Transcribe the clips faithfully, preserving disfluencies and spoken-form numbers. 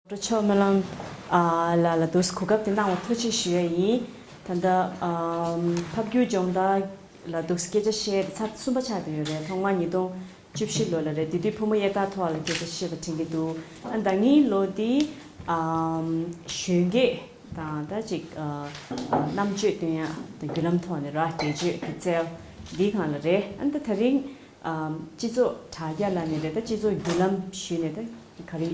ཌོག་ཊར་ཕྱོགས་སྨོན་ལམ་ཨ་ལགས་ལ་འདུག་སེ་གོ་སྐབས་དེ་གནང་བར་ཐུགས་རྗེ་ཆེ་ཞུ་ཡ་ཡིན། ད་ལྟ་ཨམ་ཕབ་སྒྱུར་སྦྱོང་བརྡར་ལ་འདུག་སེ་སྐད་ཆ་བཤད་དེ་ཚར་གསུམ་པ་ཆགས་བསྡད་ཡོད་རེད། ཐོག་མར་ཉིས་སྟོང་བཅུ་བཞི་ལོ་ལ་རེད། དེ་དུས་ཕོ་མོ་དབྱེ་ཐག་ཐོག་ལ་སྐད་ཆ་བཤད་པ་དྲན་གྱི་འདུག་ཨ་ད་ངའི་ལོ་འདི་ཨམ་གཞོན་སྐྱེས་དང་ད་ཅིག་ཨ་ཨ་རྣམ་དཔྱོད་སྟོན་ཡ་དང་བརྒྱུད་ལམ་ཐོག་ནས་ར་འགྲེལ་བརྗོད་ཀྱི་རྩལ་འདིའི་སྒང་ལ་རེད། ཨ་ད་ད་རིང་ཨམ་སྤྱི་ཚོགས་དྲ་རྒྱ་ལ་ནས་རེད། ད་སྤྱི་ཚོགས་བརྒྱུད་ལམ་ཞུས་ནས་ད་ག་རེ་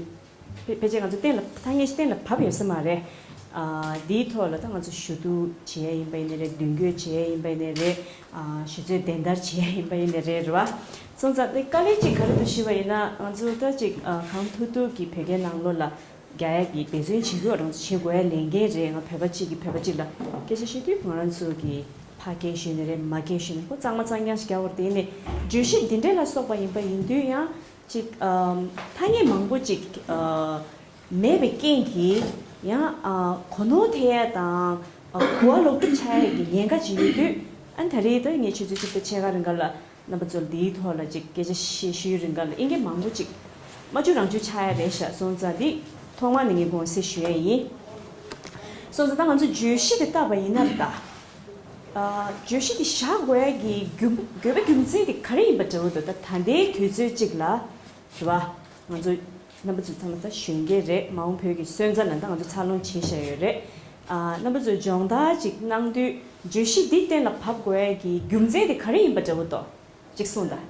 ཕལ་ཕལ་ཆེར་ང་ཚོ་གཏན་ལ་ཐ་སྙད་གཏན་ལ་བབས་ཡོད་ས་མ་རེད། ཨ་འདིའི་ཐོག་ལ་ད་ང་ཚོ་ཞུ་གཏུག་བྱེད་ཡ་ཡིན་པ་ཡིན་ནའི་རེད། མདུན་སྐྱོད་བྱེད་ཡ་ཡིན་པ་ཡིན་ནའི་རེད། ཨ་ཞུ་ཚོད་བདེན་བརྡར་བྱེད་ཡ་ཡིན་པ་ཡིན་ནའི་རེད། རེད་བ། སོང་ཙང་དེ་དཀའ་ལས་གཅིག་ག་རེ་འདུག་ཞུས་པ་ཡིན་ན། ང་ཚོ་ད་ཅིག་ཨ་གང་ཐུབ་ཐུབ་ཀྱིས་བོད་སྐད་ནང་ལོགས་ལ་རྒྱག་ཡ་གི་འབད་བརྩོན་བྱེད་དགོས་རང་བྱེད་དགོས་ཡ་ལས་འགན་རེད། ང་བོད་པ་གཅིག་གིས་བོད་པ་གཅིག་ལ་སྐད་ཆ་བཤད་དུས་ང་རང་ཚོ་གིས་ཕར་སྐད་ཤོད་ནའི་རེད། མར་སྐད་ཤོད་ནའི་ཁོ་གཙང་མ་གཙང་རྐྱང་ཞིག་རྒྱག་དགོས་རེད། དེ་ནས་བརྗོད་གཞི་འདི་འདྲ་ལ་སོགས་པ་ཡིན་པ་ཡིན་དུས་ཡང་ཅིག་ཨམ་ཐ་སྙད་མང་པོ་ཅིག་ཨ་མེད་པའི་རྐྱེན་གྱིས་ཡང་ཨ་གོ་ནོར་ཐེབས་ཡ་དང་ཨ་གོ་བ་ལོག་སྒྲུབ་ཆགས་ཡ་གི་ཉེན་ཁ་ཅིག་ཡོད་དུས། ཨ་ད་རེས་ད་ངས་ཆུ་ཚོད་གཅིག་དང་ཕྱེད་ཀ་རིང་ག་ལ་རྣམ་པ་ཚོར་འདིའི་ཐོག་ལ་ཅིག་སྐད་ཆ་བཤད་ཤེས་ཡོན་རིང་ག་ལ་ཨིན་སྐད་མང་པོ་ཅིག་མ་བཅུ་རང་བཅུ་ཆགས་ཡ་རེད་ཤག་སོང་ཙང་འདི་ཐོག་མ་ནས་ངས་དགོངས་སེལ་ཞུ་ཡ་ཡིན། སོང་ཙང་ད་ང་ཚོ་བརྗོད་གཞི་དེ་བལྟས་པ་ཡིན་ན་ད། ཨ་བརྗོད་གཞི་དེ་བཞག་དགོས་ཡ་གི་རྒྱུ་དགོས་པའི་རྒྱུ་མཚན་དེ་ག་རེ་ཡིན་པ་འདྲ་བོ་འདུག་ད་ད་ལྟའི་དུས་ཚོད་ཅིག་ལ་རེད་བ། ང་ཚོ་རྣམ་པ་ཚོ་ཚང་མ་ད་གཞོན་སྐྱེས་རེད། མ་འོངས་བོད་ཀྱི་སོན་རྩ་ནང་ད་ང་ཚོ་འཚར་ལོངས་བྱེད་བཞག་ཡོད་རེད། ཨ་རྣམ་པ་ཚོས་སྦྱོང་བརྡར་ཅིག་གནང་དུས་བརྗོད་གཞི་འདི་གཏན་ལ་ཕབ་དགོས་ཡ་གི་རྒྱུ་མཚན་དེ་ག་རེ་ཡིན་པ་འདྲ་བོ་འདུག་ཅིག་གསུངས་དང་།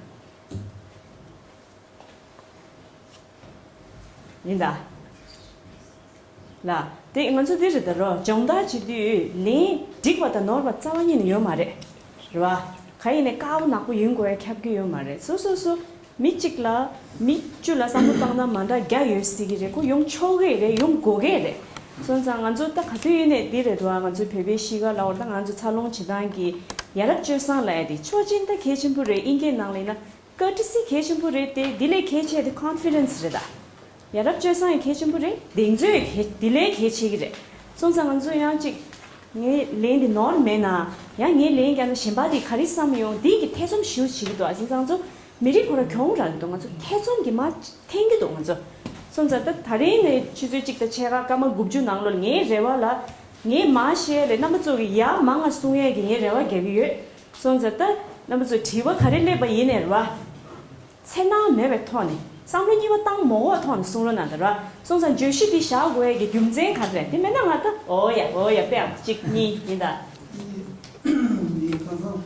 ཡིན་ད། ལ། དེ་ང་ཚོ་འདི་རེད་ད་རོ། སྦྱོང་བརྡར་བྱེད་དུས་ལན་འགྲིག་པ་དང་ནོར་བ་རྩ་བ་ཉིད་ནས་ཡོད་མ་རེད། རེད་བ། ག་ཡིན་ནའི་དཀར་པོ་ནག་པོ་ཡིན་དགོས་ཡ་ཁྱབ་ཀྱི་ཡོད་མ་རེད། སོ་སོ་སོ་མི་གཅིག་ལ་མི་བཅུ་ལ་བསམ་བློ་བཏང་ན་མ་འདྲ་བརྒྱ་ཡོད་སྲིད་ཀྱི་རེད། ཁོ་ཡོང་ཆོག་གི་རེད། ཡོང་དགོས་ཀྱི་རེད། སོང་ཙང་ང་ཚོ་ད་ག་དུས་ཡིན་ནའི་འདི་རེད་དོ། ང་ཚོ་བོད་པའི་གཤིས་ཀ་ལ་འོར་ད་ང་ཚོ་འཚར་ལོངས་བྱེད་སྟངས་ཀྱི་ཡ་རབས་སྤྱོད་བཟང་ལབ་ཡ་དེ་ཆོག་མཆན་ད་གལ་ཆེན་པོ་རེད། ཨིན་སྐད་ནང་ལ་ཡིན་ན། ཀར་ཊི་སི་གལ་ཆེན་པོ་རེད་དེ། འདི་ལས་གལ་ཆེ་དེ་ཀོན་ཕི་ཌེན་སི་རེད་ད། ཡ་རབས་སྤྱོད་བཟང་ཡང་གལ་ཆེན་པོ་རེད། གདེང་ཚོད་ཡང་གལ་འདི་ལས་གལ་ཆེ་གི་རེད། སོང་ཙང་ང་ཚོ་ཡང་ཅིག་ངའི་ལན་འདི་ནོར་མེད་ན། ཡང་ངའི་ལན་རྒྱག་ན་གཞན་པ་དེ་ག་རེ་བསམ་ཡོང་འདི་གི་ཐེ་ཚོམ་ཞེ་པོ་བྱེད་ཀྱི་འདུག་ཨ་ཅེ་ཚང་ཚོ་མི་རིགས་ཁོ་རང་གྱོང་རག་གི་འདུག་ང་ཚོ་ཐེ་ཚོམ་གྱི་མ་འཐེན་གྱི་འདུག་ང་ཚོ། སོང་ཙང་ད་ད་རིང་ནས་ཆུ་ཚོད་གཅིག་དང་ཕྱེད་ཀ་སྐར་མ་དགུ་བཅུ་ནང་ལོགས་ངའི་རེ་བ་ལ་ངས་མ་བཤད་ལས་རྣམ་པ་ཚོ་གི་ཡ་མང་ང་གསུང་ཡས་ཀྱི་ངའི་རེ་བ་རྒྱག་གི་ཡོད། སོང་ཙང་ད་རྣམ་པ་ཚོས་དྲི་བ་ག་རེ་སླེབས་པ་ཡིན་ནའི་རེད་བ། འཚེར་སྣང་མེད་པའི་ཐོག་ནས་བསམ་བློ་གཉིས་པ་བཏང་མ་དགོས་པའི་ཐོག་ནས་གསུང་རོགས་གནང་དང་ར། སོང་ཙང་བརྗོད་གཞི་འདི་བཞག་དགོས་ཡས་ཀྱི་རྒྱུ་མཚན་ག་རེ་རེད། དེ་མེད་ན་ང་ད་འོ་ཡ་འོ་ཡ་དཔེ་ཡག་པོ་གཅིག་གཉིས་ཡིན་ད། འདི་ཁ་སང་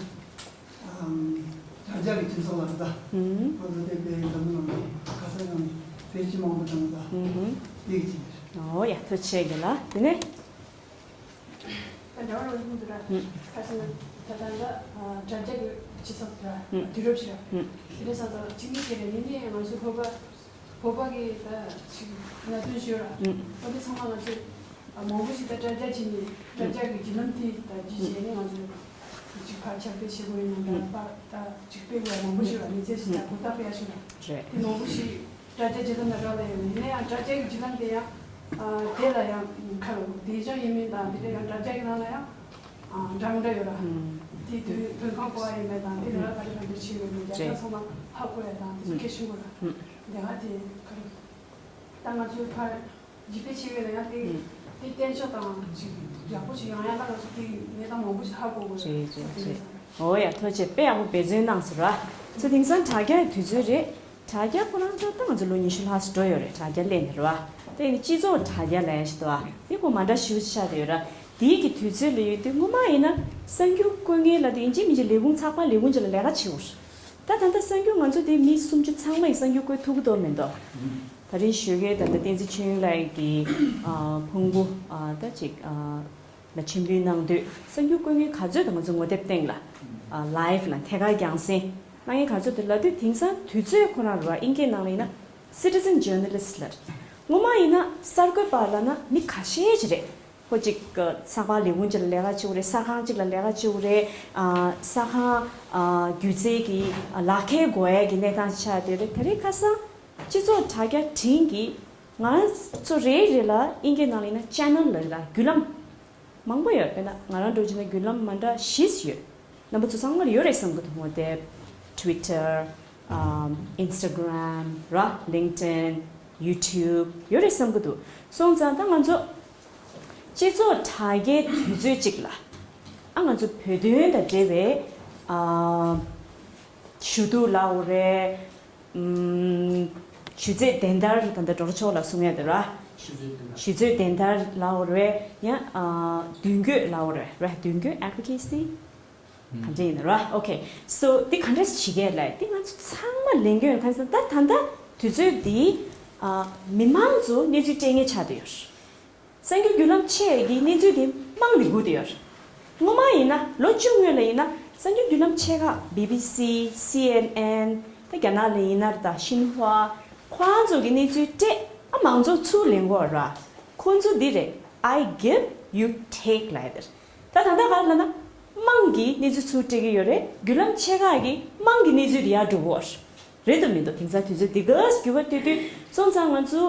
དྲ་རྒྱ་གི་སྤྱི་ཚོགས་ལ་ད་ང་ཚོ་དེ་དཔེ་འཛམ་བུ་གླིང་ག་ས་ཡང་དཔེ་ཅི་མང་པོ་དང་ད་དེ་གི་ཅིག་འོ་ཡ་ཐུགས་རྗེ་ཆེ་གི་ལ་དེ་ནས། ད་འདྲ་བ་རང་བཞིན་དུ་ར། ཨུམ། ཁ་སང་ད་ལྟ་ད་ཨ་དྲ་རྒྱ་གི་སྤྱི་ཚོགས་དུ་ར། ཨུམ། དུས་རབས་ཤིག་ར། ཨུམ། དེ་རེད་ས་ད་གཅིག་ནི་དེ་རེད། ནི་ནི་ང་ཚོ་བོད་པ་བོད་པ་གི་ད་ཅིག་གནད་དོན་ཞིག་ཡོད་ར། ཨུམ། ཨོ་དེ་ཚང་མ་ང་ཚོས་ཨ་མང་པོ་ཞིག་ད་དྲ་རྒྱ་བྱས་ནས་དྲ་རྒྱ་གི་བརྒྱུད་ལམ་དེ་ད་བརྒྱུད་བྱས་ནས་ང་ཚོས་ཅིག་ཕར་ཁྱབ་སྤེལ་བྱེད་དགོས་ཡིན་ན་ད་ཨུམ། ཕར་ད་ཅིག་སྤེལ་དགོས་ཡ་མང་པོ་ཞིག་ར། མི་ཚེ་ཞིག་ད་གོ་ད་སྤེལ་ཡ་ཞིག་ར། རེད། དེ་མང་པོ་ཞིག་དྲ་རྒྱ་བརྒྱུད་ལམ་ལ་རག་ལས་ཡོད། ཡིན་ན་ཡང་དྲ་རྒྱ་གི་བརྒྱུད་ལམ་དེ་ཡང་ཨ་དེ་ལ་ཡང་ཁ་ལོ་དེ་ཅང་ཡིན་མིན་དང་དེ་འདྲ་ཡང་དྲ་རྒྱ་གི་ནང་ལ་ཡང་ཨ་འདྲ་མི་འདྲ་ཡོད་ར། ཨུམ། དེ་དོན་དོན་གང་གོ་བ་ཡིན་མིན་དང་དེ་ལ་ག་རེ་ག་འདྲ་བྱེད་ཡོད་མེད་རྒྱ་ཆ་ཚང་མ་ཧ་གོ་ཡ་དང་དེ་ཚོ་གལ་ཆེན་པོ་ར། ཨུམ། དེ་ག་དེ་ག་རེ་ད་ང་ཚོའི་ཕར་འཇིགས་པའི་ཆེ་བའི་ལ་ཡང་དེ་ཨུམ། དེ་བརྟན་ཆགས་དང་ཅིག་ཡག་པོ་ཞིག་ཡོང་ཡ་ལ་ང་ཚོ་དེ་གནས་སྟངས་མང་པོ་ཞིག་ཧ་གོ་དགོས་རེད། རེད་རེད་རེད། འོ་ཡ་ཐུགས་རྗེ་ཆེ། དཔེ་ཡག་པོ་འབད་བརྩོན་གནང་སོང་ར། ཚོ་དེང་སང་དྲ་རྒྱ་ཡི་དུས་ཚོད་རེད། དྲ་རྒྱ་ཁོ་རང་ཚོ་ད་ང་ཚོ་ལོ་ཉི་ཤུ་ལྷག་ཙམ་འགྲོ་ཡོད་རེད། དྲ་རྒྱ་སླེབས་ནས་རེད་བ། དེ་ནི་སྤྱི་ཚོགས་དྲ་རྒྱ་ལབ་ཡ་ཞིག་འདུག་བ། དེ་ཁོ་མ་འདྲ་ཞེ་པོ་ཅིག་ཆགས་བསྡད་ཡོད་ར། དེའི་གི་དུས་ཚོད་ལ་ཡོད་དུས་སྔོན་མ་ཡིན་ན་གསར་འགྱུར་བཀོད་མཁན་ལ་དེ་ཡིན་གཅིག་མིན་གཅིག་ལས་ཁུངས་ཚགས་པར་ལས་ཁུངས་ཅིག་ལ་ལས་ཀ་བྱེད་དགོས་རེད། ད་ད་ལྟ་གསར་འགྱུར་ང་ཚོ་དེ་མི་སུམ་ཅུ་ཚང་མ་ཡིས་གསར་འགྱུར་བཀོད་ཐུབ་ཀྱི་འདུག་མི་འདུག་ད་རིང་ཞོགས་ཀས་ད་ལྟ་བསྟན་འཛིན་ཆོས་དབྱིངས་ལགས་ཀྱི་ཨ་ཕུང་པོ་ཨ་ད་ཅིག་ཨ་ལ་འཆམ་མཐུན་གནང་དུས་གསར་འགྱུར་བཀོད་མཁན་ག་ཚོད་དང་ང་ཚོ་ངོ་དེབ་སྟེང་ལ་ཨ་ལའེབ་ལ་ཐད་ཀར་རྒྱང་སྲིང་གནང་མཁན་ག་ཚོད་དེ་ལབ་དུས་དེང་སང་དུས་ཚོད་ཁོ་རང་རེད་བ། ཨིན་སྐད་ནང་ལ་ཡིན་ན་citizen journalist ལབ་རེད། སྔོན་མ་ཡིན་ན་གསར་འགོད་པ་ལབ་ན་མི་ཁ་ཤས་ཅིག་རེད། ཁོ་གཅིག་ཚགས་པར་ལས་ཁུངས་གཅིག་ལ་ལས་ཀ་བྱེད་དགོས་རེད། གསར་ཁང་གཅིག་ལ་ལས་ཀ་བྱེད་དགོས་རེད། ཨ་གསར་ཁང་ཨ་སྒྱུ་རྩལ་གྱི་ཨ་ལག་ཁྱེར་དགོས་ཡ་གི་གནས་སྟངས་ཆགས་བསྡད་རེད། དེ་རིང་ཁ་སང་སྤྱི་ཚོགས་དྲ་རྒྱ་སྒྲིང་གིས་ང་ཚོ་རེ་རེ་ལ་ཨིན་སྐད་ནང་ལ་ཡིན་ན་ཅེ་ནལ་ལབ་ར་བརྒྱུད་ལམ་མང་པོ་ཡོད། དཔེར་ན་ང་རང་འདྲ་བོ་བྱས་ན་བརྒྱུད་ལམ་མ་འདྲ་བཞི་ཙམ་ཡོད། རྣམ་པ་ཚོ་ཚང་མར་ཡོད་རེད་བསམ་གྱི་འདུག་ངོ་དེབ། Twitter། ཨམ་Instagram ར། LinkedIn། YouTube ཡོད་རེད་བསམ་གྱི་འདུག་སོང་ཙང་ད་ང་ཚོ་སྤྱི་ཚོགས་དྲ་རྒྱའི་དུས་ཚོད་ཅིག་ལ་ཨ་ང་ཚོ་བོད་དོན་དང་འབྲེལ་བའི་ཨ་ཞུ་གཏུག་ལབ་དགོས་རེད། ཨམ། ཞུ་རྩོད་བདེན་བདར་ད་ལྟ་སྒྲོལ་མཆོག་ལགས་གསུང་ཡ་དེ་ར། ཞུ་རྩོད་བདེན་བདར། ཞུ་རྩོད་བདེན་བདར་ལབ་དགོས་རེད། ཡང་ཨ་མདུན་སྐྱོད་ལབ་དགོས་རེད་ར། མདུན་སྐྱོད། Advocacy ག་འདྲ་ཡིན་ན་ར། Okay, so འདི་ག་འདྲས་བྱེད་ཀྱི་ལབ་འདི་ང་ཚོ་ཚང་མ་ལས་འགན་ཡོད། གང་ཟེར་ན་ད་ད་ལྟ་དུས་ཚོད་འདི་ཨ་མི་མང་ཚོ་གནས་ཚུལ་སྤྲད་མཁན་ཆགས་བསྡད་ཡོད། གསར་འགྱུར་བརྒྱུད་ལམ་ཆེ་གི་གནས་ཚུལ་དེ་དམངས་ལ་སྒུག་བསྡད་ཡོད། སྔོན་མ་ཡིན་ན་ལོ་བཅུ་སྔོན་ལ་ཡིན་ན་གསར་འགྱུར་བརྒྱུད་ལམ་ཆེ་ཁག་B B C, C N N ད་རྒྱ་ནག་ལ་ཡིན་ན་ད་ཤིན་ཧྭ་ཁོ་རང་ཚོ་གི་གནས་ཚུལ་སྤྲད་ཨ་མང་ཚོགས་ཚུར་ལེན་དགོས་ར། ཁོ་ཚོ་འདི་རེད། I give, you take ལབ་ཡ་དེ་རེད། ད་ད་ལྟ་ག་རེ་ལབ་ན་དམངས་ཀྱི་གནས་ཚུལ་ཚུར་སྤྲད་ཀྱི་ཡོད་རེད། བརྒྱུད་ལམ་ཆེ་ཁག་གིས་དམངས་ཀྱི་གནས་ཚུལ་དེ་ཡར་འགྲོ་གི་ཡོད་རེད། རེད་དམ་མི་འདུག་དེང་སང་དུས་ཚོད་འདི་ག་འགྱུར་བ་སྟོད་དུས་སོང་ཙང་ང་ཚོ་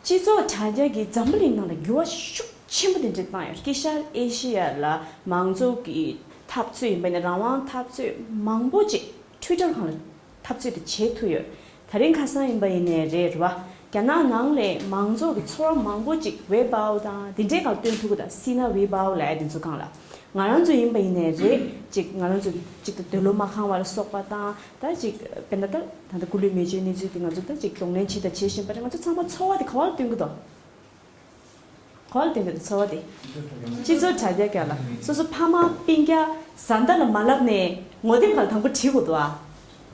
སྤྱི་ཚོགས་དྲ་རྒྱ་གིས་འཛམ་བུ་གླིང་ནང་ལ་འགྱུར་བ་ཤུགས་ཆེན་པོ་དེ་འདྲ་བཏང་ཡོད། དཀྱིལ་ཤར་ཨེ་ཤི་ཡ་ལ་མང་གཙོ་གི་འཐབ་རྩོད་ཡིན་པ་ཡིན་ན་རང་དབང་འཐབ་རྩོད་མང་པོ་ཅིག་Twitter སྒང་ལ་འཐབ་རྩོད་དེ་བྱེད་ཐུབ་ཡོད། ད་རིང་ཁ་སང་ཡིན་པ་ཡིན་ནའི་རེད་རེད་བ། རྒྱ་ནག་ནང་ལ་མང་གཙོ་གི་ཚོར་བ་མང་པོ་ཅིག་Weibo དང་དེ་འདྲའི་སྒང་སྟོན་ཐུབ་ཀྱི་ད་Sina Weibo ལབ་ཡ་དེ་ཚོ་སྒང་ལ། ང་རང་ཚོ་ཡིན་པ་ཡིན་ནའི་རེད། ཅིག་ང་རང་ཚོ་ཅིག་ད་འདོད་བློ་མ་ཁེངས་པ་ལ་སོགས་པ་དང་ད་ཅིག་དཔེར་ན་ད་ད་ལྟ་སྐུ་ལུས་མེ་མཆོད་གནས་ཚུལ་དེ་ང་ཚོ་ད་ཅིག་གདོང་ལེན་བྱེད་དང་བྱེད་བཞིན་པ་རེད། ང་ཚོ་ཚང་མ་ཚོར་བ་དེ་ག་བ་ལ་སྟོན་གྱི་འདུག་ག་བ་ལ་སྟོན་གྱི་འདུག་ཚོར་བ་དེ། སྤྱི་ཚོགས་དྲ་རྒྱ་སྒང་ལ་སོ་སོ་ཕ་མ་སྤུན་ཀྱག་བཟའ་ཟླ་ལ་མ་ལབ་ནས་ངོ་དེབ་སྒང་ལ་དང་པོ་བྲིས་དགོས་འདུག་ཨ།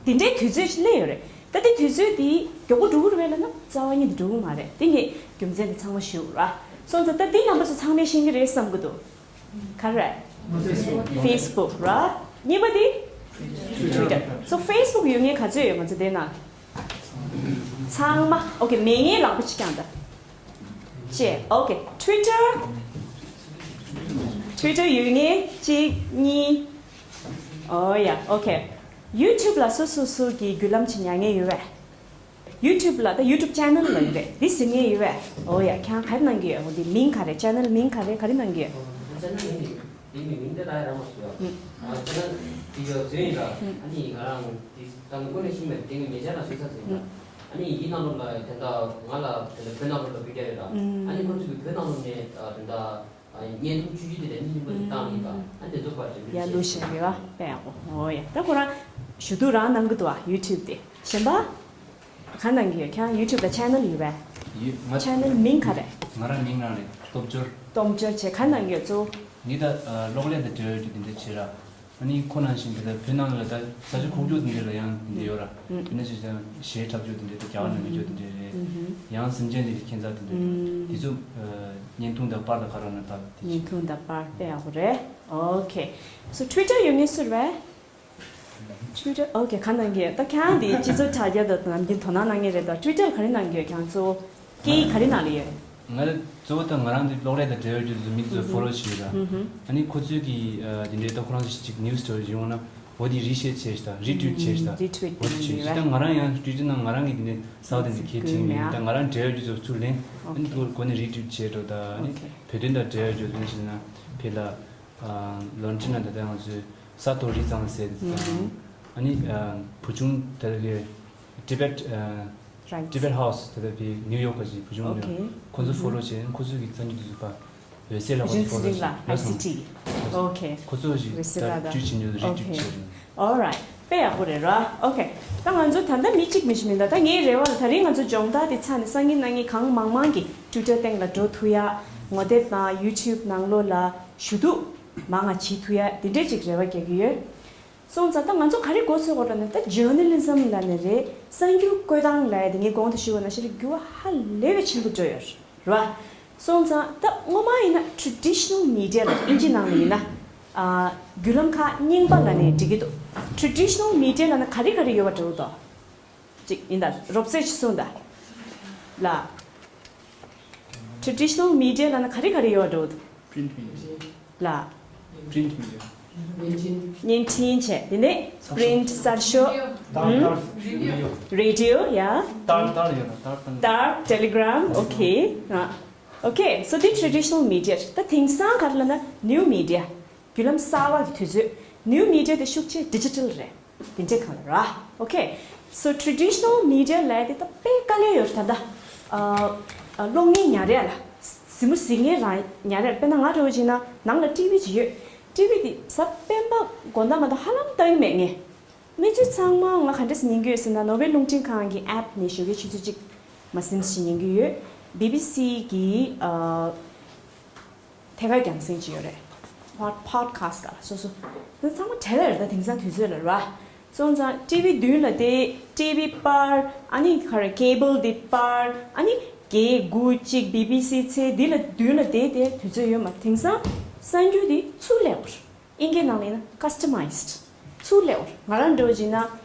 དེ་འདྲའི་དུས་ཚོད་ཅིག་སླེབས་ཡོད་རེད། ད་ལྟའི་དུས་ཚོད་འདི་མགྱོགས་པོ་འགྲོ་གི་རེད་པས་ལབ་ན་རྩ་བ་ཉིད་དུ་འགྲོ་གི་མ་རེད། དེ་ངས་རྒྱུ་མཚན་དེ་ཚང་མ་ཞུ་ར། སོང་ཙང་ད་འདི་རྣམ་པ་ཚོ་ཚང་མས་ཤེས་ཀྱི་རེད་བསམ་གྱི་འདུག་ག་རེ་རེད། Facebook ར། གཉིས་པ་དེ་Twitter། So Facebook ཡོད་མཁན་ག་ཚོད་ཡོད་ང་ཚོ་དེ་ན། ཚང་མ། Okay, མེད་མཁན་ལག་པ་གཅིག་རྒྱོབ་དང་། ཅེས། Okay, Twitter Twitter ཡོད་མཁན་གཅིག་གཉིས། Oh yeah, okay. YouTube ལ་སོ་སོ་སོ་གི་བརྒྱུད་ལམ་ཅིག་ཉར་མཁན་ཡོད་པས། YouTube ལ་ད་YouTube channel ལབ་ཡོད་རེད། འདི་ཟེར་མཁན་ཡོད་པས། Oh yeah, ཁྱེད་རང་ག་རེ་གནང་གི་ཡོད། འོ་འདི་མིང་ག་རེ། Channel མིང་ག་རེ། ག་རེ་གནང་གི་ཡོད། ཅེ་ནལ་མིང་དེ། དེ་མིང་མིང་དེ་ད་ཡ་རང་མ་བཟོས་ཡ། ཨུམ། ཨ་ཅེ་ནལ་དེ་ཡོད་བཟོས་ཡིན་ད། ཨུམ། ཨ་ནི་ང་རང་དེ་ད་ནི་ཀུན་ནས་ཤེས་མེད་དེ་ངས་མེད་ཅེ་ནལ་བཟོས་ས་ཟིན་ད། ཨུམ། ཨ་ནི་ཡི་གེ་ནང་ལོགས་ལ་དེ་འདྲ་ང་ལ་དེ་འདྲ་བོད་ནང་ལོགས་ལ་བི་ཌི་ཡོ་རེད་ད། ཨུམ། ཨ་ནི་ཁོང་ཚོས་བོད་ནང་ལོགས་ནས་དེ་འདྲ་བརྙན་ཐུང་བཅུ་བཞི་དེ་འདྲ་གཉིས་ལྷག་ཅིག་བཏང་ཡིན་ད། ཨ་ནི་དེ་ཚོ་ཕར་དེ་འདྲ་ཡ་ལུ་བྱས་ཡོད་པ་དཔེ་ཡག་པོ། འོ་ཡ། ད་ཁོ་རང་ཞུ་གཏུག་རང་གནང་གི་འདུག་ཨ། YouTube དེ་གཞན་པ། ག་གནང་གི་ཡོད། ཁྱེད་རང་YouTube ལ་channel ཡོད་པས། ཡོད། ང་channel མིང་ག་རེ། ང་རང་མིང་རང་རེད། སྟོབས་འབྱོར། སྟོབས་འབྱོར་བྱས། ག་གནང་གི་ཡོད་གཙོ་བོ། ངས་ད་ཨ་གློག་ཀླད་དང་འབྲེལ་བའི་རྒྱུ་དེ་འདྲ་བྱེད་ར། ཨ་ནི་ཁོ་ནང་བཞིན་དེ་ལྟར་བོད་ནང་ལ་ད་ས་ཆ་ཁུག་ཀྱོག་དེ་འདྲ་ལ་ཡང་དེ་འདྲ་ཡོད་ར། ཨུམ། དེ་ནས་ཅིག་ཀྱང་གཞས་འཁྲབ་རྒྱུ་དེ་འདྲ་དང་རྒྱ་གར་ནང་མི་སྐྱོ་དེ་འདྲ་རེད། ཨུམ། ཡང་སེམས་ཅན་དེ་འདྲ་ཁྱད་མཚར་དེ་འདྲ་རེད། ཨུམ། དེ་ཚོ་ཨ་བརྙན་ཐུང་དང་པར་དང་ག་རེ་ཡོད་ན་ད་དེ་བྱེད། བརྙན་ཐུང་དང་པར་དཔེ་ཡག་པོ་རེད། Okay, so Twitter ཡོད་མཁན་སུ་རེད། Twitter okay ག་གནང་གི་ཡོད། ད་ཁྱེད་རང་འདི་སྤྱི་ཚོགས་དྲ་རྒྱ་དང་ནམ་རྒྱུན་དོ་སྣང་གནང་མཁན་རེད་ད། Twitter ག་རེ་གནང་གི་ཡོད། ཁྱེད་རང་གཙོ་བོ་སྐད་ཡིག་ག་རེ་ནང་ལ་ཡོད། ང་ལ་གཙོ་བོ་ད་ང་རང་འདི་གློག་ཀླད་དང་འབྲེལ་བའི་རྒྱུ་དེ་མི་དེ་ཚོ་ཧུམ་ཧུམ། ཕོ་ལོ་བྱེད་ཡོད་ད། ཧུམ་ཧུམ། ཨ་ནི་ཁོ་ཚོས་ཀྱི་ཨ་དེ་འདྲའི་ད་ཁོ་རང་ཚོ་ཅིག་ནིའུ་སི་སི་ཊོ་རི་ཡོང་ན་འོ་དེ་རི་ཤེར་བྱས་ཤག་རི་ཊུ་ཝིཊ་བྱས་ཤག་རི་ཊུ་ཝིཊ་འོ་དེ་བྱས་ཤག་ད་ང་རང་ཡང་ཊུ་ཝི་ཊར་ནང་ང་རང་གི་དེ་འདྲའི་གསར་པ་དེ་འདྲ་ཁྱེད་བྲིས་མེད་ཡིན་ད། ང་རང་འབྲེལ་བའི་རྒྱུ་ཚོ་ཚུར་ལེན། ཨ་ནི་ཁོ་གོ་ནས་རི་ཊུ་ཝིཊ་བྱས་འགྲོ་ད། ཨ་ནི་བོད་དོན་དང་འབྲེལ་བའི་རྒྱུ་ཚོ་ལེན་ཞིག་ན་ཕེ་ལ། ལོན་ཌོན་ལ་ད་ལྟ་ང་ཚོའི་ས་རྡོ་རི་གཙང་སེལ་དེ་དང་། ཨ་ནི་བུ་ཆུང་ད་ལྟ་གི་Tibet Tibet House ད་ལྟ་བི་ནིའུ་ཡོག་གི་བུ་ཆུང་ཁོ་ཚོ་ཕོ་ལོ་བྱས། ཁོ་ཚོ་གི་གསར་འགྱུར་དེ་ཚོ་ཕར་འོད་གསལ་ལ་ཁོ་ཚོ་ཕོ་ལོ་བྱས། ལོ་སོང་། ཁོ་ཚོ་ཞིག་ད་ཊུ་ཝིཊ་བྱེད་མྱོང་རི་ཊུ་ཝིཊ་བྱས། Alright. དཔེ་ཡག་པོ་རེད་ར། Okay. ད་ང་ཚོ་ད་ལྟ་མི་གཅིག་མི་ཤི་མིན་ད། ད་ངའི་རེ་བ་ལ་ད་རིང་ང་ཚོ་སྦྱོང་བརྡར་དེ་ཚར་ནས་སང་ཉིན་གནངས་ཉིན་གང་མང་མང་གི་ཊུ་ཝི་ཊར་སྟེང་ལ་འགྲོ་ཐུབ་ཡ། ངོ་དེབ་དང་ཡུ་ཊུབ་ནང་ལོགས་ལ་ཞུ་གཏུག་མང་ང་བྱེད་ཐུབ་ཡ་དེ་འདྲས་ཅིག་རེ་བ་རྒྱག་གི་ཡོད། སོང་ཙང་ད་ང་ཚོ་ག་རེ་མགོ་ཚོས་དགོས་ལབ་ན་ད་ཇར་ནལ་ལི་ཛམ་ལབ་ནས་རེད། གསར་འགྱུར་བཀོད་སྟངས་ལབ་ཡ་དེ་ངས་གོང་དུ་ཞུས་པ་ནང་བཞིན་རེད། འགྱུར་བ་ཧ་ལས་པའི་ཆེན་པོ་འགྲོ་ཡོད་རེད་བ། སོང་ཙང་ད་སྔོན་མ་ཡིན་ན་ཊེ་ཌི་ཤི་ནལ་མི་ཌི་ཡ་ལབ། ཨིན་ཇི་ནང་ལ་ཡིན་ན་ཨ་བརྒྱུད་ལམ་ཁག་རྙིང་པ་ལབ་ནས་འགྲིག་གི་འདུག་ཊེ་ཌི་ཤི་ནལ་མི་ཌི་ཡ་ལབ་ན་ག་རེ་ག་རེ་ཡོད་པ་འདྲ་བོ་འདུག་ཅིག་ཡིན་ད། རོབ་ཙམ་ཅིག་གསུངས་ད་ལ། ཊེ་ཌི་ཤི་ནལ་མི་ཌི་ཡ་ལབ་ན་ག་རེ་ག་རེ་ཡོད་པ་འདྲ་བོ་འདུག Print media. ལ། Print media. བརྙན་འཕྲིན་བྱས། དེ་ནས་པི་རིན་ཊི་གསར་ཤོག་ཏར། ཨུམ། ཏར། རེ་ཌི་ཡོ། ཡ། ཏར། ཏར་ཡོད་ན་ཏར་དང་། ཏར། ཊེ་ལི་གྷི་རམ། ཨོ་ཁེ། ཨ། Okay, so the traditional media. ད་དེང་སང་ག་རེ་ལབ་ན་ནིའུ་མི་ཌི་ཡ། བརྒྱུད་ལམ་གསར་བ་གི་དུས་ཚོད། ནིའུ་མི་ཌི་ཡ་དེ་ཤུགས་ཆེ་ཌི་ཇི་ཊལ་རེད། དེ་འདྲས་གང་ལ་ར། Okay. So traditional media ལབ་དེ་ད་དཔེ་དཀའ་ལས་ཡོད་རེད། ད་ལྟ་ཨ་ཨ་གློག་བརྙན་ཉར་ཡ་ལ་གཟིགས་མོ་གཟིགས་མཁན་རང་ཉར་ཡ་ལ། དཔེར་ན་ང་འདྲ་བོ་བྱས་ན་ནང་ལ་ཊི་ཝི་ཅིག་ཡོད། ཊི་ཝི་དེ་གཟའ་སྤེན་པ་དགོང་དག་མ་གཏོགས་ཧ་ལམ་ལྟ་གི་མེད་ངས། གནས་ཚུལ་ཚང་མ་ང་ག་འདྲས་སེ་ཉན་གྱི་ཡོད་ཟེར་ན། ནོར་ཝེ་རླུང་འཕྲིན་ཁང་གི་ཨེབ་ནས་ཞོགས་ཀའི་ཆུ་ཚོད་གཅིག་མ་ཟིན་ཞིག་ཉན་གྱི་ཡོད། བི་བི་སི་གི་ཨ་ཐད་ཀར་རྒྱང་སྲིང་ཅིག་ཡོད་རེད། Pod- podcast ག་ལ་སོ་སོ། འདི་ཚང་མ་བྲེལ་ལ་རེད། ད་དེང་སང་དུས་ཚོད་ལ་ར། སོང་ཙང་ཊི་ཝི་མདུན་ལ་བསྡད། ཊི་ཝི་པར། ཨ་ནི་ག་རེ་ཀེ་བལ་འདི་པར། ཨ་ནི་བརྒྱད་དགུ་གཅིག་བི་བི་སི་ཚེ་འདི་ལ་མདུན་ལ་བསྡད་དེ་དུས་ཚོད་ཡོད་མ་རེད། དེང་སང་གསར་འགྱུར་འདི་ཚུར་སླེབས་པ་རེད། ཨིན་སྐད་ནང་ལ་ཡིན་ན་ཀ་སི་ཊ་མའི་ཛི་ཌི། ཚུར་སླེབས་པ་རེད། ང་རང་འདྲ་བོ་བྱས་ན་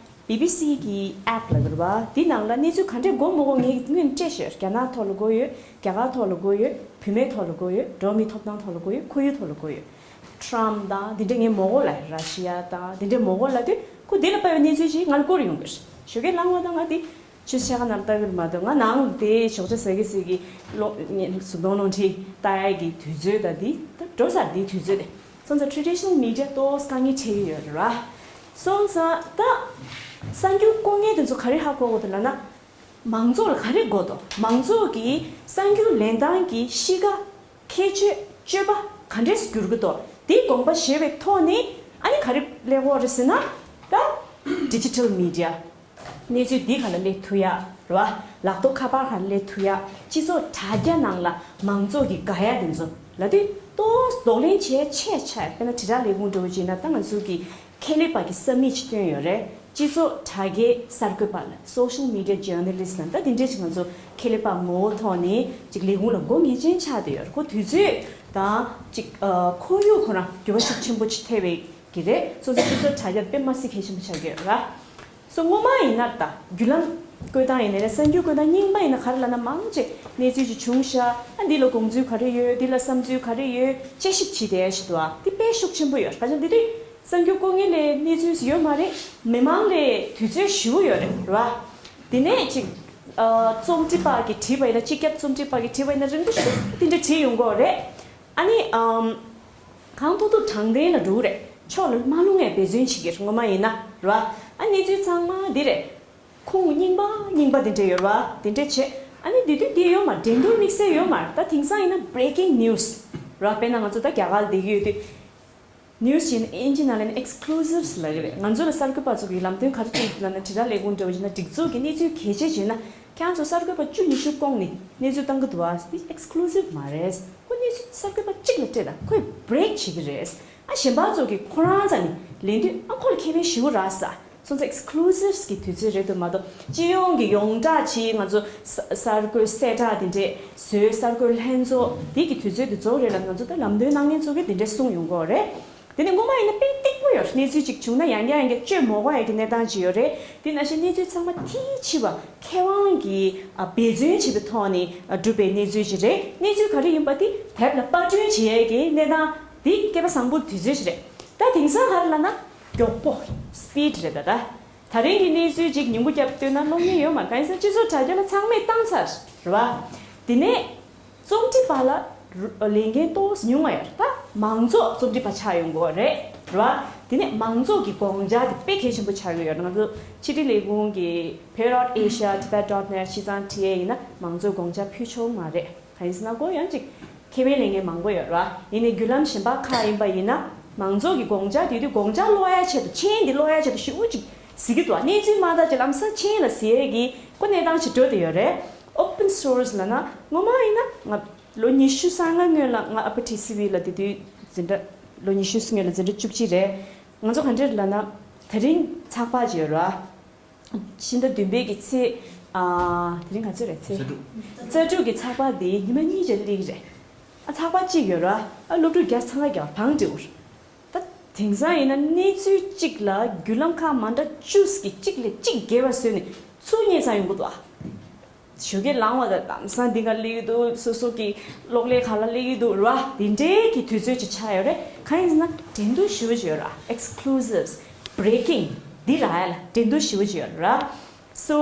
བི་བི་སི་གི་ཨེབ་ལབ་ཀྱི་རེད་པ། འདི་ནང་ལ་གནས་ཚུལ་ག་འདྲས་དགོས་མི་དགོས་ངས་སྔོན་ནས་སྤྲད་ཤག་རྒྱ་ནག་ཐོག་ལ་དགོས་ཡོད། རྒྱ་གར་ཐོག་ལ་དགོས་ཡོད། བུད་མེད་ཐོག་ལ་དགོས་ཡོད། འགྲོ་བ་མིའི་ཐོབ་ཐང་ཐོག་ལ་དགོས་ཡོད། ཁོར་ཡུག་ཐོག་ལ་དགོས་ཡོད། ཊམ་དང་འདི་འདྲས་ངས་མི་དགོས་ལབ། ར་ཤི་ཡ་དང་འདི་འདྲས་མི་དགོས་ལབ་དུས་ཁོ་འདི་ལ་དཔག་པའི་གནས་ཚུལ་ཅིག་ང་ལ་བསྐུར་ཡོང་གི་རེད། ཞོགས་ཀས་ལངས་པ་དང་ང་འདི་ཆུ་ཚོད་ཕྱེད་ཀ་ནང་ལྟ་གི་རེད་མ་གཏོགས། ང་ནང་དེ་ཞོགས་ཇ་ཟ་གི་ཟ་གི་གློག་བརྙན་གཟུགས་མཐོང་རླུང་འཕྲིན་ལྟ་ཡ་གི་དུས་ཚོད་ད་འདི་ད་འགྲོ་ས་འདིའི་དུས་ཚོད་དེ། སོང་ཙང་ཊི་རེ་ཌི་ཤི་ནལ་མི་ཌི་ཡ་ཏོག་ཙམ་དཀའ་ངལ་འཕྲད་ཀྱི་ཡོད་རེད་ར། སོང་ཙང་ད་གསར་འགྱུར་བཀོད་མཁན་དེ་ཚོ་ག་རེ་ཧ་གོ་དགོས་འདུག་ལབ་ན། མང་ཚོགས་ལ་ག་རེ་དགོས་འདུག་མང་ཚོགས་ཀྱི་གསར་འགྱུར་ལེན་སྟངས་ཀྱི་གཤིས་ཀ། ཁྱད་ཆོས། སྤྱོད་པ་ག་འདྲས་སེ་འགྱུར་གྱི་འདུག་འདིའི་དགོངས་པ་བཞེས་པའི་ཐོག་ནས་ཨ་ནི་ག་རེ་ལས་དགོས་རེད་ཟེར་ན། ད་ཌི་ཇི་ཊལ་མི་ཌི་ཡ། གནས་ཚུལ་འདི་ག་ལ་སླེབས་ཐུབ་ཡ་རེད་པ། ལག་ཐོགས་ཁ་པར་ག་ལ་སླེབས་ཐུབ་ཡ། སྤྱི་ཚོགས་དྲ་རྒྱ་ནང་ལ་མང་ཚོགས་ཀྱིས་དགའ་ཡ་དེ་ཚོ་ལབ་དུས་ཏོག་ཙམ་གདོང་ལེན་བྱེད་ཆེ་ཆེ། དཔེར་ན་དྲིལ་བསྒྲགས་ལས་ཁུངས་འདྲ་བོ་བྱས་ན་ད་ང་ཚོ་གི་ཁེ་ལས་པ་གི་ས་མིག་ཅིག་བཏོན་ཡོད་རེད། སྤྱི་ཚོགས་དྲ་རྒྱའི་གསར་འགོད་པ་ལ། སོ་ཤལ་མི་ཌི་ཡ་ཇར་ནལ་ལི་སི་ཊི་ལབ། ད་དེ་འདྲས་ཅིག་ང་ཚོ་ཁེ་ལས་པ་ངོ་བོ་ཐོག་ནས་ཅིག་ལས་ཁུངས་ལ་མགོ་ངེས་ཅན་ཆགས་བསྡད་ཡོད་རེད། ཁོ་དུས་ཚོད་དང་ཅིག་ཨ་ཁོར་ཡུག་ཁོ་རང་འགྱུར་བ་ཤུགས་ཆེན་པོ་ཅིག་ཐེབས་པའི་གི་རེད། སོ་སོ་སྤྱི་ཚོགས་དྲ་རྒྱ་དཔེ་མ་སྲིད་གལ་ཆེན་པོ་ཆགས་ཀྱི་ཡོད་ར། སོ་སྔོན་མ་ཡིན་ན་ད་བརྒྱུད་ལམ་བཀོད་སྟངས་ཡིན་ནའི་རེད། གསར་འགྱུར་བཀོད་སྟངས་རྙིང་པ་ཡིན་ན་ག་རེ་ལབ་ན་མང་ཆེ་གནས་ཚུལ་ཅིག་བྱུང་ཤག་ཨ་འདི་ལ་དགོངས་ཚུལ་ག་རེ་ཡོད། འདི་ལ་བསམ་ཚུལ་ག་རེ་ཡོད། དཔྱད་ཞིབ་བྱེད་བསྡད་ཡ་ཞིག་འདུག་ཨ་འདི་དཔེ་ཤུགས་ཆེན་པོ་ཡོད་རེད། ག་ཅི་འདི་དུས་གསར་འགྱུར་བཀོད་མཁན་ལ་གནས་ཚུལ་ཡོད་མ་རེད། མི་མང་ལ་དུས་ཚོད་ཞེ་པོ་ཡོད་རེད་ར། དེ་ནས་ཅིག་ཨ་རྩོམ་སྒྲིག་པ་གིས་བྲིས་པ་ཡིན་ན། སྤྱི་ཁྱབ་རྩོམ་སྒྲིག་པ་གིས་བྲིས་པ་ཡིན་ན་རིང་པོ་ཞིག་དེ་འདྲ་བྲིས་ཡོང་གི་ཡོད་རེད། ཨ་ནི་ཨམ། གང་ཐུབ་ཐུབ་དྲང་བདེན་ལ་འགྲོ་གི་རེད། ཕྱོགས་ལ་མ་ལྷུང་ངེས་འབད་བརྩོན་བྱེད་ཀྱི་རེད། སྔོན་མ་ཡིན་ན་རེད་པ། ཨ་གནས་ཚུལ་ཚང་མ་འདི་རེད། ཁུངས་རྙིང་པ་རྙིང་པ་དེ་འདྲས་ཡོད་རེད་པ། དེ་འདྲས་བྱས། ཨ་ནི་འདི་དུས་འདི་ཡོད་མ་རེད། འགྲན་བསྡུར་དམིགས་བསལ་ཡོད་མ་རེད། ད་དེང་སང་ཡིན་ན་breaking news རེད་པ། དཔེར་ན་ང་ཚོ་ད་རྒྱ་གར་ལ་བསྡད་ཀྱི་ཡོད་དུས། ནིའུ་སི་ཡིན་ན་ཨིན་ཇི་ནང་ལ་ཡིན་ན་ཨེག་སི་ཀུ་ལུ་སིབ་ལབ་ཀྱི་རེད། ང་ཚོ་ལ་གསར་འགོད་པ་ཚོ་གིས་ལམ་སྟོན་ག་རེ་བྱེད་ཀྱི་འདུག་ལབ་ན། དྲིལ་བསྒྲགས་ལས་ཁུངས་འདྲ་བོ་བྱས་ན་སྒྲིག་འཛུགས་ཀྱི་གནས་ཚུལ་གལ་ཆེ་བྱས་ན་ཁྱེད་རང་ཚོ་གསར་འགོད་པ་བཅུ་ཉི་ཤུ་བསྐོངས་ནས་གནས་ཚུལ་བཏང་གི་འདུག་པ། འདི་ཨེག་སི་ཀུ་ལུ་སིབ་མ་རེད། ཁོ་གནས་ཚུལ་གསར་འགོད་པ་གཅིག་ལ་སྤྲད་དང་ཁོས་བྷི་རེག་བྱེད་ཀྱི་རེད། ཨ་གཞན་པ་ཚོ་གིས་ཁོ་རང་རྩ་ནས་ལེན་དུས་ཨ་ཁོ་ལ་ཁེ་ཕན་ཞེ་པོ་རག་ས། སོང་ཙང་ཨེག་སི་ཀུ་ལུ་སིབ་གི་དུས་ཚོད་རེད་འདུག་མ་གཏོགས་སྤྱི་ཡོངས་ཀྱི་ཡོངས་གྲགས་ཀྱི་ང་ཚོ་གསར་འགོད་གསལ་བསྒྲགས་དེ་འདྲས་བཟོས། གསར་འགོད་ལྷན་ཚོགས་འདི་གི་དུས་ཚོད་དེ་རྫོགས་རེད་ལབ། ང་ཚོ་ད་ལམ་སྟོན་གནང་མཁན་ཚོ་གིས་དེ་འདྲས་གསུངས་ཡོང་གི་ཡོད་རེད། དེ་ནས་སྔོན་མ་ཡིན་ན་དཔེ་སྟེགས་མོ་ཡོད་རེད། གནས་ཚུལ་ཅིག་བྱུང་ན་ཡང་བསྐྱར་ཡང་བསྐྱར་བཅོས་མ་དགོས་ཡ་གི་གནས་སྟངས་ཅིག་ཡོད་རེད། དེ་ནང་བཞིན་གནས་ཚུལ་ཚང་མ་མཐིལ་ཕྱིན་པ་མཁས་དབང་གིས་ཨ་འབད་བརྩོན་བྱས་པའི་ཐོག་ནས་ཨ་བསྒྲུབས་པའི་གནས་ཚུལ་ཅིག་རེད། གནས་ཚུལ་ག་རེ་ཡིན་པ་དེ་དེབ་ལ་པར་སྐྲུན་བྱེད་ཡ་གི་གནས་སྟངས་དེ་སྐལ་པ་བཟང་པོ་དུས་ཚོད་ཅིག་རེད། ད་དེང་སང་ག་རེ་ལབ་ན་མགྱོགས་པོ་སི་པིཌ་རེད། ད་ད་ད་རིང་གི་གནས་ཚུལ་ཅིག་ཉིན་གུང་རྒྱབ་བཏོན་ན་ཀློག་མཁན་ཡོད་མ་རེད། གང་ཡིན་ཟེར་ན་སྤྱི་ཚོགས་དྲ་རྒྱ་ལ་ཚང་མས་བཏང་ཚར་རེད་པ། དེ་ནས་རྩོམ་སྒྲིག་པ་ལ་རུ་ལས་འགན་ཏོག་ཙམ་ཉུང་བ་ཡོད་རེད། ད་མང་ཚོགས་རྩོམ་སྒྲིག་པ་ཆགས་ཡོང་གི་ཡོད་རེད་རེད་པ། དེ་ནས་མང་ཚོགས་ཀྱི་དགོངས་འཆར་དེ་དཔེ་གལ་ཆེན་པོ་ཆགས་ཀྱི་ཡོད་རེད། ང་ཚོ་ཕྱི་དྲིལ་ལས་ཁུངས་ཀྱི་Pure Asia Tibet dot net བྱས་ཙང་བྲིས་ཡས་ཡིན་ན་མང་ཚོགས་དགོངས་འཆར་ཕུལ་ཆོག་མ་རེད། གང་ཡིན་ཟེར་ན་ཁོ་ཡང་ཅིག་ཁེ་ཕན་ལེན་མཁན་མང་པོ་ཡོད་རེད་པ། ཡིན་ནའི་བརྒྱུད་ལམ་གཞན་པ་ཁག་ཡིན་པ་ཡིན་ན་མང་ཚོགས་ཀྱི་དགོངས་འཆར་དེ་དུས་དགོངས་འཆར་ཀློག་ཡ་ཆེད་དུ་མཆན་འདི་ཀློག་ཡ་ཆེད་དུ་ཞེ་པོ་ཅིག་གཟིགས་ཀྱི་འདུག་པ། གནས་ཚུལ་མ་དག་ཅིག་ལམ་སང་མཆན་ལ་གཟིགས་ཡས་ཀྱི་ཁོ་གནས་སྟངས་ཅིག་འགྲོ་བསྡད་ཡོད་རེད། Open source ལབ་ན་སྔོན་མ་ཡིན་ན་ང་ལོ་ཉི་ཤུ་རྩ་ལྔ་སྔོན་ལ་ང་ཨ་པ་ཊི་སི་ཝི་ལ་དེ་དུས་འཛིན་གྲྭ་ལོ་ཉི་ཤུ་སྔོན་ལ་འཛིན་གྲྭ་བཅུ་གཅིག་རེད། ང་ཚོ་ག་འདྲས་ལབ་ན་དེ་རིང་ཚགས་པར་ཅིག་ཡོད་རེད་པ། ཕྱི་ཟླ་བདུན་པའི་གི་ཚེས་ཨ་དེ་རིང་ག་ཚོད་རེད། ཚེས་རྩ་དྲུག་རྩ་དྲུག་གི་ཚགས་པར་དེ་ཉི་མ་གཉིས་ཅིག་སླེབས་ཀྱི་རེད། ཨ་ཚགས་པར་གཅིག་ཡོད་རེད་པ། ཨ་སློབ་ཕྲུག་བརྒྱ་ཚང་མ་རྒྱག་བང་སྒྲིག་དགོས་རེད། ད་དེང་སང་ཡིན་ན་གནས་ཚུལ་གཅིག་ལ་བརྒྱུད་ལམ་ཁག་མ་འདྲ་བཅུ་གི་གཅིག་ལས་གཅིག་བརྒལ་བ་བཟོས་ནས་ཚུར་རྙེད་ཚར་ཡོང་གི་འདུག་ཨ། ཞོགས་ཀས་ལངས་པ་དང་ལམ་སང་འདི་ག་སླེབས་ཀྱི་འདུག་སོ་སོ་གི་གློག་ཀླད་ག་ལ་སླེབས་ཀྱི་འདུག་རེད་པ། དེ་འདྲའི་གི་དུས་ཚོད་ཅིག་ཆགས་ཡོད་རེད། གང་ཡིན་ཟེར་ན་འགྲན་བསྡུར་ཞེ་པོ་ཅིག་ཡོད་རེད། Exclusives, breaking འདི་རག་ཡ་ལ་འགྲན་བསྡུར་ཞེ་པོ་ཅིག་ཡོད་རེད། So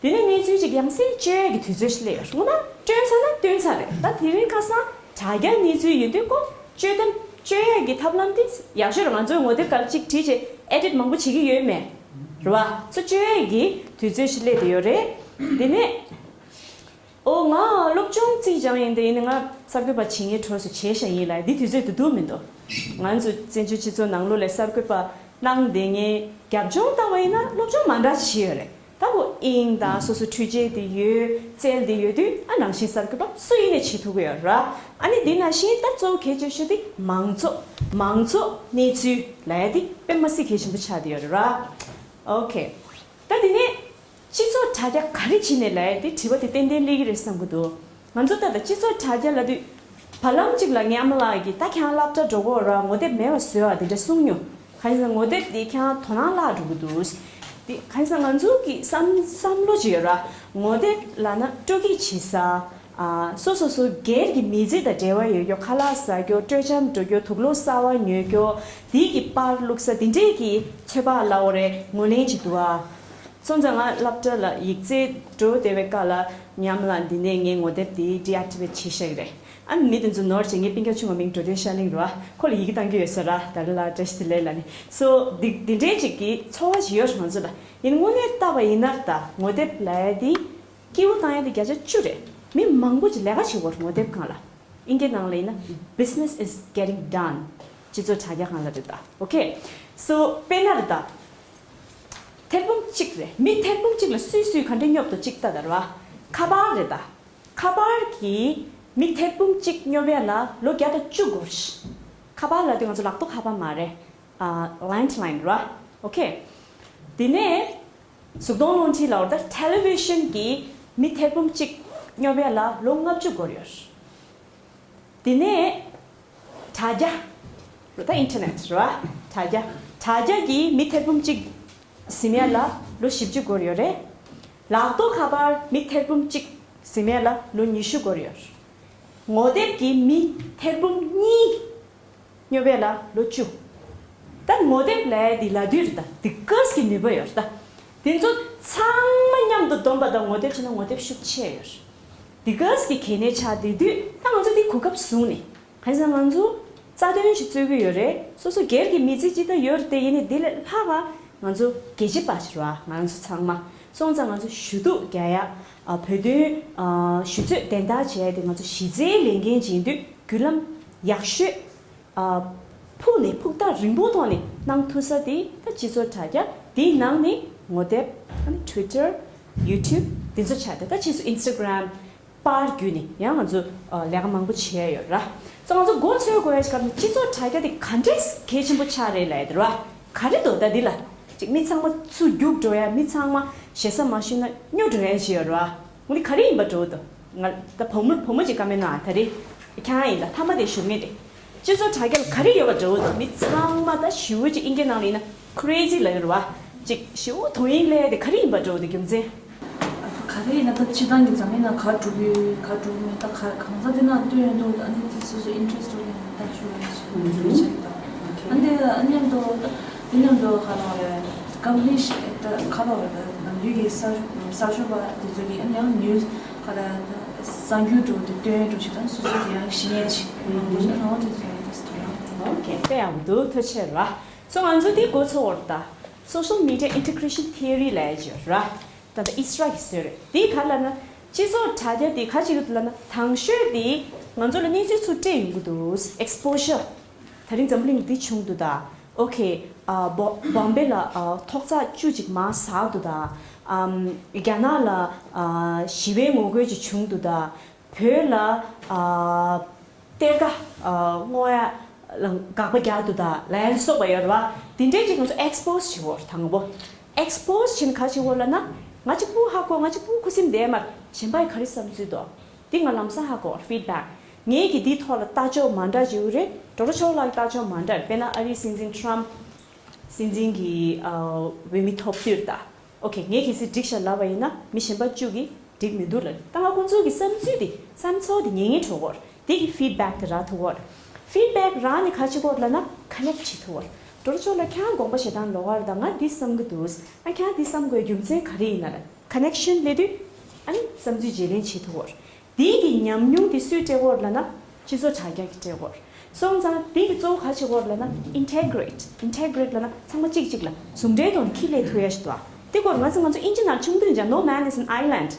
དེ་ནས་གནས་ཚུལ་ཅིག་ཡང་སེ་བཅོས་ཡ་གི་དུས་ཚོད་ཞིག་སླེབས་ཡོད་རེད། སྔོན་མ་བསྐྲུན་ཚར་ན་བསྐྲུན་ཚར་རེད། ད་དེ་རིང་ཁ་སང་དྲ་རྒྱ་གནས་ཚུལ་ཡིན་དུས་ཁོ་བཅོས་ཐབས་བཅོས་ཡ་གི་ཐབས་ལམ་དེ་ཡག་ཤོས་རེད། ང་ཚོས་ངོ་དེབ་སྒང་ལ་ཅིག་བྲིས་བྱས་ཨེ་ཌིཊ་མང་པོ་བྱེད་ཀྱི་ཡོད་མེད། རེད་བ། ཚོ་བཅོ་ཡས་ཀྱི་དུས་ཚོད་ཞིག་སླེབས་བསྡད་ཡོད་རེད། དེ་ནས། ཨོ་ང་སློབ་སྦྱོང་རྩིས་སྦྱང་ཡིན་དེ་ཡིན་ན་ང་གསར་འགོད་པ་བྱེད་མཁན་གྲོས་སུ་བྱས་ཤག་ཡིན་ལ་འདི་དུས་ཚོད་དུ་འདུག་མི་འདུག་ང་ཚོ་བཙན་བྱོལ་སྤྱི་ཚོགས་ནང་ལོགས་ལ་གསར་འགོད་པ་གནང་བསྡད་མཁན་རྒྱབ་ལྗོངས་ལྟ་བ་ཡིན་ན་སློབ་སྦྱོང་མ་འདྲ་བྱས་ཡོད་རེད། ད་གོ་དབྱིངས་དང་སོ་སོ་འཕྲུལ་ཆས་དེ་ཡོད་རྩལ་དེ་ཡོད་དུས་ཨ་ནང་བཞིན་གསར་འགོད་པ་སུ་ཡིན་ནས་བྱེད་ཐུབ་ཀྱི་ཡོད་ར། ཨ་ནི་འདི་ནང་བཞིན་ད་གཙོ་བོ་གལ་ཆེ་ཤོས་དེ་མང་ཚོགས་མང་ཚོགས་གནས་ཚུལ་ལ་ཡ་དེ་དཔེ་མ་སྲིད་གལ་ཆེན་པོ་ཆགས་བསྡད་ཡོད་རེད་ར། ཨོ་ཁེ། ད་དེ་ནས། སྤྱི་ཚོགས་དྲ་རྒྱ་ག་རེ་བྱས་ནས་ལབ་ཡ་དེ་དྲི་བ་དེ་ཏན་ཏན་སླེབས་ཀྱི་རེད་བསམ་གྱི་འདུག་ང་ཚོ་ད་ལྟ་སྤྱི་ཚོགས་དྲ་རྒྱ་ལབ་དུས། བར་ལམ་གཅིག་ལ་ངའི་ཨ་མ་ལགས་ཀྱིས་ད་ཁྱེད་རང་སློབ་གྲྭ་འགྲོ་གི་ཡོད་ར་ངོ་དེབ་མེད་པ་བཟོས་ཨ་དེ་འདྲ་གསུངས་མྱོང་། གང་ཡིན་ཟེར་ན་ངོ་དེབ་དེ་ཁྱེད་རང་དོ་སྣང་བརླག་འགྲོ་གི་འདུག་དེ་གང་ཡིན་ཟེར་ན་ང་ཚོ་གི་བསམ་བསམ་བློ་ཅིག་ཡོད་ར། ངོ་དེབ་ལབ་ན་སྤྲོ་སྐྱིད་བྱེད་ས། ཨ། སོ་སོ་སོ་སྒེར་གྱི་མི་ཚེ་དང་འབྲེལ་བ་ཡོད་རྒྱུ་ཁ་ལག་ཟ་རྒྱུ་སྤྲོ་འཆམ་འགྲོ་རྒྱུ་དུག་ལོག་གསར་བ་ཉོ་རྒྱུ་དེ་གི་པར་བླུགས་ས་དེ་འདྲས་ཀྱི་ཚོད་དཔག་ལབ་དགོས་རེད་ངོས་ལེན་བྱེད་དུས་ཨ། སོང་ཙང་ང་སློབ་གྲྭ་ལ་ཡིག་ཚད་འགྲོ་བསྡད་པའི་སྐབས་ལ་ཉམས་ལ་འདི་ནས་ངའི་ངོ་དེབ་དེ་ཌི་ཨེག་ཊི་ཝེ་ཊི་བྱས་བཞག་གི་རེད། ཨ་ནི་མི་དེ་ཚོ་ནོར་བྱས་ངའི་སྤུན་ཀྱག་ཆུང་བ་མིང་འགྲོ་དོན་ཤར་གླིང་རེད་བ། ཁོ་ལ་ཡི་གེ་བཏང་རྒྱུ་ཡོད་ས་ར་ད་རེ་ལ་བཀྲ་ཤིས་བདེ་ལེགས་ལབ་ནས་སོ་འདི་འདི་འདྲའི་ཅིག་གི་ཚོར་བ་ཞིག་ཡོད་རེད་ང་ཚོ་ལ། ཡིན་དངོས་གནས་བལྟས་པ་ཡིན་ན་ད་ངོ་དེབ་ལབ་ཡ་དེ། སྐྱིད་པོ་བཏང་ཡ་དེ་བརྒྱ་ཆ་བཅུ་རེད། མི་མང་པོ་ཅིག་ལས་ཀ་བྱེད་དགོས་རེད་ངོ་དེབ་སྒང་ལ། ཨིན་སྐད་ནང་ལ་ཡིན་ན་business is getting done། སྤྱི་ཚོགས་དྲ་རྒྱ་སྒང་ལ་རེད་ད། ཨོ་ཁེ། སོ་དཔེར་ན་རེད་ད། ཐེར་འབུམ་གཅིག་རེད། མི་ཐེར་འབུམ་གཅིག་ལ་སུས་སུས་ག་འདྲ་སྙོབ་འདུག་གཅིག་ལྟ་ད་རེད་བ། ཁ་པར་རེད་ད། ཁ་པར་གྱིས་མི་ཐེར་འབུམ་གཅིག་སྙོབ་ཡ་ལ་ལོ་བརྒྱ་དང་བཅུ་འགོར་ཤག་ཁ་པར་ལབ་དུས་ང་ཚོ་ལག་ཐོག་ཁ་པར་མ་རེད། ཨ། ལེན་ཌ་ལའིན་ར། ཨོ་ཁེ། དེ་ནས་གཟུགས་མཐོང་རླུང་འཕྲིན་ལབ་དགོས་རེད་ད། ཊེ་ལི་ཝི་ཤན་གྱིས་མི་ཐེར་འབུམ་གཅིག་སྙོབ་ཡ་ལ་ལོ་ལྔ་བཅུ་འགོར་ཡོད། དེ་ནས་དྲ་རྒྱ་རེད་ད། ཨིན་ཊར་ནེཊ་རེད་བ། དྲ་རྒྱ། དྲ་རྒྱ་གིས་མི་ཐེར་འབུམ་གཅིག་ཟིན་ཡ་ལ་ལོ་བཞི་བཅུ་འགོར་ཡོད་རེད། ལག་ཐོག་ཁ་པར་མི་ཐེར་འབུམ་གཅིག་ཟིན་ཡ་ལ་ལོ་ཉི་ཤུ་འགོར་ཡོད། ངོ་དེབ་ཀྱིས་མི་ཐེར་འབུམ་གཉིས་སྙོབ་ཡ་ལ་ལོ་བཅུ། ད་ངོ་དེབ་ལབ་ཡ་འདི་ལབ་དུས་རེད་ད། འདི་ག་ཙམ་གྱི་ནུས་པ་ཡོད་རེད་ད། དེ་ཚོ་ཚང་མ་མཉམ་དུ་བསྡོམས་པ་དང་ངོ་དེབ་བྱས་ན་ངོ་དེབ་ཤུགས་ཆེ་ཡོད་རེད། འདི་ག་ཙམ་གྱི་གལ་གནད་ཆགས་བསྡད་དུས་ད་ང་ཚོ་འདི་གོ་སྐབས་བཟུང་ནས། གང་ཡིན་ཟེར་ན་ང་ཚོ་རྩ་དོན་ཞིག་རྩོད་ཀྱི་ཡོད་རེད། སོ་སོ་སྒེར་གྱི་མི་ཚེ་ཅིག་ད་ཡོད་རེད་དེ། ཡིན་ནའི་དེ་ལས་ལྷག་ག་ང་ཚོ་རྒྱལ་གཅེས་པ་ཞིག་རེད་བ། ང་ཚོ་ཚང་མ་སོང་ཙང་ང་ཚོ་ཞུ་གཏུག་རྒྱག་ཡ། ཨ། བོད་དོན། ཨ། ཞུ་ཚོད་དན་རྟགས་བྱས་ཏེ་ང་ཚོ་གཞི་རྩའི་ལས་འགན་བྱེད་དུས་བརྒྱུད་ལམ་ཡག་ཤོས། ཨ། ཕུགས་ནས་ཕུགས་ཐག་རིང་པོའི་ཐོག་ནས་གནང་ཐུབ་ས་དེ་ད་སྤྱི་ཚོགས་དྲ་རྒྱ་དེའི་ནང་ནས་ངོ་དེབ། ཨ་ནི་ཊུའི་ཊར། ཡུ་ཊུབ་དེ་ཚོ་ཆགས་ཏེ། ད་ཕྱིས་སུ་ཨིན་སི་ཊ་གྷི་རམ། པར་བརྒྱུད་ནས་ཡང་ང་ཚོ་ཨ་ལས་ཀ་མང་པོ་བྱས་ཡོད་ར། སོ་ང་ཚོ་མགོ་འཚོས་དགོས་ཡ་ཞིག་ག་ནི་སྤྱི་ཚོགས་དྲ་རྒྱ་དེ་ག་འདྲས་གལ་ཆེན་པོ་ཆགས་རེད་ལབ་ཡ་དེ་ར། ག་རེ་འདུག་ད་འདི་ལ་ཅིག་མི་ཚང་མ་ཚུར་རྒྱུག་འགྲོ་ཡ། མི་ཚང་མ་ཞེ་ས་མ་ཞུས་ན་སྨྱོ་འགྲོ་ཡ་ཞིག་ཡོད་ར། འོ་ནི་ག་རེ་ཡིན་པ་འདྲ་བོ་འདུག་ང་ད་བུ་མོ་བུ་མོ་ཅིག་བཀའ་མོལ་གནང་། ད་རེས་ཁྱེད་རང་ཡིན་ད་མཐའ་མ་དེ་ཞུ་ངེས་རེད། སྤྱི་ཚོགས་དྲ་རྒྱ་ལ་ག་རེ་ཡོད་པ་འདྲ་བོ་འདུག་མི་ཚང་མ་ད་ཞེ་པོ་ཅིག་ཨིན་སྐད་ནང་ལ་ཡིན་ན་ཁི་རེ་ཛི་ལབ་ཡོད་རེད་བ། ཅིག་ཞེ་པོ་དོ་དབྱིངས་སླེབས་ཏེ་ག་རེ་ཡིན་པ་འདྲ་བོ་འདུག་རྒྱུ་མཚན། ཨ་ཁ་རེ་ཡིན་ན་ད་སྤྱི་བཏང་གི་འཛམ་གླིང་ནང་ག་འགྲོ་གི་ཡོད་ག་འགྲོ་གི་མེད་ད་ག་གང་ཟག་དེ་ནང་ལྟོས་ཡོང་དུས་ཨ་ནི་དེ་སོ་སོ་ཨིན་ཊི་རེ་སི་ཊི་ཐོག་ནས་ད་ཞུ་བ་ཡིན་ཞེས་ཞུ་བྱེད་ཀྱི་ད། ཨ་འདི་ཨ་མཉམ་དུ་ད་དེ་མཉམ་དུ་ག་རེ་ལབ་དགོས་རེད། ཀམ་པ་ནི་ཞིག་ད་ག་རེ་ལབ་དགོས་རེད། ད་ནམ་རྒྱུན་གྱི་གསར་གསར་ཤོག་པ་དེ་ཚོ་གི་ཨ་ནི་ཡང་ནིའུ་སི་ག་རེ་གསར་འགྱུར་འགྲོ་དེ་སྟོན་འགྲོ་ཞིག་ད་སོ་སོ་གི་ཡང་ཤེས་ཡོན་ཞིག་མང་པོ་ཞིག་རང་དབང་དེ་ཚོ་ཡང་དེ་ཚོ་དོ་སྣང་། ཨོ་ཁེ། དཔེ་ཡག་པོ་འདུག་ཐུགས་རྗེ་ཆེ་ར། སོ་ང་ཚོ་དེ་འགོ་ཚུགས་པ་རེད་ད། Social Media Integration Theory ལབ་ཡ་ཅིག་ཡོད་ར། ད་ལྟ་ཨིས་ར་གིས་བཟོས་རེད། དེ་ག་རེ་ལབ་ན་སྤྱི་ཚོགས་དྲ་རྒྱ་དེ་ག་ཅིག་རེད་ལབ་ན་དང་ཤོས་དེ་ང་ཚོ་ལ་གནས་ཚུལ་ཚུར་སྤྲད་ཡོང་གི་འདུག་ཨེག་སི་པོ་ཞར། ད་རིང་འཛམ་བུ་གླིང་འདི་བྱུང་འདུག་ད། ཨོ་ཁེ། ཨ་བོ་བོམ་བེ་ལ་ཨ་ཐོག་བརྩེགས་བཅུ་ཅིག་མར་ཟགས་འདུག་ད། ཨམ་རྒྱ་ནག་ལ་ཨ་ཞི་བའི་ངོ་རྒོལ་ཅིག་བྱུང་འདུག་ད། བོད་ལ་ཨ་གཏེར་ཁ་ཨ་སྔོག་ཡ་ལ་དགག་པ་རྒྱག་འདུག་ད་ལབ་ཡ་ལ་སོགས་པ་ཡོད་རེད་བ། དེ་འདྲའི་ཅིག་ང་ཚོ་ཨེག་སི་པོ་སི་བྱེད་དགོས་རེད་དང་པོ། ཨེག་སི་པོ་སི་བྱས་ན་ག་རེ་བྱེད་དགོས་ལབ་ན་ང་གཅིག་པུ་ཧ་གོ་ང་གཅིག་པུ་ཁུ་སིམ་བསྡད་མ་རེད། གཞན་པ་ཡིས་ག་རེ་བསམ་ཚུལ་འདུག་འདི་ང་ལམ་སང་ཧ་གོ་ཕིཌ་བེག་ངེད་ཀྱིས་འདིའི་ཐོག་ལ་ལྟ་ཕྱོགས་མ་འདྲ་བྱེད་ཀྱི་རེད། ཌོག་ཊར་ཆོས་ལགས་ཀྱི་ལྟ་ཕྱོགས་མ་འདྲ་རེད། དཔེར་ན་ཨ་རིའི་སྲིད་འཛིན་ཊམ་སྲིད་འཛིན་གྱི་ཨ་འོས་མི་ཐོབ་དུས་ད། ཨོ་ཁེ། ངས་གལ་སྲིད་འགྲིག་ཤག་ལབ་པ་ཡིན་ན་མི་གཞན་པ་བཅུ་གིས་འགྲིག་མི་འདུག་ལབ། ད་ང་ཁོང་ཚོ་གི་བསམ་ཚུལ་དེ་བསམ་ཚུལ་དེ་ཉན་ཉན་འགྲོ་གི་རེད། དེ་གི་ཕིཌ་བེག་དེ་རག་ཐུབ་ཀྱི་རེད། ཕིཌ་བེག་རག་ནས་ག་རེ་བྱེད་ཀྱི་རེད་ལབ་ན་ཀ་ནེག་བྱེད་ཐུབ་ཀྱི་རེད། ཌོག་ཊར་ཆོས་ལགས་ཁྱེད་རང་དགོངས་པ་བཞེས་སྟངས་ལོགས་ཀ་རེད། ད་ང་འདི་བསམ་གྱི་འདུག་ཨ་ཁྱེད་རང་འདི་བསམ་དགོས་རྒྱུ་མཚན་ག་རེ་ཡིན་ན་ལབ། ཀ་ནེག་ཤན་སླེབས་དུས་ཨ་ནི་བསམ་ཚུལ་བརྗེ་ལེན་བྱེད་ཐུབ་ཀྱི་རེད། དེ་གི་ཉམས་མྱོང་དེ་སུས་སྤྲད་ཀྱི་རེད་ལབ་ན། སྤྱི་ཚོགས་དྲ་རྒྱ་གི་འབྲེལ་བ་རེད། སོང་ཙང་དེ་གི་གཙོ་བོ་ག་ཅིག་ཡོད་རེད་ལབ་ན། ཨིན་ཊི་གྷི་རེཊ། ཨིན་ཊི་གྷི་རེཊ་ལབ་ན་ཚང་མ་གཅིག་གཅིག་ལ་ཟུང་འབྲེལ་ཐོག་ནས་ཁྱེར་སླེབས་ཐུབ་ཡ་ཞིག་འདུག་ཨ། དེ་སྐོར་ང་ཚོ་ང་ཚོ་ཨིན་ཇི་ནང་ཆུང་དུས་ཀྱང་No Man is an Island།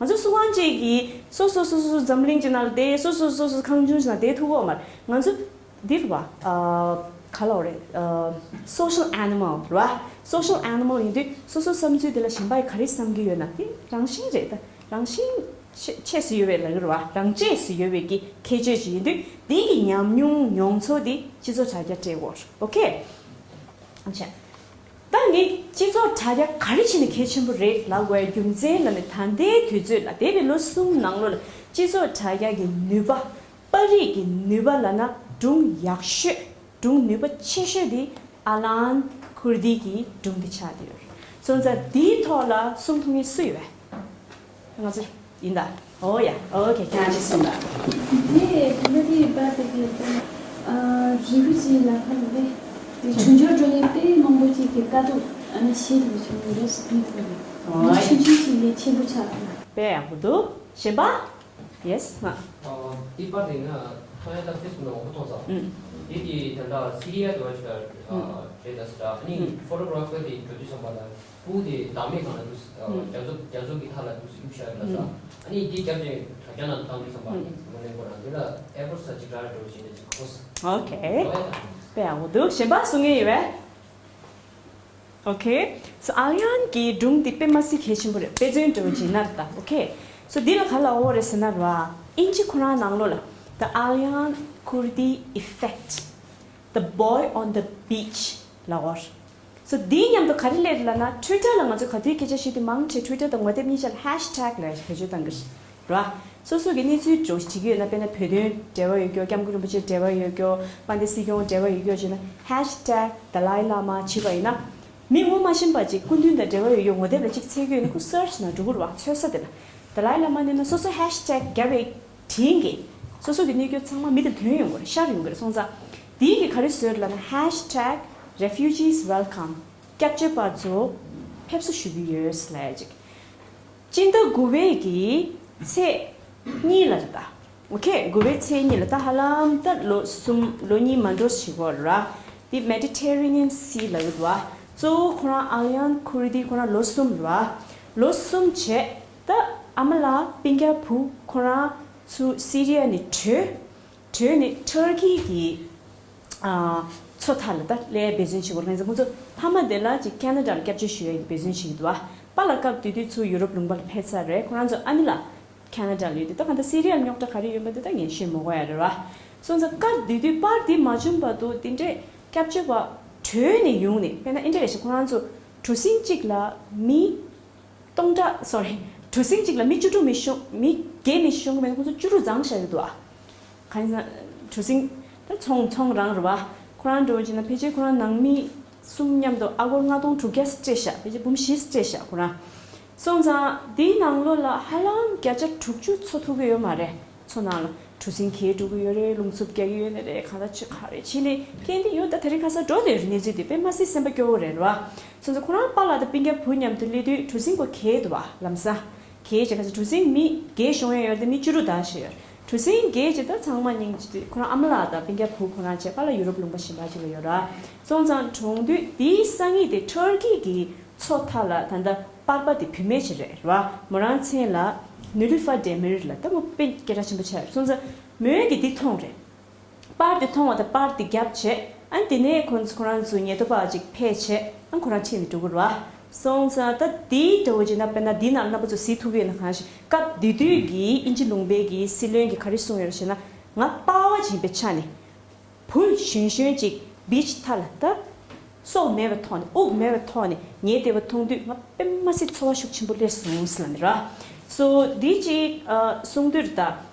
ང་ཚོ་སུ་གང་ཅིག་གིས་སོ་སོ་སོ་སོ་འཛམ་གླིང་ཅིག་ནང་ལ་བསྡད། སོ་སོ་སོ་སོ་ཁང་ཆུང་ཅིག་ནང་བསྡད་ཐུབ་ཀྱི་ཡོད་མ་རེད། ང་ཚོ་འདིར་བ། ཨ། ག་ལབ་དགོས་རེད། ཨ། སོ་ཤལ་ཨེ་ནི་མལ་རེད་བ། སོ་ཤལ་ཨེ་ནི་མལ་ཡིན་དུས་སོ་སོ་བསམ་ཚུལ་དེ་ལ་གཞན་པ་གིས་ག་རེ་བསམ་གྱི་ཡོད་ན་དེ་རང་བཞིན་རེད་ད། རང་བཞིན་ཆེ་ཆེ་སུ་ཡོད་པའི་ལ་རེད་བ། རང་གཅེས་སུ་ཡོད་པའི་གི་ཁྱད་ཆོས་ཅིག་ཡིན་དུས་དེ་གི་ཉམས་མྱོང་མྱོང་ཚོར་དེ་སྤྱི་ཚོགས་དྲ་རྒྱ་སྤྲད་དགོས་རེད། ཨོ་ཁེ། ཨ་ཆ། ད་ངས་སྤྱི་ཚོགས་དྲ་རྒྱ་ག་རེ་བྱས་ནས་གལ་ཆེན་པོ་རེད་ལབ་དགོས་ཡ་རྒྱུ་མཚན་ལབ་ན་ད་ལྟའི་དུས་ཚོད་ལ་འདས་པའི་ལོ་གསུམ་ནང་ལོགས་ལ་སྤྱི་ཚོགས་དྲ་རྒྱ་གི་ནུས་པ། པར་རིས་ཀྱི་ནུས་པ་ལབ་ན་སྒྲུང་ཡག་ཤོས། སྒྲུང་ནུས་པ་ཆེ་ཤོས་དེ་ཨ་ལན་ཁུར་དི་གི་སྒྲུང་དེ་ཆགས་བསྡད་ཡོད་རེད། སོང་ཙང་དེའི་ཐོག་ལ་གསུང་ཐུབ་མཁན་སུ་ཡོད་པས། ང་ཚོ་ཡིན་ད། ཨོ་ཡ། ཨོ་ཁེ། ཁྱེད་རང་ཅིག་གསུངས་དང་། ངས་བོད་ཀྱི་པར་དེ་གའི་ཐོག་ཨ་རི་བོ་ཅིག་ལ་ཁ་ལ་བས་དེ་གྲོང་ཁྱེར་འགྲོ་མཁན་དཔེ་མང་པོ་ཅིག་གི་དཀའ་སྡུག་ཨ་ནི་ཤེས་ཐུབ་བྱུང་ཡོད་རེད་ཟེར་ཐུབ་ཡོད་རེད། ཨོ་ཆུང་ཆུང་ཅིག་ལས་ཆེན་པོ་ཆགས་ཐུབ། དཔེ་ཡག་པོ་འདུག་གཞན་པ། Yes ང་། ཨ། འདི་པར་དེ་ང་ཐོག་ཡ་ད་ཕེ་སི་བུག་ནང་འོ་མཐོང་ཙང་། ཨུམ། འདི་གི་ད་ལྟ་སི་རི་ཡ་དེ་བ་ཅིག་ཨ་ཨུམ། རེད་ད་ཟེར། ཨ་ནི་ཨུམ། ཕོ་ཊོ་གྷ་ར་ཕར་དེ་འགྲོ་དུས་ཙམ་པ་ལ་སྤུ་དེ་བདག་མེད་སྒང་ལ་འདུག་ཟེར། ཨུམ། རྒྱ་མཚོ་རྒྱ་མཚོ་གི་མཐའ་ལ་འདུག་ཟེར་གཡུག་བཞག་ཡོད་ལ་ཟེར། ཨུམ། ཨ་ནི་འདི་རྒྱབ་ཅིག་དྲ་རྒྱ་ནང་བཏང་དུས་ཙམ་པ་ཨུམ། མ་ལེན་གོ་རང་འདི་ལ་ཨེ་ཕོར་ས་ཅིག་ར་རེ་འགྲོ་བཞིན་དེ་ཅིག་ཁོ་ས། ཨོ་ཁེ། ཨོ་ཡ་ད། དཔེ་ཡག་པོ་འདུག་གཞན་པ་གསུང་མཁན་ཡོད་པས། ཨོ་ཁེ། སོ་ཨལ་ཡན་གྱི་སྒྲུང་འདི་དཔེ་མ་སྲིད་གལ་ཆེན་པོ་རེད། དཔེ་མཚོན་འདྲ་བོ་བྱས་ན་རེད་ད། ཨོ་ཁེ། སོ་འདི་ལ་ག་ལབ་ཡོད་རེད་ཟེར་ན་ར། ཨིན་ཇི་ཁོ་རང་ནང་ལོགས་ལ་The Alian Kurdi Effect, The Boy on the Beach ལབ་ཡོད་རེད། སོ་འདིའི་མཉམ་དུ་ག་རེ་སླེབས་རེད་ལབ་ན། ཊུའི་ཊར་ལ་ང་ཚོས་ག་དུས་སྐད་ཆ་བཤད་དུས་མང་ཆེ་ཊུའི་ཊར་དང་ངོ་དེབ་གཉིས་ཆ་ལ་ཧེཤ་ཊེག་ལབ་བེད་སྤྱོད་བཏང་གི་རེད། ར། སོ་སོ་གི་གནས་ཚུལ་འདྲ་བོ་ཞིག་བྲིས་ཀྱི་ཡོད་ན། དཔེར་ན་བོད་དོན་འབྲེལ་བ་ཡོད་རྒྱུ། སྐྱབས་མགོན་རིན་པོ་ཆེ་འབྲེལ་བ་ཡོད་རྒྱུ། དཔལ་ལྡན་སྲིད་སྐྱོང་འབྲེལ་བ་ཡོད་རྒྱུ་བྱས་ན་ཧེཤ་ཊེག་དཱ་ལའི་བླ་མ་བྲིས་པ་ཡིན་ན། མི་ངོ་མ་ཤེས་པ་ཅིག་སྐུ་མདུན་དང་འབྲེལ་བ་ཡོད་རྒྱུ་ངོ་དེབ་ལ་ཅིག་འཚོལ་གྱི་ཡོད་ན་ཁོ་སར་ཆི་ནང་འགྲོ་གི་རེད་བ། འཚོལ་ས་དེ་ལ། དཱ་ལའི་བླ་མ་བསྣན་ན་སོ་སོ་ཧེཤ་ཊེག་བརྒྱབ་པའི་དྲིན་གྱིས་སོ་སོ་གི་གནས་སྐྱོན་ཚང་མ་མི་དེར་ཐོན་ཡོང་གི་རེད། ཤར་ཡོང་གི་རེད། སོང་ཙང་དེའི་གི་ག་རེ་བཟོས་རེད་ལབ་ན། ཧེཤ་ཊེག་རེ་ཕུ་ཇིས་ཝེལ་ཀམ། སྐྱབས་བཅོལ་བ་ཚོ་ཕེབས་བསུ་ཞུ་གི་ཡོད་ལབ་ཡ་ཅིག་སྤྱི་ཟླ་དགུ་པའི་གི་ཚེས་གཉིས་ལ་རེད་ད། ཨོ་ཁེ། དགུ་པའི་ཚེས་གཉིས་ལ། ད་ཧ་ལམ་ད་ལོ་གསུམ་ལོ་གཉིས་མ་འགྲོ་ཞིག་འགོར་ར། འདི་མེ་ཌི་ཊེ་རི་ནི་ཡན་སི་ལབ་ཡོད་ར། གཙོ་བོ་ཁོ་རང་ཨལ་ཡན་ཁུར་དི་ཁོ་རང་ལོ་གསུམ་ར། ལོ་གསུམ་བྱས། ད་ཨ་མ་ལགས་སྤུན་ཀྱག་བུ་ཁོ་རང་ཚུར་སི་རི་ཡ་ནས་བྲོས། བྲོས་ནས་ཊར་ཀི་གི་ཨ་མཚོ་མཐའ་ལ་ད་སླེབས་འབད་བརྩོན་བྱེད་དགོས་རེད། ཁོང་ཚོ་ཕ་མ་དེ་ལ་ཅིག་ཁེ་ན་ཌ་ལ་སྐྱབས་བཅོལ་ཞུ་ཡ་གི་འབད་བརྩོན་བྱེད་ཀྱི་འདུག་བ། པཱ་ལགས་སྐབས་དེ་དུས་ཚུར་ཡུ་རོབ་ལུང་པ་ལ་ཕེབས་ཚར་རེད། ཁོ་རང་ཚོ་ཨ་ནི་ལ་ཁེ་ན་ཌ་ལ་ཡོད་དུས། ད་གང་ལྟར་སི་རི་ཡ་ལ་རྙོག་དྲ་ག་རེ་ཡོད་པ་དེ་ད་ངས་ཤེས་མི་དགོས་ཡ་རེད་བ། སོང་ཙང་སྐབས་དེ་དུས་པར་དེ་མ་བྱུང་བར་དུ་དེ་འདྲའི་སྐྱབས་བཅོལ་བ་བྲོས་ནས་ཡོང་ནས། དཔེར་ན་ཨིན་ཌི་རེ་ཤི་ཡ། ཁོ་རང་ཚོ་གྲུ་གཟིངས་གཅིག་ལ་མི་སྟོང་ཕྲག་སོ་རི། གྲུ་གཟིངས་གཅིག་ལ་མི་བཅུ་དྲུག་མི་ཤོང་མི་བརྒྱད་མི་ཤོང་གི་མེད་ན་ཁོང་ཚོ་བཅུ་དྲུག་བརྫངས་བཞག་གི་འདུག་ཨ། གང་ཡིན་ཟེར་ན་གྲུ་གཟིངས་ད་ཚོང་ཚོང་རང་རེད་བ། ཁོ་རང་འདྲ་བོ་བྱས་ན་ཕལ་ཆེར་ཁོ་རང་ནང་མི་གསུམ་མཉམ་དུ་ཨ་སྒོར་ལྔ་སྟོང་དྲུག་བརྒྱ་སྤྲད་བཞག་ཕལ་ཆེར་འབུམ་བཞི་སྤྲད་བཞག་ཁོ་རང་། སོང་ཙང་དེའི་ནང་ལོགས་ལ་ཧ་ལམ་བརྒྱ་ཆ་དྲུག་ཅུ་འཚོ་ཐུབ་ཀྱི་ཡོད་མ་རེད། མཚོ་ནང་ལ་གྲུ་གཟིངས་གས་འགྲོ་གི་ཡོད་རེད། རླུང་འཚུབ་རྒྱག་གི་ཡོད་ནི་རེད། གང་ལྟར་ཅིག་ག་རེ་བྱས་ནས་ཁེངས་ཏེ་ཡོད། ད་དེ་རིང་ཁ་སང་འགྲོ་བསྡད་ཡོད་རེད། གནས་ཚུལ་དེ་དཔེ་མ་སྲིད་སེམས་པ་སྐྱོ་བོ་རེད་བ། སོང་ཙང་ཁོ་རང་པཱ་ལགས་དང་སྤུན་ཀྱག་བུ་མཉམ་དུ་སླེབས་དུས་གྲུ་གཟིངས་ཁོ་གས་འདུག་བ། ལམ་སང་གས་བྱས། ཁ་སང་གྲུ་གཟིངས་མི་བརྒྱད་ཤོང་ཡ་ཡོད་རེད་དེ་མི་བཅུ་དྲུག་བདའ་བཞག་ཡོད། གྲུ་གཟིངས་གས་བྱས་ད་ཚང་མ་སྙིང་རྗེ། ཁོ་རང་ཨ་མ་ལགས་དང་སྤུན་ཀྱག་བུ་ཁོ་རང་བྱས། པཱ་ལགས་ཡུ་རོབ་ལུང་པ་གཞན་པ་ཅིག་ལ་ཡོད་ར། སོང་ཙང་གྲོངས་དུས་དེའི་སང་ཉིན་དེ་ཊར་ཀི་གི་མཚོ་མཐའ་ལ་ད་ལྟ་པར་པ་དེ་བུད་མེད་ཅིག་རེད་བ། མོ་རང་མཚན་ལ་ནུ་ལུ་ཧྥར་ཌེ་མིར་ལབ། ད་མོ་དཔེ་སྐད་གྲགས་ཆེན་པོ་ཆགས་ཡོད། སོང་ཙང་མོས་ཀྱིས་འདི་མཐོང་རེད། པར་དེ་མཐོང་བ་དང་པར་དེ་རྒྱབ་བྱས། ཨ་ནི་དེ་ནས་ཁོ་ཁོ་རང་ཚོ་ཉེན་རྟོག་པ་ཅིག་ཕེབས་བྱས། ཨ་ནི་ཁོ་རང་ཁྲིད་ནས་འགྲོ་གི་རེད་བ། སོང་ཙང་ད་དེའི་འདྲ་བོ་ཅིག་ན། དཔེར་ན་འདི་ནང་རྣམ་པ་ཚོ་གཟིགས་ཐུབ་ཀྱི་ཡོད་ན། གང་ཞིག་སྐབས་དེ་དུས་ཀྱི་དབྱིན་ཇི་ལུང་པའི་གི་སྲིད་བློན་གྱིས་ག་རེ་གསུངས་ཡོད་རེད་ཟེར་ན། ང་པར་པ་ཅིག་ཡིན་པའི་ཆ་ནས། བུ་གཞོན་གཞོན་ཅིག་བིཆ་མཐའ་ལ་ད་སྲོག་མེད་པའི་ཐོག་ནས་དབུགས་མེད་པའི་ཐོག་ནས་ཉལ་བསྡད་པ་མཐོང་དུས་ང་དཔེ་མ་སྲིད་ཚོར་བ་ཤུགས་ཆེན་པོ་སླེབས་སོང་ཟེར་ལབ་ནས་ར། སོ་འདི་ཅིག་ཨ་གསུང་དུས་ད་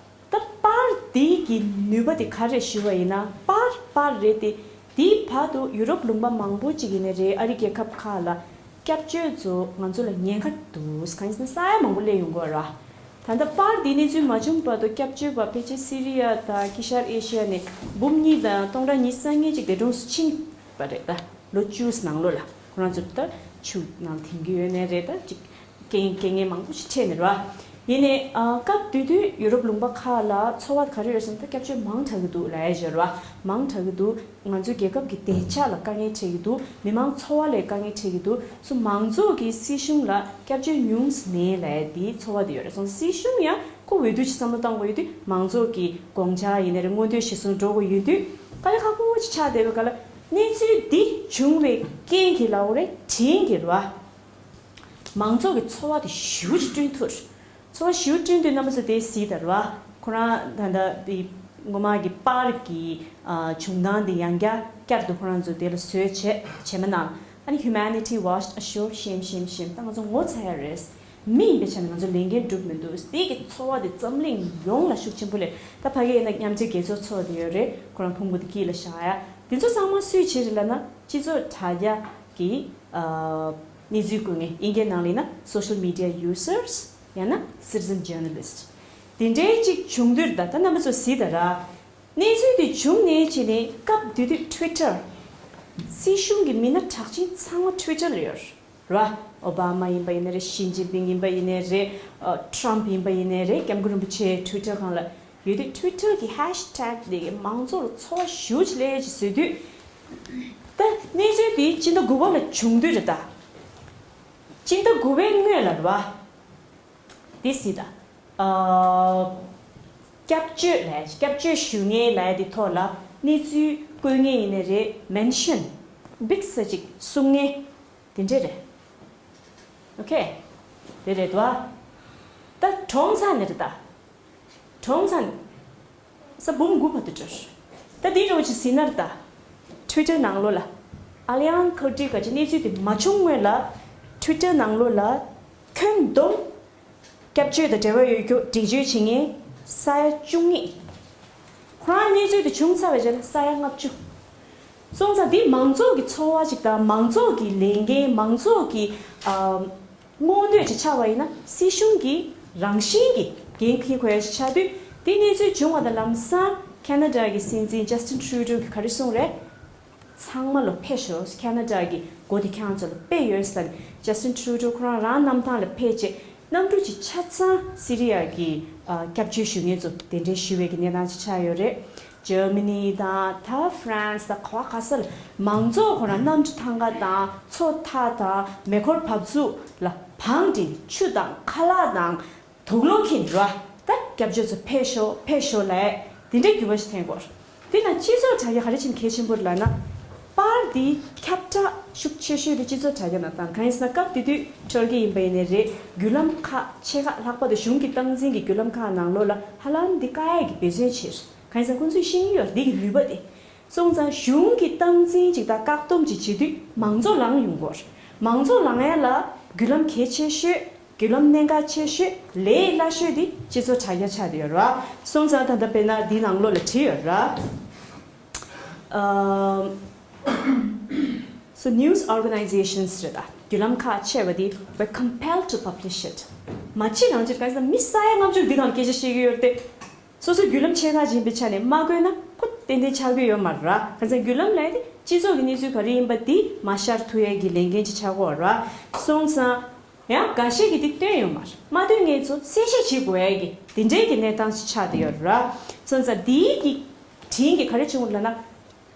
ད་པར་འདི་གི་ནུས་པ་དེ་ག་རེ་ཞུ་བ་ཡིན་ན། པར་པར་རེད་དེ། དེའི་བར་དུ་ཡུ་རོབ་ལུང་པ་མང་པོ་ཅིག་ཡིན་ནའི་རེད། ཨ་རི་རྒྱལ་ཁབ་ཁག་ལ་སྐྱབས་བཅོལ་ཚོ་ང་ཚོ་ལ་ཉེན་ཁ་འདུག་གང་ཡིན་ཟེར་ན་ས་ཡ་མང་པོ་སླེབས་ཡོང་གི་ཡོད་ར། ད་ལྟ་པར་འདིའི་གནས་ཚུལ་མ་བྱུང་བར་དུ་སྐྱབས་བཅོལ་བ་ཕལ་ཆེར་སི་རི་ཡ་དང་དཀྱིལ་ཤར་ཨེ་ཤི་ཡ་ནས་འབུམ་གཉིས་དང་སྟོང་ཕྲག་ཉི་ཤུ་རྩ་གཉིས་ཅིག་འདས་གྲོངས་སུ་ཕྱིན་པ་རེད། ད་ལོ་བཅུ་ནང་ལོགས་ལ་ཁོ་རང་ཚོ་ད་ཆུ་ནང་ཐིམ་གྱི་ཡོད་ནའི་རེད། ད་ཅིག་རྐྱེན་རྐྱེན་ངན་མང་པོ་ཞིག་འཕྲད་ནས་རེད་བ། ཡིན་ནའི་ཨ་སྐབས་དེ་དུས་ཡུ་རོབ་ལུང་པ་ཁག་ལ་ཚོར་བ་ག་རེ་ཡོད་ཟེར་ན། ད་སྐྱབས་བཅོལ་མང་དྲགས་ཀྱི་འདུག་ལབ་ཡ་ཅིག་ཡོད་རེད་བ། མང་དྲགས་ཀྱི་འདུག་ང་ཚོའི་རྒྱལ་ཁབ་ཀྱི་བདེ་འཇགས་ལ་དཀའ་ངལ་འཕྲད་ཀྱི་འདུག་མི་མང་འཚོ་བ་ལ་དཀའ་ངལ་འཕྲད་ཀྱི་འདུག་སོ་མང་ཚོགས་ཀྱིས་སྲིད་གཞུང་ལ་སྐྱབས་བཅོལ་ཉུང་ཙམ་མེད་ལབ་ཡ་དེའི་ཚོར་བ་དེ་ཡོད་རེད། སོང་ཙང་སྲིད་གཞུང་ཡང་ཁོ་འོས་བསྡུ་ཞིག་བསམ་བློ་བཏང་དགོས་ཡོད་དུས་མང་ཚོགས་ཀྱི་དགོངས་འཆར་ཡིན་ནའི་རེད། མངོན་འདོད་གཞིར་བཟུང་འགྲོ་དགོས་ཡོད་དུས་དཀའ་ལས་ཁག་པོ་ཅིག་ཆགས་བསྡད་པའི་སྐབས་ལ། གནས་ཚུལ་འདི་བྱུང་བའི་རྐྱེན་གྱིས་ལབ་དགོས་རེད། དྲིན་གྱིས་རེད་བ། མང་ཚོགས་ཀྱི་ཚོར་བ་དེ་ཞེ་པོ་ཅིག་བསྐྲུན་ཐུབ། ཚོར་བ་ཞེ་པོ་བསྐྲུན་དུས་རྣམ་པ་ཚོ་དེ་གཟིགས་དང་ར། ཁོ་རང་ད་ལྟ་དེ་སྔོན་མ་གི་པར་གྱི་ཨ་བྱུང་སྟངས་དེ་ཡང་བསྐྱར་བསྐྱར་དུ་ཁོ་རང་ཚོ་དེ་ལ་བཟོས་བྱས་བྱས་མ་གནང་། ཨ་ནི་Humanity Watch ཨ་ཤོ་ཤེམ་ཤེམ་ཤེམ། ད་ང་ཚོ་ངོ་ཚ་ཡ་རེད། མི་ཡིན་པའི་ཆ་ནས་ང་ཚོ་ལས་འགན་སྒྲུབ་མི་འདུག་དེ་གི་ཚོར་བ་དེ་འཛམ་གླིང་ཡོངས་ལ་ཤུགས་ཆེན་པོ་སླེབས། ད་ཕ་གི་ཡིན་ན་མཉམ་འབྲེལ་རྒྱལ་ཚོགས་ཚོགས་དེ་ཡོད་རེད། ཁོ་རང་ཕུང་པོ་དེ་དཀྱིལ་ལ་བཞག་ཡ། དེ་ཚོ་ཚང་མ་སུས་བྱས་རེད་ལབ་ན། སྤྱི་ཚོགས་དྲ་རྒྱ་གི་ཨ་གནས་ཚུལ་བཀོད་མཁན། དབྱིན་སྐད་ནང་ལ་ཡིན་ན་social media users ཡང་ན་citizen journalist། དེ་འདྲའི་ཅིག་བྱུང་དུས་ད་ལྟ་རྣམ་པ་ཚོ་གཟིགས་དང་ར། གནས་ཚུལ་དེ་བྱུང་ནས་བྱས་ནས་སྐབས་དེ་དུས་Twitter། སྲིད་གཞུང་གི་མི་སྣ་གྲགས་ཅན་ཚང་མ་Twitter ལ་ཡོད་རེད་བ། ཨོ་བྷ་མ་ཡིན་པ་ཡིན་ནའི་རེད། ཞི་ཅིན་ཕིང་ཡིན་པ་ཡིན་ནའི་རེད། ཨ་Trump ཡིན་པ་ཡིན་ནའི་རེད། སྐྱབས་མགོན་རིན་པོ་ཆེ་Twitter སྒང་ལ་ཡོད་དུས། Twitter གི་hashtag དེ་གི་མང་ཚོགས་ལ་ཚོར་བ་ཞེ་པོ་ཅིག་སླེབས་ཡ་ཅིག་བཟོས་དུས། ད་གནས་ཚུལ་དེ་སྤྱི་ཟླ་དགུ་པ་ལ་བྱུང་དུས་རེད་ད། སྤྱི་ཟླ་དགུ་པའི་སྔོན་ལ་རེད་བ། དེ་སྲིད་ད། ཨ་སྐྱབས་བཅོལ་ལབ་ཡ། སྐྱབས་བཅོལ་ཞུ་མཁན་ལབ་ཡ་དེ་ཐོག་ལ་གནས་ཚུལ་བཀོད་མཁན་ཡིན་ནའི་རེད། mention big ས་ཅིག་གསུང་མཁན་དེ་འདྲས་རེད། ཨོ་ཁེ། དེ་རེད་དོ། ད་གྲོངས་ཚར་ནི་རེད་ད། གྲོངས་ཚར་ནི། ས་འབུམ་དགུ་བར་དུ་འགྲོ། ད་འདི་འདྲ་བོ་ཅིག་གཟིགས་ན་རེད་ད། Twitter ནང་ལོགས་ལ། Alan Kurdi ག་ཅིག་གནས་ཚུལ་དེ་མ་བྱུང་སྔོན་ལ། Twitter ནང་ལོགས་ལ། ཁྱོན་བསྡོམས། སྐྱབས་བཅོལ་དང་འབྲེལ་བ་ཡོད་རྒྱུ་འགྲེལ་བརྗོད་བྱེད་མཁན་ས་ཡ་བཅུ་གཉིས། ཁོ་རང་གནས་ཚུལ་དེ་བྱུང་ཚར་བའི་རྗེས་ལ་ས་ཡ་ལྔ་བཅུ། སོང་ཙང་འདི་མང་ཚོགས་ཀྱི་ཚོར་བ་ཅིག་དང་མང་ཚོགས་ཀྱི་ལས་འགན། མང་ཚོགས་ཀྱི་ཨ་མངོན་འདོད་ཅིག་ཆགས་པ་ཡིན་ན། སྲིད་གཞུང་གིས་རང་བཞིན་གྱིས་འགན་འཁྱེར་དགོས་ཡ་ཞིག་ཆགས་དུས། འདི་གནས་ཚུལ་བྱུང་བ་དང་ལམ་སང་ཁ་ན་ཌ་གི་སྲིད་འཛིན་Justin Trudeau གིས་ག་རེ་གསུངས་རེད། ཚང་མ་ལོ་ཕེབས་ཤོག་ཁ་ན་ཌ་གི་སྒོ་དེ་ཁྱེད་རང་ཚོ་ལ་ཕྱེ་ཡོད་ཟེར་ནས། Justin Trudeau ཁོ་རང་རང་གནམ་ཐང་ལ་ཕེབས་རྗེས་གནམ་གྲུ་གཅིག་ཆ་ཚང་སི་རི་ཡ་གི་ཨ་སྐྱབས་བཅོལ་ཞུ་མཁན་ཚོ་གདན་འདྲེན་ཞུ་བའི་གི་གནས་སྟངས་ཅིག་ཆགས་ཡོད་རེད། Germany དང་ད་France དང་ག་བ་ག་ས་ལ་མང་ཚོགས་ཁོ་རང་གནམ་གྲུ་ཐང་ག་དང་མཚོ་ཐག་དང་མེ་འཁོར་བབས་ཚུགས་ལ་བང་སྒྲིག་ཆུ་དང་ཁ་ལག་དང་། དུག་སློག་གི་འགྲོ་བ། ད་སྐྱབས་བཅོལ་ཚོ་ཕེབས་ཤོག་ཕེབས་ཤོག་ལབ་དེ་འདྲའི་འགྱུར་བ་ཞིག་ཐོན་གོ། དེ་ན་སྤྱི་ཚོགས་དྲ་རྒྱ་ག་རེ་བྱས་ནས་གལ་ཆེན་པོ་རེད་ལབ་ན། པར་འདི་ཁྱབ་བསྒྲགས་ཤུགས་ཆེ་ཤོས་དེ་སྤྱི་ཚོགས་དྲ་རྒྱ་ནང་བཏང་། གང་ཡིན་ཟེར་ན་སྐབས་དེ་དུས་ཊར་ཀི་ཡིན་པ་ཡིན་ནའི་རེད། བརྒྱུད་ལམ་ཁག་ཆེ་ཁག་ལྷག་པར་དུ་གཞུང་གི་སྟངས་འཛིན་གྱི་བརྒྱུད་ལམ་ཁག་ནང་ལོགས་ལ་ཧ་ལམ་འདི་བཀག་ཡས་ཀྱི་འབད་བརྩོན་བྱས། གང་ཡིན་ཟེར་ན་ཁོང་ཚོས་ཤེས་ཀྱི་ཡོད་རེད་འདི་གི་ནུས་པ་དེ། སོང་ཙང་གཞུང་གི་སྟངས་འཛིན་ཅིག་དང་བཀག་སྡོམ་ཅིག་བྱེད་དུས་མང་ཚོགས་ལངས་ཡོང་གི་ཡོད་རེད། མང་ཚོགས་ལངས་ཡ་ལ་བརྒྱུད་ལམ་གལ་ཆེ་ཤོས། བརྒྱུད་ལམ་གནད་འགག་ཆེ་ཤོས། ལས་སླ་ཤོས་དེ་སྤྱི་ཚོགས་དྲ་རྒྱ་ཆགས་བསྡད་ཡོད་རེད་བ། སོང་ཙང་ད་ལྟ་དཔེར་ན་འདི་ནང་ལོགས་ལ་བྲིས་ཡོད་རེད། ཨམ། So news organizations རེད་ད། བརྒྱུད་ལམ་ཁག་ཆེ་བ་དེ་were compelled to publish it. མ་བྱེད་རང་བྱེད་གང་ཟེར་ན་མི་ས་ཡ་ལྔ་བཅུ་འདི་སྒང་ལ་སྐད་ཆ་བཤད་ཀྱི་ཡོད་རེད་དེ། སོ་སོ་བརྒྱུད་ལམ་ཆེ་ཁག་ཅིག་ཡིན་པའི་ཆ་ནས་མ་བཀོད་ན་ཁོ་ཏན་ཏན་ཆགས་ཀྱི་ཡོད་མ་རེད། གང་ཟེར་བརྒྱུད་ལམ་ལབ་ཡ་དེ་སྤྱི་ཚོགས་ཀྱི་གནས་ཚུལ་ག་རེ་ཡིན་པ་དེ་མ་ཤར་ཐུབ་ཡ་གི་ལས་འགན་ཅིག་ཆགས་ཀྱི་ཡོད་རེད། སོང་ཙང་ཡང་འགའ་ཤས་ཀྱིས་དེ་བཏོན་ཡོད་མ་རེད། མ་བཏོན་མཁན་ཚོ་གསལ་བཤད་བྱེད་དགོས་ཡ་གི་དེ་འདྲའི་གི་གནས་སྟངས་ཅིག་ཆགས་བསྡད་ཡོད་རེད། སོང་ཙང་དེའི་གི་དྲིན་གྱིས་ག་རེ་བྱུང་ལབ་ན།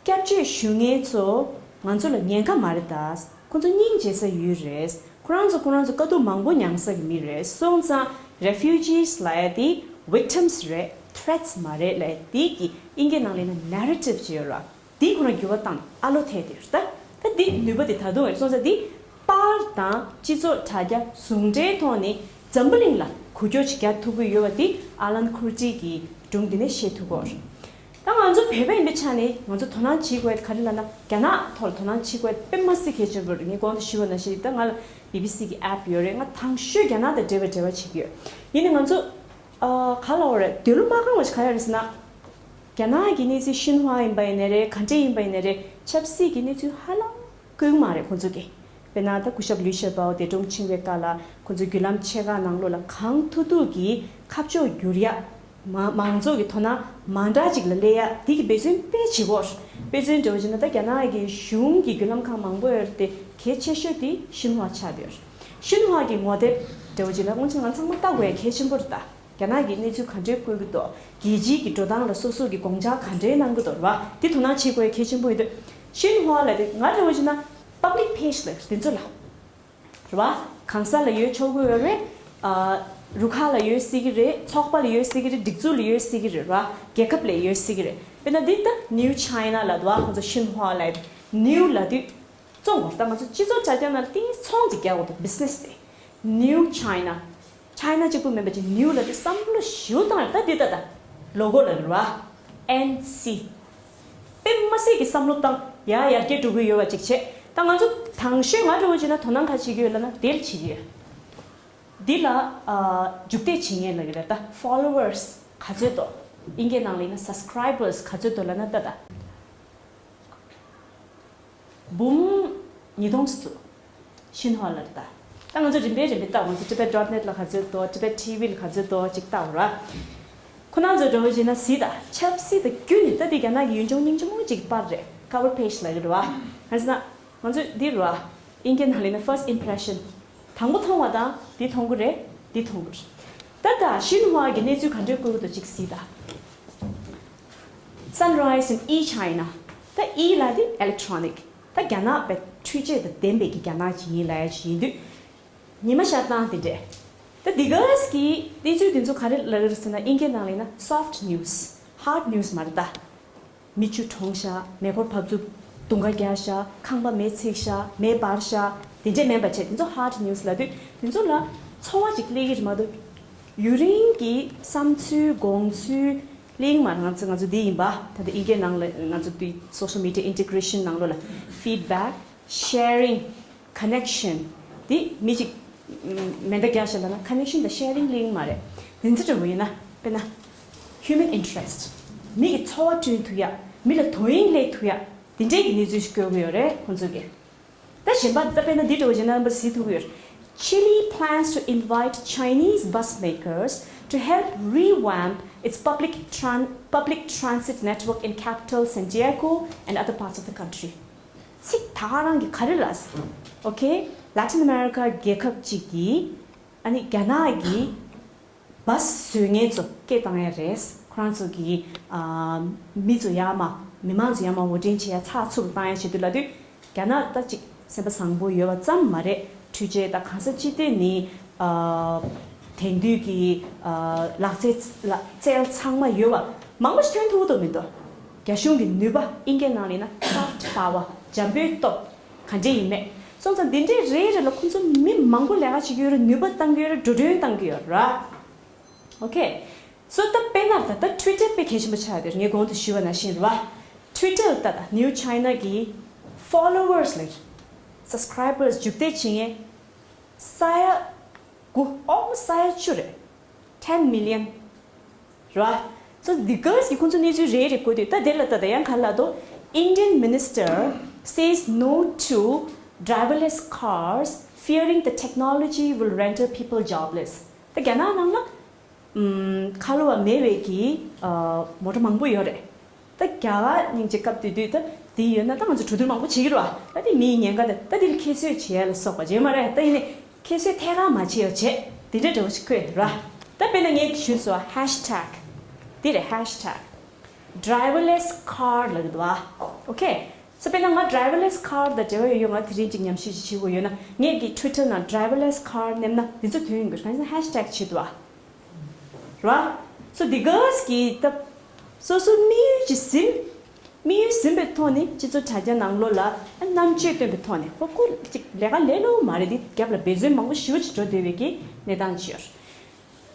སྐྱབས་བཅོལ་ཞུ་མཁན་ཚོ་ང་ཚོ་ལ་ཉེན་ཁ་མ་རེད་ད། ཁོ་ཚོ་སྙིང་རྗེ་ས་ཡོད་རེད། ཁོ་རང་ཚོ་ཁོ་རང་ཚོ་དཀའ་སྡུག་མང་པོ་མྱངས་ས་གི་མི་རེད། སོང་ཙང་refugees ལབ་ཡ་དེ་victims རེད། threats མ་རེད་ལབ་ཡ་དེ་གི་དབྱིན་སྐད་ནང་ལ་ཡིན་ན་narrative ཅིག་ཡོད་རེད། དེ་ཁོ་རང་འགྱུར་བ་བཏང་ཨ་ལོ་ཐེ་དེ་རེད་ད། ད་དེ་ནུས་པ་དེ་ད་དུང་ཡོད་སོང་ཙང་དེ་པར་དང་སྤྱི་ཚོགས་དྲ་རྒྱ་ཟུང་འབྲེལ་ཐོག་ནས་འཛམ་བུ་གླིང་ལ་འགུལ་སྐྱོད་ཅིག་རྒྱག་ཐུབ་ཀྱི་ཡོད་པ་དེ་ཨ་ལན་ཁུར་ཏི་གི་སྒྲུང་འདི་ནས་ཤེས་ཐུབ་ཀྱི་ཡོད་རེད། ད་ང་ཚོ་བོད་པ་ཡིན་པའི་ཆ་ནས་ང་ཚོ་དོ་སྣང་བྱེད་དགོས་ག་རེ་ལབ་ན། རྒྱ་ནག་ཐོག་ལ་དོ་སྣང་བྱེད་དགོས་དཔེ་མ་སྲིད་གལ་ཆེན་པོ་རེད། ངས་གོང་དུ་ཞུས་པ་ནང་བཞིན་ད་ང་ལ་བི་བི་སི་གི་ཨེབ་ཡོད་རེད། ང་དང་ཤོས་རྒྱ་ནག་དང་འབྲེལ་བའི་འབྲེལ་བ་བྱེད་ཀྱི་ཡོད། ཡིན་ནའི་ང་ཚོ་ཨ་ག་ལབ་དགོས་རེད། འདོད་བློ་མ་ཁེངས་པ་ཞིག་ག་རེ་རེད་ཟེར་ན། རྒྱ་ནག་གི་གནས་ཚུལ་ཤིན་ཧྭ་ཡིན་པ་ཡིན་ནའི་རེད། ག་འདྲས་ཡིན་པ་ཡིན་ནའི་རེད། ཆབ་སྲིད་ཀྱི་གནས་ཚུལ་ཧ་ལམ་བཀོད་ཀྱི་མ་རེད་ཁོང་ཚོ་གིས། དཔེར་ན་ད་སྐུ་ཞབས་ལུའུ་ཞའོ་པའོ་འདས་གྲོངས་ཕྱིན་པའི་སྐབས་ལ་ཁོང་ཚོའི་བརྒྱུད་ལམ་ཆེ་ཁག་ནང་ལོགས་ལ་གང་ཐུབ་ཐུབ་ཀྱིས་ཁ་ཕྱོགས་བསྒྱུར་ཡ། མ་མང་ཚོགས་ཀྱི་དོ་སྣང་མ་འདྲ་ཅིག་ལ་སླེབས་ཡ་དེ་གི་འབད་བརྩོན་དཔེ་བྱེད་ཀྱི་ཡོད་རེད། དཔེ་མཚོན་འདྲ་བོ་བྱས་ན་ད་རྒྱ་ནག་གི་གཞུང་གི་བརྒྱུད་ལམ་ཁག་མང་པོ་ཡོད་རེད་དེ་གལ་ཆེ་ཤོས་དེ་ཤིན་ཧྭ་ཆགས་བསྡད་ཡོད་རེད། ཤིན་ཧྭ་གི་ངོ་དེབ་ འདྲ་བོ་ཅིག་ལ་སྔོན་ཆད་ང་ཚང་མ་ལྟ་དགོས་ཡ་གལ་ཆེན་པོ་རེད་ད། རྒྱ་ནག་གིས་གནས་ཚུལ་ག་འདྲའི་བཀོད་ཀྱི་འདུག་རྒྱལ་སྤྱིའི་གི་འགྲོ་སྟངས་ལ་སོ་སོ་གི་དགོངས་འཆར་ག་འདྲའི་གནང་གི་འདུག་རེད་བ། དེ་དོ་སྣང་བྱེད་དགོས་ཡ་གལ་ཆེན་པོ་ཡིན་དུས། ཤིན་ཧྭ་ལབ་དེ་ང་འདྲ་བོ་ཅིག་ན་པབ་ལིག་པེ་ཇི་ལབ་དེ་ཚོ་ལ། རེད་བ། གང་ས་ལ་ཡོད་ཆོག་གི་ཡོད་རེད། ཨ། རུ་ཁག་ལ་ཡོད་སྲིད་ཀྱི་རེད། ཚོགས་པ་ལ་ཡོད་སྲིད་ཀྱི་རེད། སྒྲིག་འཛུགས་ལ་ཡོད་སྲིད་ཀྱི་རེད་ར། རྒྱལ་ཁབ་ལ་ཡོད་སྲིད་ཀྱི་རེད། དཔེར་ན་འདི་ལྟ་New China་ལབ་འདུག་བ། ཁོང་ཚོ་ཤིན་ཧྭ་ལབ་New་ལབ་དུས་བཙོང་དགོས་རེད། ད་ང་ཚོ་སྤྱི་ཚོགས་དྲ་རྒྱ་ནང་ཏིང་ཚོང་ཅིག་རྒྱག་དགོས་འདུག་བི་ཛི་ནེ་སི་དེ། New China། China་གཅིག་པུ་མིན་པ་ཅིག་New་ལབ་དུས་བསམ་བློ་ཞེ་པོ་བཏང་ཡོད། ད་འདི་ལྟ་ད་ལོ་གོ་ལ་རེད་བ། N C། དཔེ་མ་སྲིད་ཀྱི་བསམ་བློ་བཏང་ཡ་ཡར་རྒྱས་འགྲོ་གི་ཡོད་པ་ཅིག་བྱས། ད་ང་ཚོ་དང་ཤོས་ང་འདྲ་བོ་བྱས་ན་དོ་སྣང་ག་བྱེད་ཀྱི་ཡོད་ལབ་ན་དེར་བྱེད་ཀྱི་ཡོད། འདི་ལ་ཨ། རྒྱུག་འདེད་བྱེད་མཁན་ལབ་ཀྱི་རེད། ད་followers་ག་ཚོད་འདུག་དབྱིན་སྐད་ནང་ལ་ཡིན་ན་subscribers་ག་ཚོད་འདུག་ལབ་ན་ད་ད། འབུམ་ཉིས་སྟོང་ཙམ་འདུག་ཤིན་ཧྭ་ལ་རེད་ད། ད་ང་ཚོ་རིམ་པས་རིམ་པས་ལྟ་འོང་ཚེ་Tibet dot net་ལ་ག་ཚོད་འདུག Tibet T V་ལ་ག་ཚོད་འདུག་ཅིག་ལྟ་འོང་ར། ཁོ་རང་ཚོ་འགྲོ་བཞིན་ན་གཟིགས་ད་ཆབ་སྲིད་དང་རྒྱུ་ནི་ད་དེ་རྒྱ་ནག་གི་ཡུལ་ལྗོངས་སྙིང་རྗེ་མོ་ཅིག་པར་རེད། Cover page་ལ་ཡོད་རེད་བ། གང་ཟེར་ན། ང་ཚོས་འདི་རུ་ཨ། དབྱིན་སྐད་ནང་ལ་ཡིན་ན་first impression། དང་པོ་མཐོང་བ་དང་འདི་མཐོང་གི་རེད། འདི་མཐོང་གི་རེད། ད་ལྟ་ཤིན་ཧྭ་གི་གནས་ཚུལ་ག་འདྲའི་བཀོད་ཀྱི་འདུག་ཅིག་གཟིགས་དང་། Sunrise in eChina། ད་E་ལ་དེ་electronic། ད་རྒྱ་ནག་པའི་འཕྲུལ་ཆས་དང་ལྡན་པའི་གི་རྒྱ་ནག་ཅིག་ཡིན་ལབ་ཡ་ཅིག་ཡིན་དུས། ཉི་མ་ཤར་སྟངས་དེ་འདྲས། ད་འདི་ག་གི་གནས་ཚུལ་འདི་ཚོ་ག་རེ་ལབ་ཀྱི་རེད་ཟེར་ན་དབྱིན་སྐད་ནང་ལ་ཡིན་ན་soft news། Hard news་མ་རེད་ད། མི་ཆུ་གྲོངས་ཤག་མེ་འཁོར་བབས་ཚུགས་དུང་དཀར་རྒྱག་ཤག་ཁང་པ་མེ་འཚིག་ཤག་མེ་འབར་ཤག་དེ་འདྲས་མིན་པ་བྱས། དེ་ཚོ་hard news་ལབ་དུས་དེ་ཚོ་ལ་ཚོར་བ་ཅིག་སླེབས་ཀྱི་རེད་མ་གཏོགས། ཡུན་རིང་གི་བསམ་ཚུལ་དགོངས་ཚུལ་གླེང་མ་རེད། ང་ཚོ་ང་ཚོ་འདི་ཡིན་པ། ད་ལྟ་དབྱིན་སྐད་ནང་ལ་ང་ཚོ་འདི་social media integration་ནང་ལོགས་ལ་feedback། Sharing། Connection། དེ་མི་གཅིག་མེ་མདའ་རྒྱག་ཤག་ལབ་ན་connection་དང་sharing་གླེང་མ་རེད། དེ་ཚོ་འདྲ་བོ་ཡིན་ན་དཔེར་ན་human interest། མི་གི་ཚོར་བ་བསྐྲུན་ཐུབ་ཡ། མི་ལ་དོ་དབྱིངས་སླེབས་ཐུབ་ཡ། དེ་འདྲས་ཀྱི་གནས་ཚུལ་ཞིག་བཀོད་ཀྱི་ཡོད་རེད་ཁོང་ཚོ་གིས། ད་གཞན་པ་ད་དཔེར་ན་འདི་འདྲ་བོ་ཡིན་ན་རྣམ་པ་གཟིགས་ཐུབ་ཀྱི་ཡོད་རེད། Chile plans to invite Chinese bus makers to help revamp its public tran- public transit network in capital Santiago and other parts of the country. ཚིག་ད་ག་རང་གི་ག་རེ་ལབ་ཟེར། Okay། Latin America་རྒྱལ་ཁབ་ཅིག་གིས་ཨ་ནི་རྒྱ་ནག་གི་བཱས་བཟོ་མཁན་ཚོ་སྐད་བཏང་ཡ་རེད། ཁོ་རང་ཚོ་གི་ཨ། མི་ཚོ་ཡར་མར་མི་མང་ཚོ་ཡར་མར་འོར་འདྲེན་བྱེད་ཡ་ཚགས་ཚུད་པོ་བཏང་ཡ་ཆེད་དུ་ལབ་དུས། རྒྱ་ནག་ད་ཅིག་སེམས་པ་བཟང་པོ་ཡོད་པ་ཙམ་མ་རེད། འཕྲུལ་ཆས་དང་གང་ས་ཅི་ཐད་ནས་ཨ། དེང་དུས་ཀྱི་ཨ། ལག་རྩལ་ལག་རྩལ་ཚང་མ་ཡོད་པ་མང་པོ་ཞིག་ཐོན་ཐུབ་ཀྱི་འདུག་མི་འདུག་རྒྱ་གཞུང་གི་ནུས་པ། དབྱིན་སྐད་ནང་ལ་ཡིན་ན་soft power། འཇམ་པའི་སྟོབས་ག་འདྲས་ཡིན་མེད། སོང་ཙང་འདི་འདྲས་རེ་རེ་ལ་ཁོང་ཚོ་མི་མང་པོ་ལས་ཀ་བྱེད་ཀྱི་ཡོད་རེད། ནུས་པ་བཏང་གི་ཡོད་རེད། འགྲོ་གྲོན་བཏང་གི་ཡོད་རེད། Okay། So ད་དཔེར་ན་ད་ལྟ་Twitter་དཔེ་གལ་ཆེན་པོ་ཆགས་ཡོད་རེད། ངས་གོང་དུ་ཞུས་པ་ནང་བཞིན་རེད་བ། Twitter་ད་ལྟ་New China་གི་followers་ལ་subscribers་རྒྱུག་འདེད་བྱེད་མཁན་ས་ཡ་དགུ། almost་ས་ཡ་བཅུ་རེད། ten million་རེད་བ། So འདི་ག་གི་ཁོང་ཚོ་གནས་ཚུལ་རེ་རེ་བཀོད་དུས་ད་དེ་ལ་ད་ད་ཡང་ག་ལ་དོ། Indian minister says no to driverless cars fearing the technology will render people jobless། ད་རྒྱ་ནག་ནང་ལ་ཨམ། ཁ་ལོ་བ་མེད་པའི་གི་ཨ། མོ་ཊ་མང་པོ་ཡོད་རེད། ད་རྒྱ་གར་སྙིང་རྗེ་སྐབས་དེ་དུས་ད་དེ་ཡོད་ན་ད་ང་ཚོ་གྲོས་བསྡུར་མང་པོ་བྱེད་ཀྱི་རེད་བ། ད་དེ་མིའི་ཉེན་ཁ་དེ་ད་དེ་ལ་ཁྱད་གསོད་བྱེད་ཡ་ལ་སོགས་པ་བྱེད་མ་རེད། ད་ཡིན་ནའི་ཁྱད་གསོད་ཐད་ཀར་མ་བྱེད་ཡ་བྱེད་དེ་འདྲ་འདྲ་བོ་ཞིག་བཀོད་རེད་བ། ད་དཔེར་ན་ངས་ཞུས་སོང་བ། Hashtag་དེ་རེད། Hashtag driverless car་ལབ་ཀྱི་འདུག་བ། Okay། So དཔེར་ན་ང་driverless car་དང་འབྲེལ་བ་ཡོད་ཡོད། ང་དེ་རིང་ཅིག་ཉམས་ཞིབ་ཅིག་བྱེད་དགོས་ཡོད་ན་ངས་ཀྱི་Twitter་ནང་driverless car་ནེམ་ན་འདི་ཚོ་ཐོན་ཡོང་གི་རེད། གང་ཡིན་ཟེར་ན་hashtag་བྱེད་འདུག་བ། རེད་བ། So འདི་ག་གི་ད་སོ་སོ་དམིགས་ཡུལ་ཅིག་ཟིན། དམིགས་ཡུལ་ཟིན་པའི་ཐོག་ནས་སྤྱི་ཚོགས་དྲ་རྒྱ་ནང་ལོགས་ལ་རྣམ་དཔྱོད་བཏོན་པའི་ཐོག་ནས་ཧོ་ཁོ་ཅིག་ལས་ཀ་ལས་སླ་པོ་མ་རེད། འདི་རྒྱབ་ལ་འབད་བརྩོན་མང་པོ་ཞེ་པོ་ཅིག་འགྲོ་བསྡད་པའི་གི་གནས་སྟངས་ཅིག་ཡོད་རེད།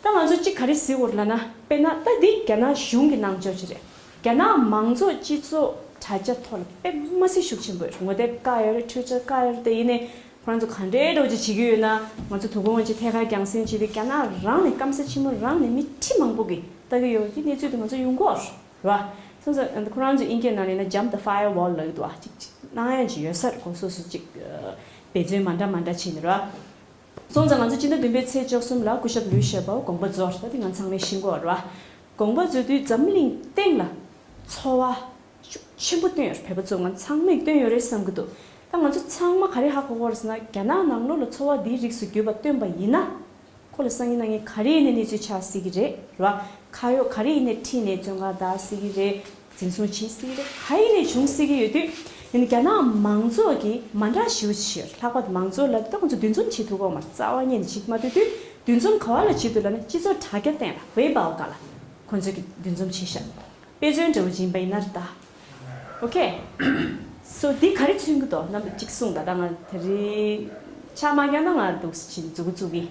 ད་ང་ཚོ་གཅིག་ག་རེ་གཟིགས་དགོས་རེད་ལབ་ན། དཔེར་ན་ད་འདི་རྒྱ་ནག་གཞུང་གི་གནང་ཕྱོགས་ཅིག་རེད། རྒྱ་ནག་མང་ཚོགས་སྤྱི་ཚོགས་དྲ་རྒྱ་ཐོག་ལ་དཔེ་མ་སྲིད་ཤུགས་ཆེན་པོ་ཡོད་རེད། ངོ་དེབ་བཀག་ཡོད་རེད། Twitter་བཀག་ཡོད་རེད། དེ་ཡིན་ནའི་ཁོ་རང་ཚོ་ག་འདྲའི་འདྲ་བོ་ཅིག་བྱེད་ཀྱི་ཡོད་ན། ང་ཚོ་དོ་དགོང་ཅིག་ཐད་ཀར་རྒྱང་སྲིང་བྱེད་དུས་རྒྱ་ནག་རང་ནས་སྐམ་ས་ཆེན་མོ་རང་ནས་མི་ཁྲི་མང་པོ་གིས་ལྟ་གི་ཡོད་ཀྱི་གནས་ཚུལ་དེ་ང་ཚོ་ཡོང་གི་ཡོད་རེད་བ། སོང་ཙང་ཁོ་རང་ཚོ་དབྱིན་སྐད་ནང་ལ་ཡིན་ན་jump the firewall་ལབ་ཀྱི་འདུག་བ། ཅིག་ཅིག་གནང་ཡ་ཅིག་ཡོད་ས་རེད་གོ། སོ་སོ་ཅིག་འབད་བརྩོན་མ་འདྲ་མ་འདྲ་བྱས་ནས་རེད་བ། སོང་ཙང་ང་ཚོ་སྤྱི་ཟླ་བདུན་པའི་ཚེས་བཅུ་གསུམ་ལ་སྐུ་ཞབས་ལུའུ་ཞའོ་པོ་དགོངས་པ་རྫོགས་རེད། ད་དེ་ང་ཚང་མས་ཤེས་ཀྱི་ཡོད་རེད་བ། དགོངས་པ་རྫོགས་དུས་འཛམ་གླིང་སྟེང་ལ་ཚོར་བ་ཤུགས་ཆེན་པོ་བཏོན་ཡོད་རེད། བོད་པ་ཚོ་ང་ཚང་མས་བཏོན་ཡོད་རེད་བསམ་གྱི་འདུག་ད་ང་ཚོ་ཚང་མ་ག་རེ་ཧ་གོ་གི་ཡོད་རེད་ཟེར་ན། རྒྱ་ནག་ནང་ལོགས་ལ་ཚོར་བ་འདིའི་རིགས་སུ་གྱུར་པ་བཏོན་པ་ཡིན་ན། ཁོ་ལ་སང་ཉིན་གནངས་ཉིན་ག་རེ་ཡིན་ནའི་གནས་ཚུལ་ཆགས་སྲིད་ཀྱི་རེད། རེད་བ། ཁ་གཡོག་ག་རེ་ཡིན་ནའི་ཁྲིད་ནས་བཙོན་ཁང་བདའ་སྲིད་ཀྱི་རེད། འཛིན་བཟུང་བྱེད་སྲིད་ཀྱི་རེད། ག་ཡིན་ནའི་བྱུང་སྲིད་ཀྱི་ཡོད་དུས། ཡིན་ནའི་རྒྱ་ནག་མང་ཚོགས་ཀྱིས་མ་འདྲ་ཞེ་པོ་ཅིག་ལྷག་པར་དུ་མང་ཚོགས་ལ་ད་ཁོ་ཚོ་འདུ་འཛོམས་བྱེད་ཐུབ་ཀྱི་ཡོད་མ་རེད། རྩ་བ་ཉིད་ནས་བྱེད་ཀྱི་མ་ཐུབ་དུས། འདུ་འཛོམས་ག་བ་ལ་བྱེད་ཐུབ་ལབ་ན། སྤྱི་ཚོགས་དྲ་རྒྱ་སྟེང་ལ། ཝེ་པའོ་སྒང་ལ་ཁོ་ཚོས་ཀྱི་འདུ་འཛོམས་བྱེད་ཤག་དཔེ་མཚོན་འདྲ་བོ་ཅིག་ཡིན་པ་ཡིན་ན་རེད་ད། ཨོ་ཁེ། སོ་འདི་ག་རེ་མཚོན་གྱི་འདུག་རྣམ་པ་གཅིག་གསུངས་དང་། ད་ང་དེ་རིང་ཆ་མ་རྐྱང་ན་ང་འདུག་སེ་ཅིག་མཛུབ་གུ་བཙུགས་ཀྱི།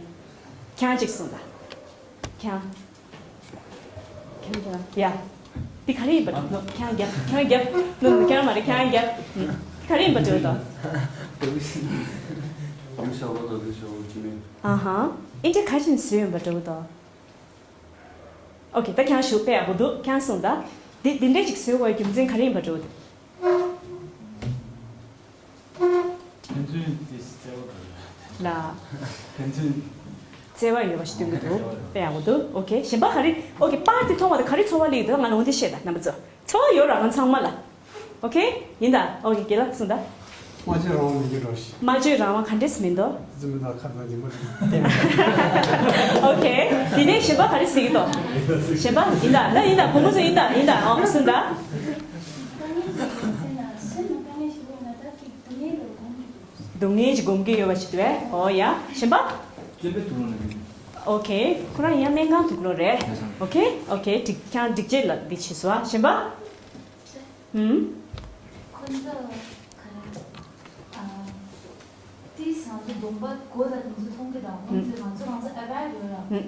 ཁྱེད་རང་གཅིག་གསུངས་དང་། ཁྱེད་རང་། ཁྱེད་རང་། ཡ། འདི་ག་རེ་ཡིན་པ་འདྲ་བོ། ཁྱེད་རང་རྒྱབ། ཁྱེད་རང་རྒྱབ། ནོ་ནོ། ཁྱེད་རང་མ་རེད། ཁྱེད་རང་རྒྱབ། ཨུམ། འདི་ག་རེ་ཡིན་པ་འདྲ་བོ་དང་། ཨ་ཧ། ཨིན་ཏྲེ་ག་ཅིན་བཟོས་ཡོད་པ་འདྲ་བོ་དང་། ཨོ་ཁེ། ད་ཁྱེད་རང་བཞུགས། དཔེ་ཡག་པོ་འདུག་ཁྱེད་རང་གསུངས་དང་། འདི་འདི་ཁྱེད་རང་གསུངས་དང་། འདི་འདི་འདྲས་ཅིག་བཟོ་དགོས་རྒྱུ་མཚན་ག་རེ་ཡིན་པ་འདྲ་བོ་འདུག་ཕན་ཚུན་དེ་བརྩེ་བ་དང་། ལ། ཕན་ཚུན་བརྩེ་བ་ཡོད་པ་ཞིག་སྟོན་གྱི་འདུག་དཔེ་ཡག་པོ་འདུག་ཨོ་ཁེ། གཞན་པ་ག་རེ། ཨོ་ཁེ། པར་དེ་མཐོང་བ་དང་ག་རེ་ཚོར་བ་སླེབས་ཀྱི་འདུག་ང་ལ་འོ་འདི་བཤད་དང་། རྣམ་པ་ཚོ། ཚོར་བ་ཡོད་ར། ང་ཚང་མ་ལ། ཨོ་ཁེ། ཡིན་ད། ཨོ་ཁེ། རྒན་ལགས་གསུངས་ད། སྨྲ་བརྗོད་རང་དབང་མི་འདུག་རོ། སྨྲ་བརྗོད་རང་དབང་ག་འདྲས་མི་འདུག་དེ་ཚོ་མི་འདུག་ཁ་ཚང་འཇིགས་པ་རེད། ཨོ་ཁེ། དེ་ནས་གཞན་པ་ག་རེ་ཟེར་གྱི་འདུག་གཞན་པ་ཡིན་ད། ལ་ཡིན་ད། གོང་མ་ཚོ་ཡིན་ད། ཡིན་ད། ཨོ་གསུངས་ད། སྡུག་བསྔལ་ཅིག་སྒོམ་གྱི་ཡོད་པ་ཞིག་འདུག་གས། ཨོ་ཡ། གཞན་པ། བརྩོན་པའི་དུག་ལོག་ནས། ཨོ་ཁེ། ཁོ་རང་ཡང་སྨན་ཁང་དུག་ལོག་རེད། ཨོ་ཁེ། ཨོ་ཁེ། འགྲིག་ཁྱེད་རང་འགྲིག་བྱེད་ལ་འདི་བྱེད་སོང་ཨ། གཞན་པ། ཧུམ། ཁོ་ཚོ་ག་རེ། ཨ། ཏིས་ང་ཚོ་གདོང་པ་མགོ་དང་དེ་ཚོ་མཐོང་གི་དང་། ཁོ་ཚོས་ང་ཚོ་རང་ཚོ་ཨ་བེར་ཡོད་ར། ཧུམ།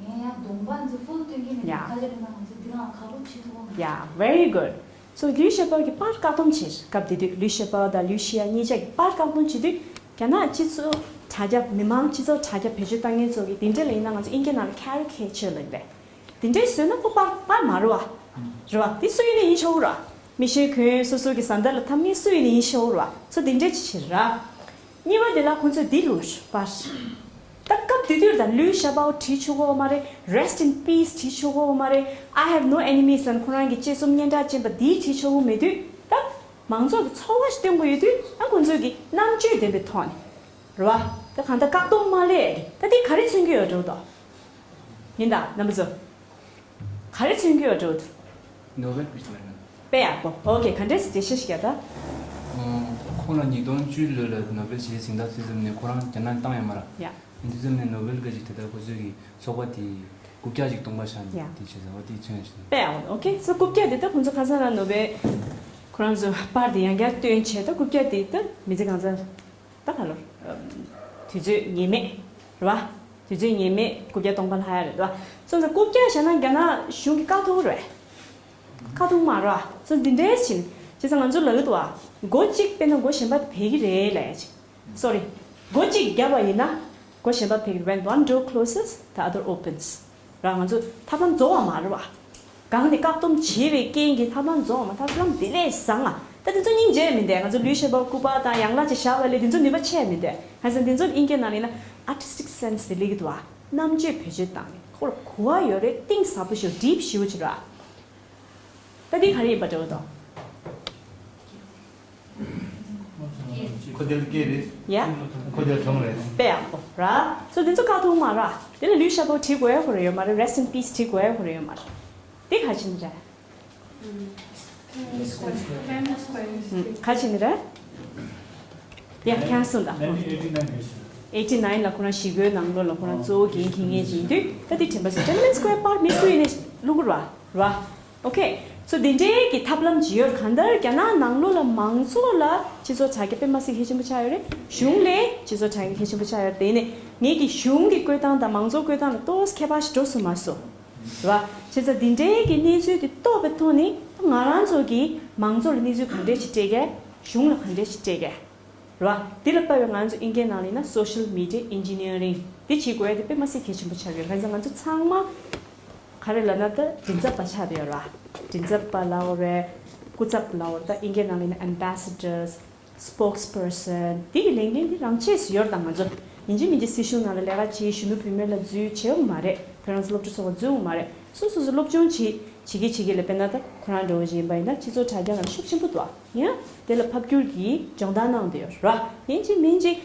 ཡང་ཡང་གདོང་པ་ཚོ་ཧྥུལ་སྟོན་གྱི་མེད། ཡ། ཁ་ཆེ་རེད་ན་ང་ཚོ་འདི་རང་ཁ་སློབ་བྱེད་ཐུབ་ཀྱི་མ་རེད། ཡ། Very good. So ལུའི་ཞའོ་པའོ་གིས་པར་བཀག་སྡོམ་བྱས། སྐབས་དེ་དུས་ལུའི་ཞའོ་པའོ་དང་ལུའི་ཞི་ཡ་གཉིས་ཆ་གིས་པར་བཀག་སྡོམ་བྱེད་དུས། རྒྱ་ནག་སྤྱི་ཚོགས་དྲ་རྒྱ། མི་མང་སྤྱི་ཚོགས་དྲ་རྒྱ་བེད་སྤྱོད་བཏང་མཁན་ཚོ་གིས་དེ་འདྲ་ལ་ཡིན་ན། ང་ཚོ་དབྱིན་སྐད་ནང་ལ་caricature ལབ་ཀྱི་རེད། དེ་འདྲས་བཟོས་ན་ཁོ་པར་པར་མ་རེད་བ། རེད་བ། དེ་སུ་ཡིན་ནའི་ཡིན་ཆོག་གི་རེད་བ། མི་ཤེས་མཁན་སོ་སོ་གི་བཟའ་ཟླ་ལ་འཐམ་མཁན་སུ་ཡིན་ནའི་ཡིན་ཆོག་གི་རེད་བ། སོ་དེ་འདྲས་ཅིག་བྱེད་ར། གཉིས་པ་དེ་ལ་ཁོང་ཚོས་འདི་ལུས་པར། ད་སྐབས་དེ་དུས་ད་ལུའི་ཞའོ་པའོ་བྲིས་ཆོག་གི་མ་རེད། Rest in peace བྲིས་ཆོག་གི་མ་རེད། I have no enemies ལབ་ནས་ཁོ་རང་གི་དཔྱད་རྩོམ་སྙན་གྲགས་ཅན་པ་འདི་བྲིས་ཆོག་གི་མེད་དུས། ད་མང་ཚོགས་ཀྱི་ཚོར་བ་ཞིག་སྟོན་དགོས་ཡོད་དུས། ད་ཁོང་ཚོས་ཀྱི་རྣམ་དཔྱོད་ལྡན་པའི་ཐོག་ནས། རེད་བ། ད་གང་ལྟར་བཀག་སྡོམ་མ་སླེབས། ད་འདི་ག་རེ་མཚོན་གྱི་ཡོད་འགྲོ་འདུག་ཡིན་ད་རྣམ་པ་ཚོ། ག་རེ་མཚོན་གྱི་ཡོད་འགྲོ་འདུག་ནོ་བེལ་ཀུ་ཤི་མ་རེད། དཔེ་ཡག་པོ། ཨོ་ཁེ། ག་འདྲས་འགྲེལ་བཤད་ཞིག་རྒྱག་ད། ཁོང་ལ་ཉིས་སྟོང་བཅུ་ལོ་ལ་ནོ་བེལ་ཞི་བདེའི་གཟེངས་རྟགས་ཕུལ་ཙམ་ནས་ཁོ་རང་རྒྱ་ནག་བཏང་ཡོད་མ་རེད། ཡ། དེ་ཙམ་ནས་ནོ་བེལ་ག་ཅིག་དེ་ལྟར་ཁོ་ཚོས་ཀྱི་ཚོགས་པ་དེ་རྐུབ་བཀྱག་ཅིག་སྟོང་པ་ཤར་ནས། ཡ། དེ་བྱས་ཙང་འོ་དེ་མཚོན་ཡ་ཞིག་དཔེ་ཡག་པོ། ཨོ་ཁེ། སོ་རྐུབ་བཀྱག་དེ་ད་ཁོང་ཚོ་ཁ་སང་ལ་ནོ་བེལ་ཁོ་རང་ཚོ་པར་དེ་ཡང་བསྐྱར་བཏོན་བྱས། ད་རྐུབ་བཀྱག་དེ་ད་མི་ཚེ་གང་ཚར། ད་ག་ལོར། ཨམ། དུས་ཚོད་ངེས་མེད། རེད་བ། དུས་ཚོད་ངེས་མེད་རྐུབ་བཀྱག་སྟོང་པ་ལྷག་ཡ་རེད་བ། སོང་ཙང་རྐུབ་བཀྱག་བཞག་ན་རྒྱ་ནག་གཞུང་གིས་བཀག་ཐུབ་རེད། བཀག་ཐུབ་མ་རེད་བ། སོང་འདི་འདྲའི་ཕྱིན། བྱས་ཙང་ང་ཚོ་ལབ་ཀྱི་འདུག་བ། སྒོ་གཅིག་དཔེར་ན་སྒོ་གཞན་པ་དེ་ཕེབས་ཀྱི་རེད་ལབ་ཡ་ཅིག Sorry། སྒོ་གཅིག་བརྒྱབ་པ་ཡིན་ན། སྒོ་གཞན་པ་ཕེབས་ཀྱི་རེད། When one door closes, the other opens. ར། ང་ཚོ་ཐབས་ལམ་རྫོགས་པ་མ་རེད་བ། སྒང་ནས་བཀག་སྡོམ་བྱས་པའི་རྐྱེན་གྱིས་ཐབས་ལམ་རྫོགས་པ་མ། ཐབས་ལམ་དེ་ལས་བཟང་ང་། ད་དེ་ཚོ་སྙིང་རྗེ་མི་འདུག་ང་ཚོ་ལུས་ཤེས་པ་སྐུ་པར་དང་ཡང་ལ་ཅིག་བཞག་པ་ལས་དེ་ཚོ་ནུས་པ་ཆེ་མི་འདུག་གང་ཟེར་དེ་ཚོ་དབྱིན་སྐད་ནང་ལ་ཡིན་ན་artistic sense དེ་སླེབས་ཀྱི་འདུག་བ། རྣམ་དཔྱོད་བེད་སྤྱོད་བཏང་ནས་ཁོ་ལ་གོ་བ་ཡོད་རེད། གཏིང་ཟབ་པོ་ཞིག་deep ཞེ་པོ་ཅིག་ར། ད་འདི་ག་རེ་ཡིན་པ་འདྲ་བོ་དང་། ཁོ་དེ་ལ་སྐད་རེད། ཡ། ཁོ་དེ་ལ་གྲོང་རེད། དཔེ་ཡག་པོ་ར། སོ་དེ་ཚོ་བཀག་ཐུབ་མ་ར། དེ་ལ་ལུས་ཤ་པོ་བྲིས་དགོས་ཡ་ཁོ་རེ་ཡོད་མ་རེད། Rest in peace བྲིས་དགོས་ཡ་ཁོ་རེ་ཡོད་མ་རེད། དེ་ག་ཕྱིན་རེད། ཨུམ། ག་ཕྱིན་རེད། ཡ། ཁྱེད་གསུངས་དང་། eighty nine ལ་ཁོ་རང་ཞི་རྒོལ་ནང་ལོགས་ལ་ཁོ་རང་གཙོ་བོ་འགན་འཁྱེར་མཁན་ཅིག་ཡིན་དུས། ད་དེ་དྲན་པ་བྱས། Tiananmen Square པར་མི་སུ་ཡིན་ནའི་བླུག་གི་རེད་བ། རེད་བ། ཨོ་ཁེ། སོ་འདི་འདྲའི་གི་ཐབས་ལམ་ཅིག་ཡོད། གང་ལྟར་རྒྱ་ནག་ནང་ལོགས་ལ་མང་ཚོགས་ལ་སྤྱི་ཚོགས་དྲ་རྒྱ་དཔེ་མ་སྲིད་གལ་ཆེན་པོ་ཆགས་ཡོད་རེད། གཞུང་ལས་སྤྱི་ཚོགས་དྲ་རྒྱ་གལ་ཆེན་པོ་ཆགས་ཡོད་རེད། དེ་ནས་ངེད་ཀྱི་གཞུང་གི་བཀོད་སྟངས་དང་མང་ཚོགས་བཀོད་སྟངས་ལ་ཏོག་ཙམ་ཁྱད་པར་ཞིག་འགྲོ་སོང་མ་སོང་། རེད་བ། བྱས་ཙང་འདི་འདྲའི་གི་གནས་ཚུལ་དེ་རྟོགས་པའི་ཐོག་ནས་ང་རང་ཚོ་གིས་མང་ཚོགས་ལ་གནས་ཚུལ་ག་འདྲས་ཞིག་སྤྲད་གས། གཞུང་ལ་ག་འདྲས་ཞིག་སྤྲད་གས། རེད་བ། འདི་ལ་དཔག་པའི་ང་ཚོ་དབྱིན་སྐད་ནང་ལ་ཡིན་ན་social media engineering འདི་བྱེད་དགོས་ཡ་དེ་དཔེ་མ་སྲིད་གལ་ཆེན་པོ་ཆགས་ཡོད། གང་ཟེར་ང་ཚོ་ཚང་མ་ག་རེ་ལབ་ན་ད་མགྲིན་ཚབ་པ་ཆགས་བསྡད་ཡོད་རེད་བ། མགྲིན་ཚབ་པ་ལབ་དགོས་རེད། སྐུ་ཚབ་ལབ་དགོས་རེད། ད་དབྱིན་སྐད་ནང་ལ་ཡིན་ན་ambassadors, spokesperson འདི་གི་ལས་འགན་འདི་རང་ཆས་སུ་ཡོད་རེད། ད་ང་ཚོ་ཡིན་གཅིག་མིན་གཅིག་སྲིད་གཞུང་ནང་ལ་ལས་ཀ་བྱེད། གཞོན་ནུ་བུད་མེད་ལ་འཛུལ་བྱེད་དགོས་མ་རེད། ཁྱོད་རང་ཚོ་སློབ་གྲྭ་སོགས་པ་འཛུལ་དགོས་མ་རེད། སོ་སོ་སོ་སློབ་སྦྱོང་བྱེད་བྱེད་ཀྱི་བྱེད་ཀྱི་ལ་དཔེར་ན་ད་ཁོ་རང་འདྲ་བོ་ཞིག་ཡིན་པ་ཡིན་ན་སྤྱི་ཚོགས་དྲ་རྒྱ་ནང་ཤུགས་ཆེན་པོ་འདུག་ཨ། ཡིན་ཡང་དེ་ལ་ཕབ་སྒྱུར་གྱིས་སྦྱོང་བརྡར་གནང་བསྡད་ཡོད་ར། ཡིན་གཅིག་མིན་གཅིག་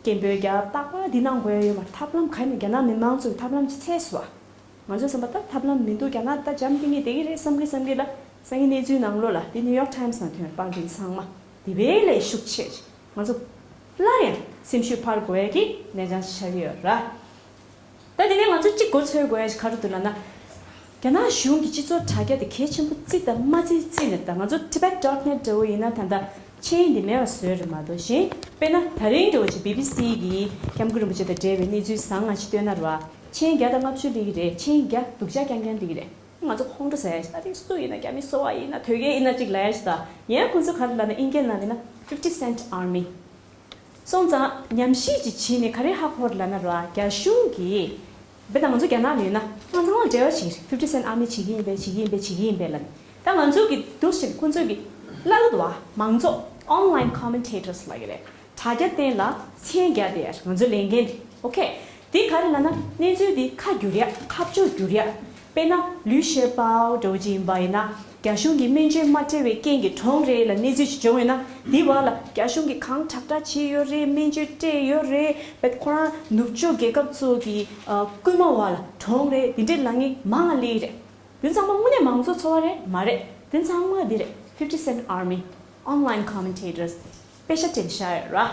སྐད་འབོད་རྒྱག་རྟག་པར་འདི་གནང་དགོས་ཡ་ཡོད་མ་རེད། ཐབས་ལམ་ག་ནས་རྒྱ་ནག་མི་མང་ཚོས་ཐབས་ལམ་ཅིག་འཚོལ་སོང་བ། ང་ཚོས་བསམ་པ་ད་ཐབས་ལམ་མི་འདུག་རྒྱ་ནག་ད་འཇམ་ཐིང་ངེ་བསྡད་ཀྱི་རེད་བསམ་གི་བསམ་གི་ལ། སང་ཉིན་གནས་ཚུལ་ནང་ལོགས་ལ་འདི་ནིའུ་ཡོག་ཊའིམ་སི་ནང་ཐོན་པར་འདི་ཚང་མ་འདི་བས་ལས་ཤུགས་ཆེ། ང་ཚོ་སླར་ཡང་སེམས་ཤུགས་འཕར་དགོས་ཡ་གི་གནས་སྟངས་ཤིག་ཆགས་ཀྱི་ཡོད་ར། ད་དེ་ནས་ང་ཚོ་གཅིག་མགོ་ཚོས་དགོས་ཡ་ཞིག་ག་རེ་འདུག་ལབ་ན། རྒྱ་ནག་གཞུང་གི་སྤྱི་ཚོགས་དྲ་རྒྱ་དེ་གལ་ཆེན་པོ་བརྩི་དང་མ་བརྩི་བརྩིས་ནས། ད་ང་ཚོ་Tibet dot net འདྲ་བོ་ཡིན་ན་ད་ལྟ་མཆན་འདི་མེད་པ་བཟོས་རེད་མ་གཏོགས། གཞན་དཔེར་ན་ད་རིང་འདྲ་བོ་ཅིག་བི་བི་སི་གི་སྐྱབས་མགོན་རིན་པོ་ཆེ་དང་འབྲེལ་བའི་གནས་ཚུལ་བཟང་ང་ཞིག་བཏོན་ན་ར། མཆན་བརྒྱ་དང་ལྔ་བཅུ་སླེབས་ཀྱི་རེད། མཆན་བརྒྱ་སྡུག་ཅག་རྐྱང་རྐྱང་སླེབས་ཀྱི་རེད། ང་ཚོ་ཁོང་ཁྲོ་ཟ་ཡ་ཞིག་ད་རིང་སུ་ཡིན་ན་རྒྱ་མི་སོ་བ་ཡིན་ན་དོལ་རྒྱལ་ཡིན་ན་ཅིག་ལབ་ཡ་ཞིག་ད་ཡང་ཁོང་ཚོ་ག་རེ་ལབ་ན་ཨིན་སྐད་ནང་ལ་ཡིན་ན་fifty cent army། སོང་ཙང་ཉམས་ཞིབ་ཅིག་བྱས་ནས་ག་རེ་ཧ་གོ་རེད་ལབ་ན་ར། རྒྱ་གཞུང་གིས་དཔེར་ན་ང་ཚོ་རྒྱ་ནག་ལ་ཡོད་ན་ང་ཚང་མ་འབྲེལ་བ་བྱེད་ཀྱི་རེད། fifty cent army བྱེད་ཀྱི་ཡིན་པས་བྱེད་ཀྱི་ཡིན་པས་བྱེད་ཀྱི་ཡིན་པས་ལབ་ནས། ད་ང་ཚོ་གི་འདུག་ཞིག་ཁོང་ཚོ་གི་ལབ་ཀྱི་འདུག་བ། མང་ཚོགས་online commentators ལབ་ཀྱི་རེད། དྲ་རྒྱ་སྟེང་ལ་མཆན་རྒྱག་བསྡད་ཡ་ང་ཚོ་ལས་འགན་རེད། ཨོ་ཁེ། འདི་ག་རེ་ལབ་ན་གནས་ཚུལ་འདི་ཁ་བསྒྱུར་ཡ་ཁ་བྱང་བསྒྱུར་ཡ། དཔེར་ན་ལུའུ་ཞའོ་པའོ་འདྲ་བོ་ཅིག་ཡིན་པ་ཡིན་ན་རྒྱ་གཞུང་གིས་སྨན་བཅོས་མ་སྤྲད་པའི་རྐྱེན་གྱིས་གྲོངས་རེད་ལབ་གནས་ཚུལ་ཞིག་བྱུང་ཡོད་ན། འདི་བར་ལ་རྒྱ་གཞུང་གིས་གང་དྲག་དྲག་བྱས་ཡོད་རེད། སྨན་བཅོས་སྤྲད་ཡོད་རེད། བས་ཁོ་རང་ནུབ་ཕྱོགས་རྒྱལ་ཁབ་ཚོ་གི་ཨ་སྐུལ་མ་བར་ལ་གྲོངས་རེད། འདི་འདྲའི་ལབ་མཁན་མང་ང་སླེབས་རེད། འདི་ཚང་མ་དངོས་གནས་མང་གཙོ་ཚོར་བ་རེད་མ་རེད། འདི་ཚང་མ་འདི་རེད། fifty cent army, online commentators དཔེ་ཆ་སྤྲད་བཞག་ཡོད་ར།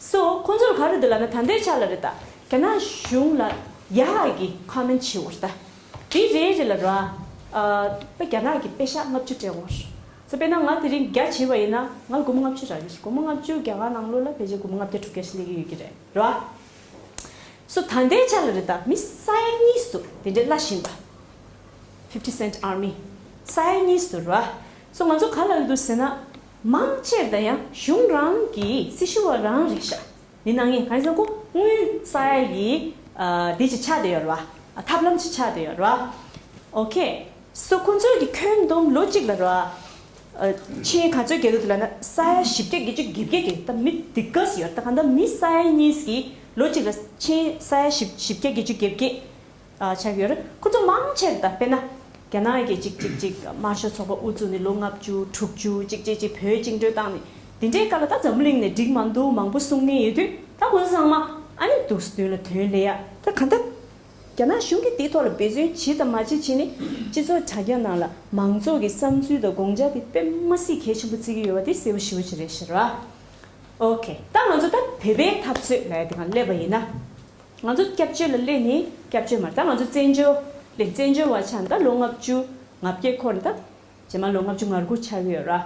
སོ་ཁོང་ཚོར་ག་རེ་འདུག་ལབ་ན་ད་ལྟའི་ཆ་ལ་རེད་ད། རྒྱ་ནག་གཞུང་ལ་ཡག་གི་ཀོ་མེན་ཊི་བྱེད་འོར་ད། འདི་རེད་རེད་ལ་ར། ཨ་པ་རྒྱ་ནག་གི་པེ་ཤག་ལྔ་བཅུ་སྤྲད་འོར། སོ་དཔེར་ན་ང་དེ་རིང་བརྒྱ་བྱས་པ་ཡིན་ན་ང་ལ་སྒོར་མོ་ལྔ་བཅུ་རག་གི་རེད། སྒོར་མོ་ལྔ་བཅུ་རྒྱ་གར་ནང་ལོགས་ལ་ཕལ་ཆེར་སྒོར་མོ་ལྔ་བརྒྱ་དྲུག་བརྒྱ་ཞིག་སླེབས་ཀྱི་ཡོད་ཀྱི་རེད་ར། སོ་ད་ལྟའི་ཆ་ལ་རེད་ད་མི་ས་ཡ་གཉིས་སུ་དེ་འདྲའི་གླ་བཞིན་པ། fifty cent army ས་ཡ་གཉིས་སུ་ར། སོ་ང་ཚོ་ག་ལ་འདུག་ཟེར་ན། མང་ཆེར་ད་ཡང་གཞུང་རང་གི་སྲི་ཞུ་བ་རང་རེད་ཤག་འདི་ནང་ངས་གང་ཟེར་ཁོ་དངུལ་ས་ཡ་ཡི་ཨ་འདི་ཅིག་ཆགས་བསྡད་ཡོད་ར། ཐབས་ལམ་ཅིག་ཆགས་བསྡད་ཡོད་ར། ཨོ་ཁེ། སོ་ཁོ་ཚོས་ཀྱི་ཁྱོན་བསྡོམས་ལོ་གཅིག་ལ་ར། ཨ་ཆེན་ག་ཚོད་རྒྱག་གི་འདུག་ལབ་ན་ས་ཡ་བཞི་བརྒྱ་བརྒྱད་ཅུ་གྱ་བརྒྱད་ཀྱི་ད་མི་འདི་ག་ཡོད་ད་གང་ལྟར་མི་ས་ཡ་གཉིས་ཀྱི་ལོ་གཅིག་ལ་ཆེན་ས་ཡ་བཞི་བཞི་བརྒྱ་བརྒྱད་ཅུ་གྱ་བརྒྱད་ཨ་ཆགས་ཡོད་རེད། ཁོ་ཚོ་མང་ཆེར་ད་དཔེར་ན་རྒྱ་ནག་གི་ཅིག་ཅིག་ཅིག་དམར་ཤོག་ཚོགས་པ་དབུ་བཙུགས་ནས་ལོ་ལྔ་བཅུ་དྲུག་ཅུ་ཅིག་ཅིག་ཅིག་བོད་བཅིངས་འགྲོལ་བཏང་ནས་འདི་འདྲའི་སྐབས་ལ་ད་འཛམ་བུ་གླིང་ནས་འགྲིག་མ་འདུག་མང་པོ་གསུང་མཁན་ཡོད་དུས་ད་ཁོ་ཚོ་ཚང་མ་ཨ་ནི་འདུག་སེ་མདུན་ལ་དོན་ལས་ཡ་ད་ག་འདྲ། རྒྱ་ནག་གཞུང་གིས་དེའི་ཐོག་ལ་འབད་བརྩོན་བྱེད་དང་མ་བྱེད་བྱས་ནས་སྤྱི་ཚོགས་དྲ་རྒྱ་ནང་ལ་མང་ཚོགས་ཀྱི་བསམ་ཚུལ་དང་དགོངས་འཆར་དེ་དཔེ་མ་སྲིད་གལ་ཆེན་པོ་བརྩི་གི་ཡོད་པ་དེ་གསལ་པོ་ཞེ་པོ་ཅིག་རེད་ཤག་ར། ཨོ་ཁེ། ད་ང་ཚོ་ད་བོད་པའི་འཐབ་རྩོད་ལབ་ཡ་དེ་སྒང་སླེབས་པ་ཡིན་ན། ང་ཚོ་སྐྱབས་བཅོལ་ལ་སླེབས་ནས་སྐྱབས་བཅོལ་མ་རེད་ད་ང་ཚོ་བཙན་བྱོལ་སླེབས་བཙན་བྱོལ་བ་ཆགས་ནས་ད་ལོ་ལྔ་བཅུ་ང་བརྒྱད་འཁོར་ནས་ད། རྗེས་མ་ལོ་ལྔ་བཅུ་ང་དགུ་ཆགས་ཀྱི་ཡོད་ར།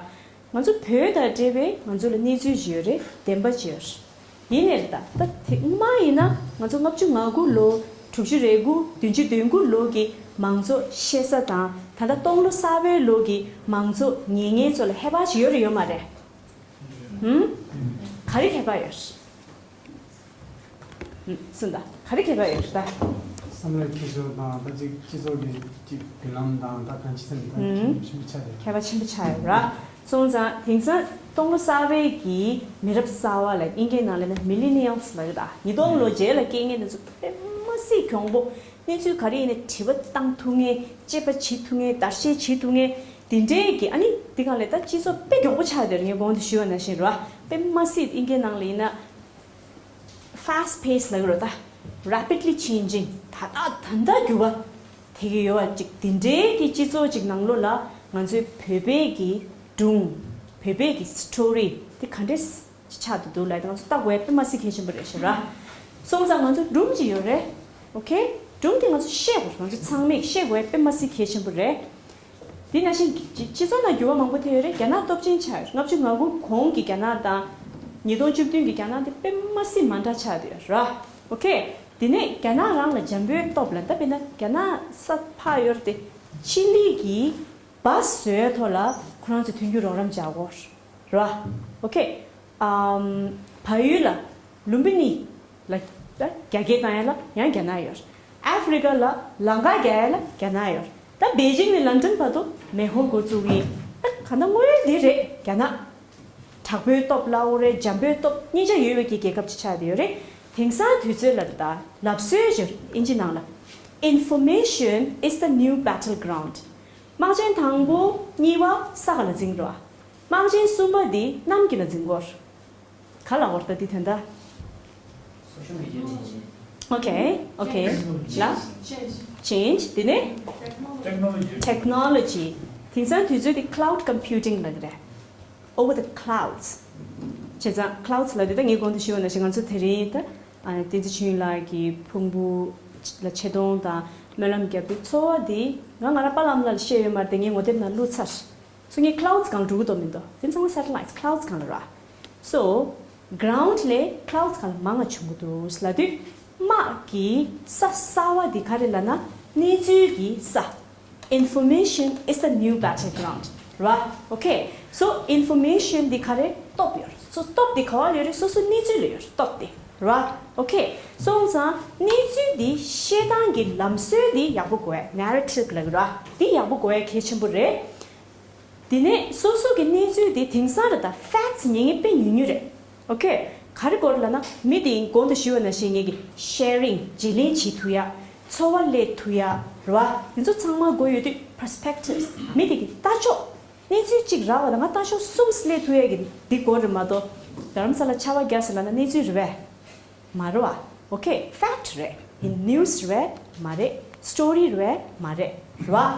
ང་ཚོ་བོད་དང་འབྲེལ་བའི་ང་ཚོ་ལ་གནས་ཚུལ་ཅིག་ཡོད་རེད་བདེན་པ་ཅིག་ཡོད་རེད། ཡིན་ནའི་ད་ད་དེ་སྔོན་མ་ཡིན་ན་ང་ཚོ་ལྔ་བཅུ་ང་དགུ་ལོ་དྲུག་ཅུ་རེ་དགུ་བདུན་ཅུ་དོན་དགུ་ལོ་གི་མང་གཙོ་བཤད་ས་དང་ད་ལྟ་སྟོང་ལོ་གསར་པའི་ལོ་གི་མང་གཙོ་ཉན་མཁན་ཚོ་ལ་ཧེ་བག་ཅིག་ཡོད་རེད་ཡོད་མ་རེད། ཧུམ། ག་རེ་ཁྱད་པར་ཡོད་རེད། ཧུམ། སུན་ད་ག་རེ་ཁྱད་པར་ཡོད་རེད་ད། བསམ་བློའི་འཁྱེར་སོ་དང་ད་ཅིག་སྤྱི་ཚོགས་ཀྱི་ཅིག་མདུན་ལམ་དང་ད་གང་ཅི་ཟེར་ན་ད་ཧུམ། ཁྱད་པར་ཆེན་པོ་ཆགས་ཡོད་རེད། ཁྱད་པར་ཆེན་པོ་ཆགས་ཡོད་ར། སོང་ཙང་དེང་སང་སྟོང་ལོ་གསར་པའི་གི་མི་རབས་གསར་པ་ལ་ཨིན་སྐད་ནང་ལ་ན་མི་ལི་ནི་ཡལ་ལབ་ཀྱི་ད་ཉིས་སྟོང་ལོ་རྗེས་ལ་སྐྱེས་མཁན་དེ་ཚོ་དཔེ་མ་སྲིད་གྱོང་པོ། གནས་ཚུལ་ག་རེ་ཡིན་ནའི་དྲི་བ་བཏང་ཐུབ་མཁན་དཔྱད་པ་བྱེད་ཐུབ་མཁན་བརྡར་ཤ་བྱེད་ཐུབ་མཁན་དེ་འདྲའི་གི་ཨ་ནི་དེ་གང་ལས་ད་སྤྱི་ཚོགས་དཔེ་མགྱོགས་པོ་ཆགས་བསྡད་རེད། ངས་གོང་དུ་ཞུས་པ་ནང་བཞིན་རེད་བ། དཔེ་མ་སྲིད་ཨིན་སྐད་ནང་ལ་ཡིན་ན། fast pace ལབ་ཀྱི་རེད་ད། rapidly changing ད་ལྟ་ད་ལྟ་འགྱུར་བ་ཐེབས་ཀྱི་ཡོད་པ་ཅིག་དེ་འདྲའི་གི་སྤྱི་ཚོགས་ཅིག་ནང་ལོགས་ལ་ང་ཚོའི་བོད་པའི་གི་སྒྲུང་བོད་པའི་གི་story དེ་ག་འདྲས་ཆགས་བསྡད་འདུག་ལབ་ཡ་དེ་ང་ཚོ་ལྟ་དགོས་ཡ་དཔེ་མ་སྲིད་གལ་ཆེན་པོ་རེད་ཤག་ར། སོང་ཙང་ང་ཚོ་སྒྲུང་ཅིག་ཡོད་རེད། ཨོ་ཁེ། སྒྲུང་དེ་ང་ཚོ་ཤེས་དགོས་རེད། ང་ཚོ་ཚང་མས་ཤེས་དགོས་ཡ་དཔེ་མ་སྲིད་གལ་ཆེན་པོ་རེད། དེ་ནང་བཞིན་སྤྱི་སྤྱི་ཚོགས་ནང་འགྱུར་བ་མང་པོ་ཐེབས་ཡོད་རེད། རྒྱ་ནག་སྟོབས་ཆེན་ཆགས་ཡོད། ལྔ་བཅུ་ང་དགུ་གོང་གི་རྒྱ་ནག་དང་ཉིས་སྟོང་བཅུ་བདུན་གྱི་རྒྱ་ནག་དེ་དཔེ་མ་སྲིད་མ་འདྲ་ཆགས་བསྡད་ཡོད་ར། ཨོ་ཁེ། དེ་ནས་རྒྱ་ནག་རང་ལ་འཇམ་པོའི་སྟོབས་ལ་ད་དཔེར་ན་རྒྱ་ནག་ས་ཕག་ཡོད་རེད་དེ་ཆི་ལི་གིས་བཱས་བཟོ་ཡའི་ཐོག་ལ་ཁོ་རང་ཚོས་མཐུན་འགྱུར་རོགས་རམ་རྒྱག་གོ་ར། ཨོ་ཁེ། ཨམ། བལ་ཡུལ་ལ་ལུམ་བི་ནི་ལ་ད་རྒྱ་སྐྱེད་བཏང་ཡ་ལ་ཡང་རྒྱ་ནག་ཡོད། ཨ་ཧྥེ་རི་ཀ་ལ་ལམ་ཁ་རྒྱག་ཡ་ལ་རྒྱ་ནག་ཡོད། ད་པེ་ཅིང་ནས་ལན་ཀྲན་བར་དུ་མེ་འཁོར་འགོ་བཙུགས་ཡིན། ད་ག་ད་དངོས་ཡོད་འདི་རེད། རྒྱ་ནག་དྲག་པོའི་སྟོབས་ལའོ་རེད། འཇམ་པོའི་སྟོབས་གཉིས་ཆ་ཡོད་པའི་གི་རྒྱལ་ཁབ་ཅིག་ཆགས་བསྡད་ཡོད་རེད། དེང་སང་དུས་ཚོད་ལ་ད་ལབ་སྲོལ་ཅིག་ཡོད་རེད་ཨིན་ཇི་ནང་ལ། Information is the new battleground. དམག་ཆེན་དང་པོ་གཉིས་པ་ས་ག་ལ་འཛིང་རོགས། དམག་ཆེན་གསུམ་པ་འདི་གནམ་གྱི་ལ་འཛིང་གོ་ར། ག་ལ་འོར་ད་འདི་དོན་དག Okay, okay. ལ། Change. དེ་ནས། Technology. དེང་སང་དུས་ཚོད་དེ་cloud computing ལབ་ཀྱི་རེད། Over the clouds. བྱས་ཙང་clouds ལབ་དུས་ད་ངས་གོང་དུ་ཞུས་པ་ནང་བཞིན་ང་ཚོ་དེ་རིང་ད་ཨ་བསྟན་འཛིན་ཆོས་དབྱིངས་ལགས་ཀྱི་ཕུང་པོ་ལ་ཆེ་མཐོང་དང་སྨོན་ལམ་བརྒྱབ་དུས་ཚོར་བ་འདི་ང་ང་རང་པཱ་ལགས་ལ་བཤད་ཡོད་མ་རེད་དེ། ངས་ངོ་དེབ་ནང་བླུགས་ཚར། སོ་ངས་clouds སྒང་འགྲོ་གི་འདུག་མི་འདུག་དེ་ཚང་མ་satellites clouds སྒང་ལ་ར། So ground ལས་clouds སྒང་ལ་མང་ང་བྱུང་གི་འདུག་ལབ་དུས། དམག་གི་ས་གསར་བ་འདི་ག་རེ་ལབ་ན་གནས་ཚུལ་གྱི་ས། Information is the new battleground ར། Okay, so information འདི་ག་རེ་སྟོབས་ཡོད་རེད། སོ་སྟོབས་འདི་ག་བ་ལ་ཡོད་རེད། སོ་སོ་གནས་ཚུལ་ལ་ཡོད་རེད་སྟོབས་འདི་ར། Okay, སོང་ཙང་གནས་ཚུལ་འདི་བཤད་སྟངས་ཀྱི་ལམ་སྲོལ་འདི་ཡག་པོ་དགོས་ཡ། narrative ལབ་ཀྱི་ར། འདི་ཡག་པོ་དགོས་ཡ་གལ་ཆེན་པོ་རེད། དེ་ནས་སོ་སོ་གི་གནས་ཚུལ་དེ་དེང་སང་རེད་ད་facts ཉན་མཁན་དཔེ་ཉུང་ཉུང་རེད། Okay, ག་རེ་སྐོར་ལབ་ན་མི་དེ་གོང་དུ་ཞུས་པ་ནང་བཞིན་ངེད་ཀྱི་sharing བརྗེ་ལེན་བྱེད་ཐུབ་ཡ། ཚོར་བ་སླེབས་ཐུབ་ཡ་རེད་བ། དེ་ཚོ་ཚང་མ་དགོས་ཡོད་དུས་perspectives མི་དེ་གི་ལྟ་ཕྱོགས། གནས་ཚུལ་གཅིག་རག་པ་དང་ང་ལྟ་ཕྱོགས་གསུམ་སླེབས་ཐུབ་ཡ་གི་འདི་དགོས་རེད་མ་གཏོགས་རྡ་རམ་ས་ལ་ཆར་པ་བརྒྱབ་ཟེར་ལབ་ན་གནས་ཚུལ་རེད་བས། མ་རེད་བ། Okay, fact རེད། ཡིན་news རེད་མ་རེད། story རེད་མ་རེད། རེད་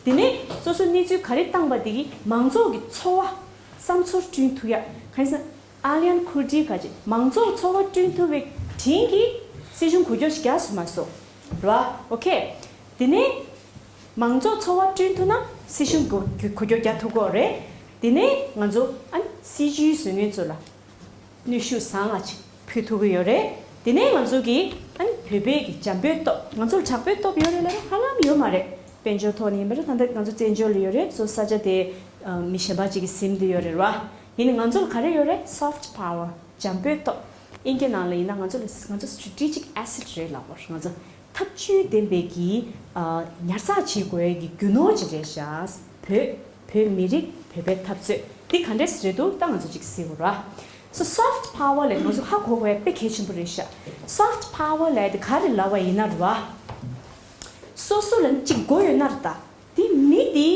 བ། དེ་ནས་སོ་སོ་གནས་ཚུལ་ག་རེ་བཏང་པ་དེ་གིས་མང་ཚོགས་ཀྱི་ཚོར་བ་བསམ་ཚུལ་བསྐྲུན་ཐུབ་ཡ། གང་ཡིན་ཟེར་ན་ཨ་ལི་ཡན་ཁུར་ཏི་ག་ཅིག་མང་ཚོགས་ཚོར་བ་བསྐྲུན་ཐུབ་པའི་དྲིན་གྱིས་སྲིད་གཞུང་གོ་རྒྱུ་ཞིག་རྒྱག་སོང་མ་སོང་། རེད་བ། Okay, དེ་ནས་མང་ཚོགས་ཚོར་བ་བསྐྲུན་ཐུབ་ན་སྲིད་གཞུང་གོ་གོ་རྒྱུ་རྒྱག་ཐུབ་ཀྱི་ཡོད་རེད། དེ་ནས་ང་ཚོ་ཨ་ནི་སྲིད་ཇུས་བཟོ་མཁན་ཚོ་ལ། ནུས་ཤུགས་བཟང་ང་ཅིག་ཕུལ་ཐུབ་ཀྱི་ཡོད་རེད། དེ་ནས་ང་ཚོ་གི་ཨ་ནི་བོད་པའི་གི་འཇམ་པོའི་སྟོབས། ང་ཚོར་དྲག་པོའི་སྟོབས་ཡོད་རེད་ལབ་ན་ཧ་ལམ་ཡོད་མ་རེད། དཔལ་འབྱོར་ཐོག་ནས་ཡིན་པ་རེད། ད་ལྟ་ང་ཚོ་བཙན་བྱོལ་ལ་ཡོད་རེད། སོ་ས་ཆ་དེ་ཨ་མི་གཞན་པ་ཅིག་གིས་ཟིན་བསྡད་ཡོད་རེད་ར། ཡིན་ནའི་ང་ཚོར་ག་རེ་ཡོད་རེད། soft power འཇམ་པོའི་སྟོབས། དབྱིན་སྐད་ནང་ལ་ཡིན་ན་ང་ཚོ་ལ་ང་ཚོ་strategic asset རེད་ལབ་དགོས་རེད། ང་ཚོ་ཐབས་ཇུས་ལྡན་པའི་གི་ཨ་ཉར་ཚགས་བྱེད་དགོས་ཀྱི་རྒྱུ་ནོར་ཅིག་རེད་ཤག་བོད་བོད་མི་རིགས་བོད་པའི་འཐབ་རྩོད་འདི་ག་འདྲས་རེད་འདུག་ད་ང་ཚོ་ཅིག་གཟིགས་དགོས་ར། So soft power ལས་ང་ཚོ་ཧ་གོ་དགོས་ཡ་དཔེ་གལ་ཆེན་པོ་རེད་ཤག soft power ལས་དེ་ག་རེ་ལབ་པ་ཡིན་ན་ར། སོ་སོ་ལ་ཅིག་དགོས་ཡོད་ན་ར་ད། དེ་མི་དེ་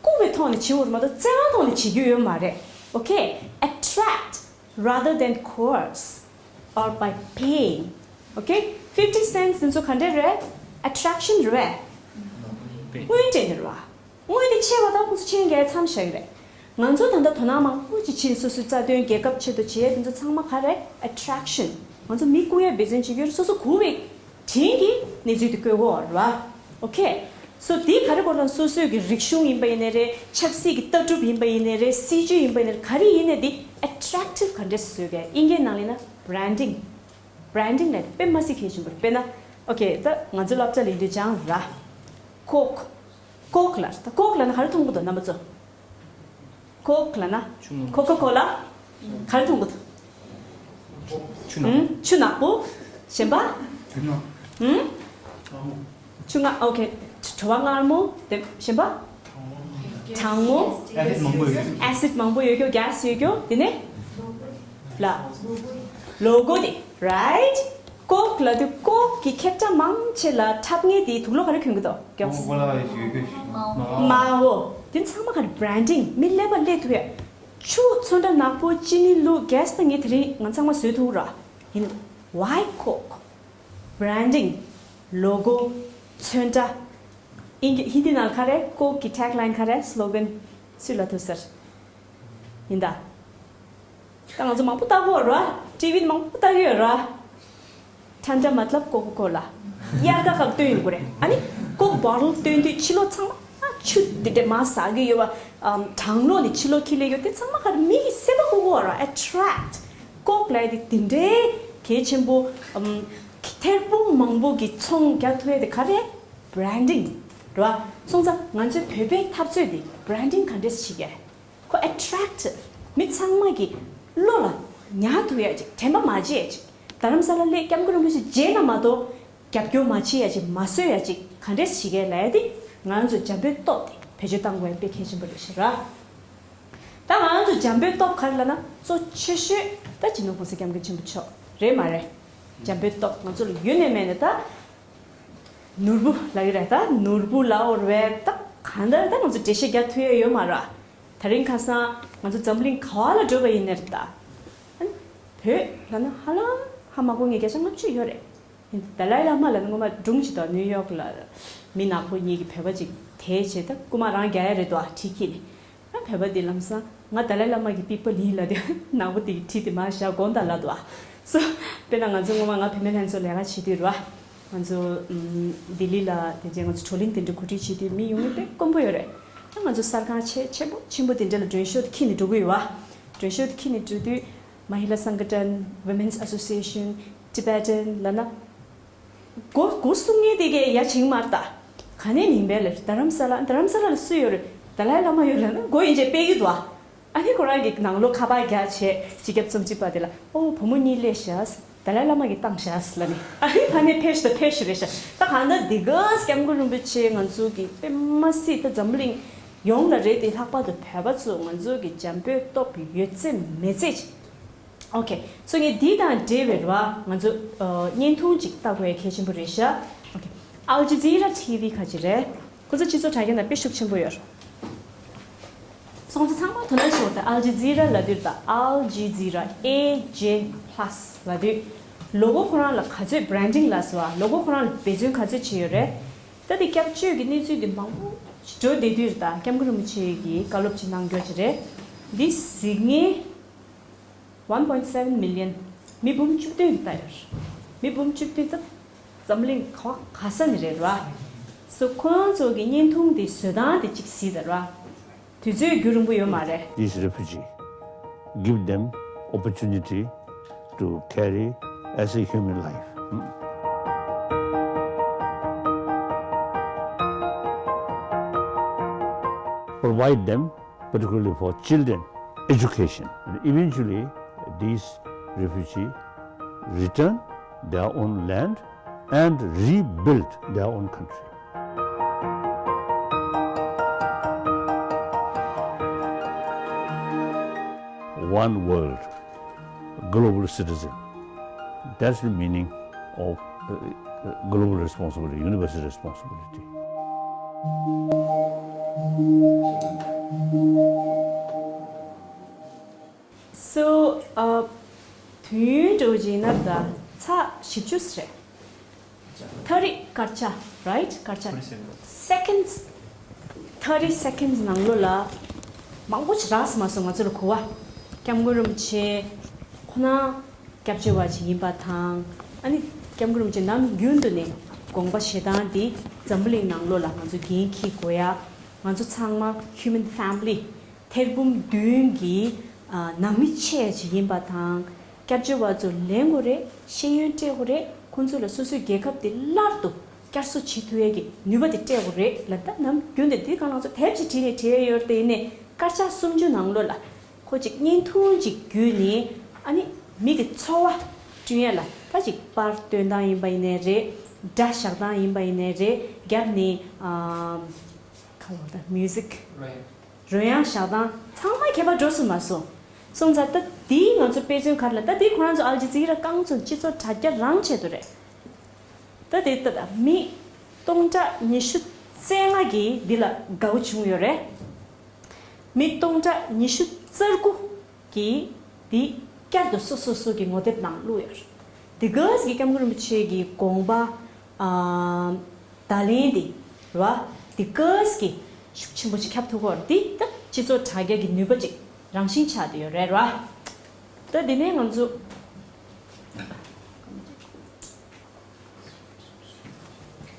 བཀུག་པའི་ཐོག་ནས་བྱེད་དགོས་རེད་མ་གཏོགས་བཙན་དབང་ཐོག་ནས་བྱེད་རྒྱུ་ཡོད་མ་རེད། Okay, attract rather than coerce or by paying. Okay, fifty cents དེ་ཚོ་ག་འདྲ་རེད། attraction རེད། དངུལ་སྤྲད་ནས་རེད་བ། དངུལ་དེ་ཆེ་བ་དང་ཁོང་ཚོ་ཆེན་རྒྱལ་མཚམས་བཞག་གི་རེད། ང་ཚོ་ད་ལྟ་དོ་སྣང་མང་པོ་ཅིག་བྱེད་སོ་སོའི་རྩ་དོན་རྒྱལ་ཁབ་ཆེད་དུ་བྱེད་དེ་ཚོ་ཚང་མ་ག་རེད། attraction ང་ཚོ་མི་བཀུག་ཡ་འབད་བརྩོན་བྱེད་ཀྱི་ཡོད་རེད། སོ་སོ་དགོས་པའི་དྲིན་གྱིས་གནས་ཚུལ་དེ་བཀོད་དགོས་རེད་བ། Okay, so དེ་ག་རེ་སྐོར་དང་སོ་སོའི་གི་རིག་གཞུང་ཡིན་པ་ཡིན་ནའི་རེད། ཆབ་སྲིད་ཀྱི་ལྟ་གྲུབ་ཡིན་པ་ཡིན་ནའི་རེད། སྲིད་ཇུས་ཡིན་པ་ཡིན་ནའི་རེད། ག་རེ་ཡིན་ནའི་དེ་attractive ག་འདྲས་བཟོས་གས། དབྱིན་སྐད་ནང་ལ་ཡིན་ན་branding branding ལ་དཔེ་མ་སྲིད་གལ་ཆེན་པོ་རེད། དཔེར་ན། Okay, ད་ང་ཚོ་སློབ་གྲྭ་ལ་ཡིན་དུས་སྦྱངས་ར། Coke Coke ལ་ད་Coke ལ་ན་ག་རེ་མཐོང་གི་འདུག་རྣམ་པ་ཚོ། Coke ལ་ན་Coca Cola ག་རེ་མཐོང་གི་འདུག་ཆུ་ནག་ཨུམ། ཆུ་ནག་པོ། གཞན་པ། ཨུམ། ཆུ་ནག Okay, བྲོ་བ་མངར་མོ། དེ་གཞན་པ། གྲང་མོ། acid མང་པོ་ཡོད་རྒྱུ། acid མང་པོ་ཡོད་རྒྱུ། gas ཡོད་རྒྱུ། དེ་ནས་ལ་logo དེ་right། Coke ལབ་དུས་Coke གི་ཁེབས་ཆ་མང་ཆེ་ལ་འཁྲབ་མཁན་དེའི་དུག་ལོག་ག་རེ་གྱོན་གྱི་འདུག Coca Cola ཡོད་རྒྱུ། མ་འོ། དེ་ཚང་མ་ག་རེ་branding མི་ཀླད་པ་ཀླད་ཐུབ་ཡ། ཆུ་ཚོན་ཁྲ་ནག་པོ་ཅི་ནི་བླུགས་gas ད་ངས་དེ་རིང་ང་ཚང་མ་བཟོས་ཐུབ་ར། ཡིན། Why Coke? Branding, logo, ཚོན་ཁྲ། ཨིན་ཧིན་དི་ནང་ག་རེ། Coke གི་tagline ག་རེ། slogan སུས་ལབ་ཐུབ་ཟེར། ཡིན་ད། ད་ང་ཚོ་མང་པོ་ལྟ་གི་ཡོད་ར། ཊི་ཝི་མང་པོ་ལྟ་གི་ཡོད་ར། ཐན་ཏྲ་མ་ཏ་ལབ་ཀོ་ཀོ་ཀོ་ལ། དབྱར་ཁ་ཁག་སྟོན་ཡོང་གི་རེད། ཨ་ནི་Coke bottle སྟོན་དུས་ཕྱི་ལོགས་ཚང་མ་ཆུ་དེ་འདྲས་མར་ཟག་གི་ཡོད་པ། ཨམ་གྲང་ལོགས་ནས་ཕྱི་ལོགས་འཁྱེར་སླེབས་ཡོད། དེ་ཚང་མ་ག་རེ། མི་གི་སེམས་པ་ཁུག་གོ་ར། attract Coke ལབ་ཡ་དེ་དེ་འདྲའི་གལ་ཆེན་པོ། ཨམ་ཐེར་འབུམ་མང་པོ་གི་ཚོང་རྒྱག་ཐུབ་ཡ་དེ་ག་རེ། branding རེད་བ། སོང་ཙང་ང་ཚོའི་བོད་པའི་འཐབ་རྩོད་དེ་branding ག་འདྲས་བྱེད་ཀྱི། ཁོ་attractive མི་ཚང་མ་གི་བློ་ལ་ཉར་ཐུབ་ཡ་ཅིག་དྲན་པ་མ་བརྗེད་ཡ་ཅིག་རྡ་རམ་ས་ལ་སླེབས་སྐྱབས་མགོན་རིན་པོ་ཆེ་མཇལ་ན་མ་གཏོགས་རྒྱབ་སྐྱོར་མ་བྱེད་ཡ་ཅིག་མ་བཟོས་ཡ་ཅིག་ག་འདྲས་བྱེད་ཀྱི་ལབ་ཡ་དེ་ང་ཚོ་འཇམ་པོའི་སྟོབས་དེ་བེད་སྤྱོད་བཏང་དགོས་ཡ་དཔེ་གལ་ཆེན་པོ་རེད་ཤག་ར། ད་ང་ཚོ་འཇམ་པོའི་སྟོབས་ག་རེ་ལབ་ན་གཙོ་ཆེ་ཤོས་ད་སྤྱི་ནོར་༸གོང་ས་༸སྐྱབས་མགོན་ཆེན་པོ་མཆོག་རེད་མ་རེད། འཇམ་པོའི་སྟོབས་ང་ཚོ་ལ་ཡོད་ནས་མེད་ནས་ད། ནོར་བུ་ལབ་ཀྱི་རེད། ད་ནོར་བུ་ལབ་དགོས་རེད། ད་གང་ལྟར་ད་ང་ཚོ་འགྲེལ་བཤད་རྒྱག་ཐུབ་ཡ་ཡོད་མ་རེད། དེ་རིང་ཁ་སང་ང་ཚོ་འཛམ་གླིང་ག་བ་ལ་འགྲོ་བ་ཡིན་ནའི་རེད་ད། ཨ་ནི་བོད་ལབ་ན་ཧ་ལམ་ཧ་ ཁ་མ་གོ་ངེས་བརྒྱ་ཆ་ལྔ་བཅུ་ཡོད་རེད། ཏཱ་ལའི་བླ་མ་ལ་ནི་སྔོན་མ་སྒྲུང་ཅིག་འདུག་ནིའུ་ཡོག་ལ་མི་ནག་པོ་གཉིས་ཀྱིས་བོད་པ་ཅིག་དེད་བྱས། ད་རྐུ་མ་རང་རྒྱག་ཡ་རེད་འདུག་ཨ། གྲི་འཁྱེར་ནས། ཨ། བོད་པ་འདི་ལམ་སང་ང་ཏཱ་ལའི་བླ་མ་གི་པིག་པ་ལིན་ལབ་དུས་ནག་པོ་དེ་གི་གྲི་དེ་མར་བཞག་དགོངས་དག་ལབ་འདུག་ཨ། སོ། དཔེར་ན་ང་ཚོ་སྔོན་མ་ང་བུད་མེད་ལྷན་ཚོགས་ལས་ཀ་བྱེད་དུས་རེད་བ། ང་ཚོ་ཨམ། ལྡི་ལི་ལ་དེ་རྗེས་ང་ཚོ་བགྲོ་གླེང་དེ་འདྲ་གོ་སྒྲིག་བྱེད་དུས་མི་ཡོང་མཁན་དཔེ་དཀོན་པོ་ཡོད་རེད། ད་ང་ཚོ་གསར་ཁང་ཆེ་ཆེན་པོ་ཆེན་པོ་དེ་འདྲ་ལ་མགྲོན་ཤོག་དེ་འཁྱེར་ནས་འགྲོ་གི་ཡོད་བ། མགྲོན་ཤོག་དེ་འཁྱེར་ནས་འགྲོ་དུས། Mahila Sangathan, Women's Association, Tibetan ལབ་ན། མགོ་མགོ་སྲུང་མཁན་དེ་གས་ཡ་བྱིང་མར་ལྟ། ག་ནས་ཉིན་པའི་ལ་རྡ་རམ་ས་ལ། རྡ་རམ་ས་ལ་ལ་སུ་ཡོད་རེད། ཏཱ་ལའི་བླ་མ་ཡོད་ལབ་ན་མགོ་ཡིན་ཅེས་དཔེ་གི་འདུག་ཨ། ཨ་ནི་ཁོ་རང་གི་ནང་ལོགས་ཁ་པར་རྒྱག་བྱས་སྤྱི་ཁྱབ་རྩོམ་སྒྲིག་པ་དེ་ལ། ཨོ། བུ་མོ་གཉིས་སླེབས་ཤག་ཏཱ་ལའི་བླ་མ་གིས་བཏང་ཤག་ལབ་ནས། ཨ་ནི་ཕ་ནས་ཕེབས་ཤི་ད་ཕེབས་ཤི་རེད་ཤག་ད་གང་ལྟར་འདི་ག་སྐྱབས་མགོན་རིན་པོ་ཆེ་ང་ཚོ་གི་དཔེ་མ་སྲིད་ད་འཛམ་བུ་གླིང་ཡོངས་ལ་རེད་དེ། ལྷག་པར་དུ་བོད་པ་ཚོ་ང་ཚོ་གི་འཇམ་པོའི་སྟོབས་ཡོད་ཚད་མེད་ཚད་ཅིག་ཨོ་ཁེ། སོ་ངས་འདི་དང་འབྲེལ་བའི་རེད་བ། ང་ཚོ་ཨ་བརྙན་ཐུང་ཅིག་ལྟ་དགོས་གལ་ཆེན་པོ་རེད་ཤག་ཨོ་ཁེ། Al Jazeera T V ཁ་ཅིག་རེད། ཁོ་ཚོ་སྤྱི་ཚོགས་དྲ་རྒྱ་ནང་དཔེ་ཤུགས་ཆེན་པོ་ཡོད། སོང་ཚེ་ཚང་མ་དོ་སྣང་ཞིག་འོ། ད་Al Jazeera ལབ་དུས། ད་Al Jazeera A J plus ལབ་དུས། ལོ་གོ་ཁོ་རང་ལ་ག་ཚོད་branding ལབ་སོང་བ། ལོ་གོ་ཁོ་རང་ལ་འབད་བརྩོན་ག་ཚོད་བྱས་ཡོད་རེད། ད་དེ་སྐྱབས་བཅོལ་གྱི་གནས་ཚུལ་དེ་མང་པོ་ཞིག་འགྲོ་བསྡད་དུས། ད་སྐྱབས་མགོན་རིན་པོ་ཆེ་གིས་བཀའ་སློབ་ཅིག་གནང་རྒྱུ་ཅིག་རེད། འདི་གཟིགས་མཁན་one point seven million། མི་འབུམ་བཅུ་བདུན་ལྟ་ཡོད། མི་འབུམ་བཅུ་བདུན་ད་འཛམ་གླིང་ག་བ་ག་ས་ནས་རེད་ར། སོ་ཁོ་རང་ཚོ་གི་བརྙན་ཐུང་དེ་བཟོ་སྟངས་དེ་གཅིག་གཟིགས་དང་ར། དུས་ཚོད་རྒྱུན་རིང་པོ་ཡོད་མ་རེད། These refugees, give them opportunity to carry as a human life. Provide them, particularly for children, education. And eventually, these refugees return their own land and rebuild their own country. One world, global citizen. That's the meaning of uh, global responsibility, universal responsibility. So, uh, དུས་ཡུན་འགྲོ་བཞིན་ན་ད་ཚ་བཞི་བཅུ་རེད། thirty སྐར་ཆ། right? སྐར་ཆ། seconds, thirty seconds ནང་ལོགས་ལ་མང་པོ་ཞིག་རག་སོང་མ་སོང་ང་ཚོ་ལ་གོ་བ། སྐྱབས་མགོན་རིན་པོ་ཆེ་ཁོ་ན་སྐྱབས་བཅོལ་བ་ཞིག་ཡིན་པ་དང་། ཨ་ནི་སྐྱབས་མགོན་རིན་པོ་ཆེ་ནམ་རྒྱུན་དུ་ནས་དགོངས་པ་བཞེས་སྟངས་འདི་འཛམ་བུ་གླིང་ནང་ལོགས་ལ་ང་ཚོ་འགན་འཁྱེར་དགོས་ཡ། ང་ཚོ་ཚང་མ་human family ཐེར་འབུམ་བདུན་གྱི་ཨ་ནང་མི་ཆེ་ཅིག་ཡིན་པ་དང་། སྐྱབས་བཅོལ་བ་ཚོ་ལེན་དགོས་རེད། ཤེས་ཡོན་སྤྲད་དགོས་རེད། ཁོང་ཚོ་ལ་སོ་སོའི་རྒྱལ་ཁབ་དེ་སླར་དུ་བསྐྱར་གསོ་བྱེད་ཐུབ་ཡས་ཀྱི་ནུས་པ་དེ་སྤྲད་དགོས་རེད་ལབ། ད་ནམ་རྒྱུན་དེ་འདི་གང་ལ་ཚོ་དེབ་ཅིག་བྲིས་ནས་བྲིས་ཡས་ཡོད་རེད། དེ་ཡིན་ནས་སྐར་ཆ་སུམ་ཅུ་ནང་ལོགས་ལ་ཁོ་ཅིག་བརྙན་ཐུང་ཅིག་བརྒྱུད་ནས། ཨ་ནི་མི་གི་ཚོར་བ་བསྐྲུན་ཡས་ལ། ད་ཅིག་པར་སྟོན་སྟངས་ཡིན་པ་ཡིན་ནའི་རེད། སྒྲ་བཞག་སྟངས་ཡིན་པ་ཡིན་ནའི་རེད། རྒྱབ་ནས་ཨ་ག་ལབ་ད། music རོལ་དབྱངས་བཞག་སྟངས་ཚང་མ་ཁྱད་པར་འགྲོ་སོང་མ་སོང་། སོང་ཙང་ད་འདིའི་ང་ཚོ་དཔེ་མཚོན་ག་རེ་ལ། ད་འདི་ཁོ་རང་ཚོ་ཨལ་ཇི་ཛི་ར་རྐང་བཙུགས་སྤྱི་ཚོགས་དྲ་རྒྱ་རང་ཆེད་དུ་རེད། ད་དེ་ལྟ་ད་མི་སྟོང་ཕྲག་ཉི་ཤུ་རྩ་ལྔ་གིས་འདི་ལ་དགའ་བོ་བྱུང་ཡོད་རེད། མི་སྟོང་ཕྲག་ཉི་ཤུ་རྩ་དགུ་གིས་འདི་བསྐྱར་དུ་སོ་སོ་སོ་གི་ངོ་དེབ་ནང་བླུགས་ཡོད་རེད། འདི་ག་ཟིག་གི་སྐྱབས་མགོན་རིན་པོ་ཆེ་གི་དགོངས་པ། ཨ། བརྡ་ལན་འདི་རེད་བ། འདི་ག་ཟིག་གི་ཤུགས་ཆེན་པོ་ཅིག་ཁྱབ་ཐུབ་ཀྱི་ཡོད་རེད། འདི་ད་སྤྱི་ཚོགས་དྲ་རྒྱ་གི་ནུས་པ་ཅིག་རང་བཞིན་ཆགས་བསྡད་ཡོད་རེད་བ། ད་འདི་ནས་ང་ཚོ།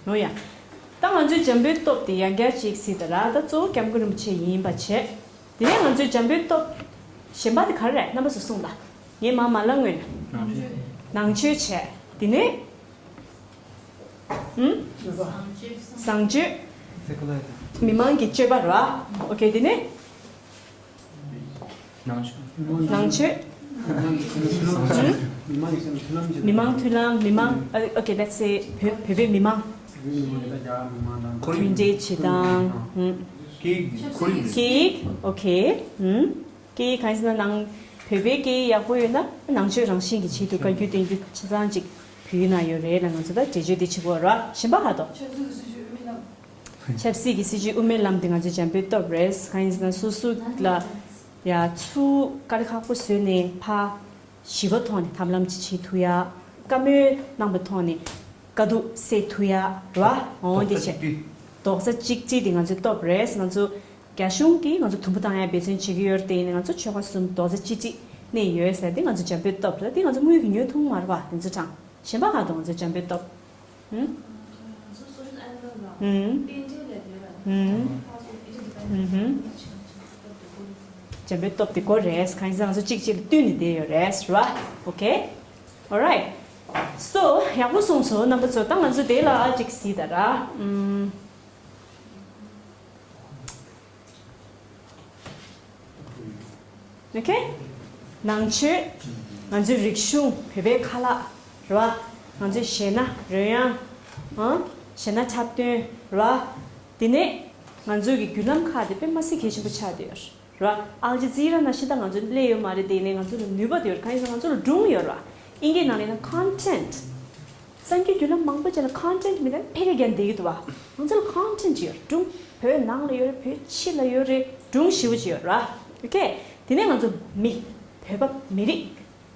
ནོ་ཡ། ད་ང་ཚོའི་འཇམ་པོའི་སྟོབས་དེ་ཡང་བསྐྱར་ཅིག་གཟིགས་དང་ར། ད་གཙོ་བོ་སྐྱབས་མགོན་རིན་པོ་ཆེ་ཡིན་པ་བྱས། དེ་ནས་ང་ཚོའི་འཇམ་པོའི་སྟོབས་གཞན་པ་དེ་ག་རེ་རེད། རྣམ་པ་ཚོ་གསུངས་དང་། ངས་མ་མ་ལ་ངོས་ནས། ནང་ཆོས་བྱས། དེ་ནས། ཨུམ། བཟང་སྤྱོད། མི་མང་གི་སྤྱོད་པ་ར། ཨོ་ཁེ། དེ་ནས། ནང་ཆོས། ནང་ཆོས། མི་མང་མཐུན་ལམ། མི་མང་། ཨ། okay, let's say བོད་བོད་པའི་མི་མང་། མཐུན་སྒྲིལ་བྱེད་སྟངས། ཨུམ། སྐད་ཡིག་ཁོར་ཡུག་སྐད་ཡིག okay. ཨུམ། སྐད་ཡིག་གང་ཡིན་ཟེར་ན། ནང་བོད་པའི་སྐད་ཡིག་ཡག་པོ་ཡོད་ན་ནང་ཆོས་རང་བཞིན་གྱི་ཆེད་དུ་བཀའ་བཀྱོན་བསྟན་རྒྱུ་ཆ་ཚང་ཅིག་བོད་ཡིག་ནང་ཡོད་རེད་ལ། ང་ཚོ་ད་འགྲེལ་བརྗོད་འདི་བྱེད་དགོས་ར། གཞན་པ་ག་དོ། ཆབ་སྲིད་ཀྱི་སྲིད་བྱུས་དབུ་མའི་ལམ་དེ་ང་ཚོའི་འཇམ་པོའི་སྟོབས་རེད། གང་ཡིན་ཟེར་ན་སོ་སོ་ལ་ཡ་ཚུར་དཀའ་ལས་ཁག་པོ་བཟོས་ནས་ཕར་ཞི་བ་ཐོག་ནས་ཐབས་ལམ་ཅིག་བྱེད་ཐུབ་ཡ། བཀའ་མོལ་གནང་པའི་ཐོག་ནས་དཀའ་སྡུག་སེལ་ཐུབ་ཡ་ར། འོང་དེ་བྱས་རྡོག་རྩ་གཅིག་སྒྲིལ་དེ་ང་ཚོའི་སྟོབས་རེད། ང་ཚོ་རྒྱ་གཞུང་གིས་ང་ཚོ་དུམ་བུ་བཏང་ཡ་འབད་བརྩོན་བྱེད་ཀྱི་ཡོད་རེད། དེ་ཡིན་ན་ང་ཚོ་ཆོལ་ཁ་གསུམ་རྡོག་རྩ་གཅིག་སྒྲིལ་གནས་ཡོད་ཟེར་དེ་ང་ཚོ་འཇམ་དཔལ་སྟོབས་རེད། དེ་ང་ཚོ་དངུལ་གྱིས་ཉོ་ཐུབ་མ་རེད་པ། དེ་ཚོ་དྲང་གཞན་པ་ག་དུ་ང་ཚོ་འཇམ་དཔལ་སྟོབས། ཧུམ། ཧུམ། ཧུམ། ཧུམ། འཇམ་དཔལ་སྟོབས་དེ་དགོས་རེད། གང་ཡིན་ཟེར་ང་ཚོ་གཅིག་གཅིག་ལ་བསྟུན་ནས་བསྡད་ཡོད་རེད་ར། Okay, alright. So, ཡག་པོ་གསུངས་སོང་རྣམ་པ་ཚོ། ད་ང་ཚོ་དེ་ལ་གཅིག་གཟིགས་དང་ར། ཨུམ། Okay? ནང་ཆོས། ང་ཚོའི་རིག་གཞུང་བོད་པའི་ཁ་ལག་རེད་བ། ང་ཚོའི་གཞས་སྣ་རོལ་དབྱངས། ཨང་། གཞས་སྣ་འཁྲབ་སྟོན་རེད་བ། དེ་ནས་ང་ཚོའི་གི་བརྒྱུད་ལམ་ཁག་དེ་དཔེ་མ་སྲིད་གལ་ཆེན་པོ་ཆགས་བསྡད་ཡོད་རེད་བ། ཨལ་ཇི་ཛི་ར་ནང་བཞིན་ད་ང་ཚོ་སླེབས་ཡོད་མ་རེད། དེ་ནས་ང་ཚོ་ལ་ནུས་པ་དེ་ཡོད་རེད། གང་ཡིན་ཟེར་ང་ཚོ་ལ་སྒྲུང་ཡོད་རེད་བ། ཨིན་སྐད་ནང་ལ་ཡིན་ན་content། གསར་འགྱུར་བརྒྱུད་ལམ་མང་པོ་ཅིག་ལ་content མེད་ན་ཕལ་སྐད་རྒྱག་བསྡད་ཀྱི་འདུག་བ། ང་ཚོ་ལ་content ཅིག་ཡོད་རེད། སྒྲུང་བོད་ནང་ལ་ཡོད་རེད། བོད་ཕྱི་ལ་ཡོད་རེད། སྒྲུང་ཞེ་པོ་ཅིག་ཡོད་རེད་བ། Okay, དེ་ནས་ང་ཚོ་མི་བོད་པ་མི་རིགས་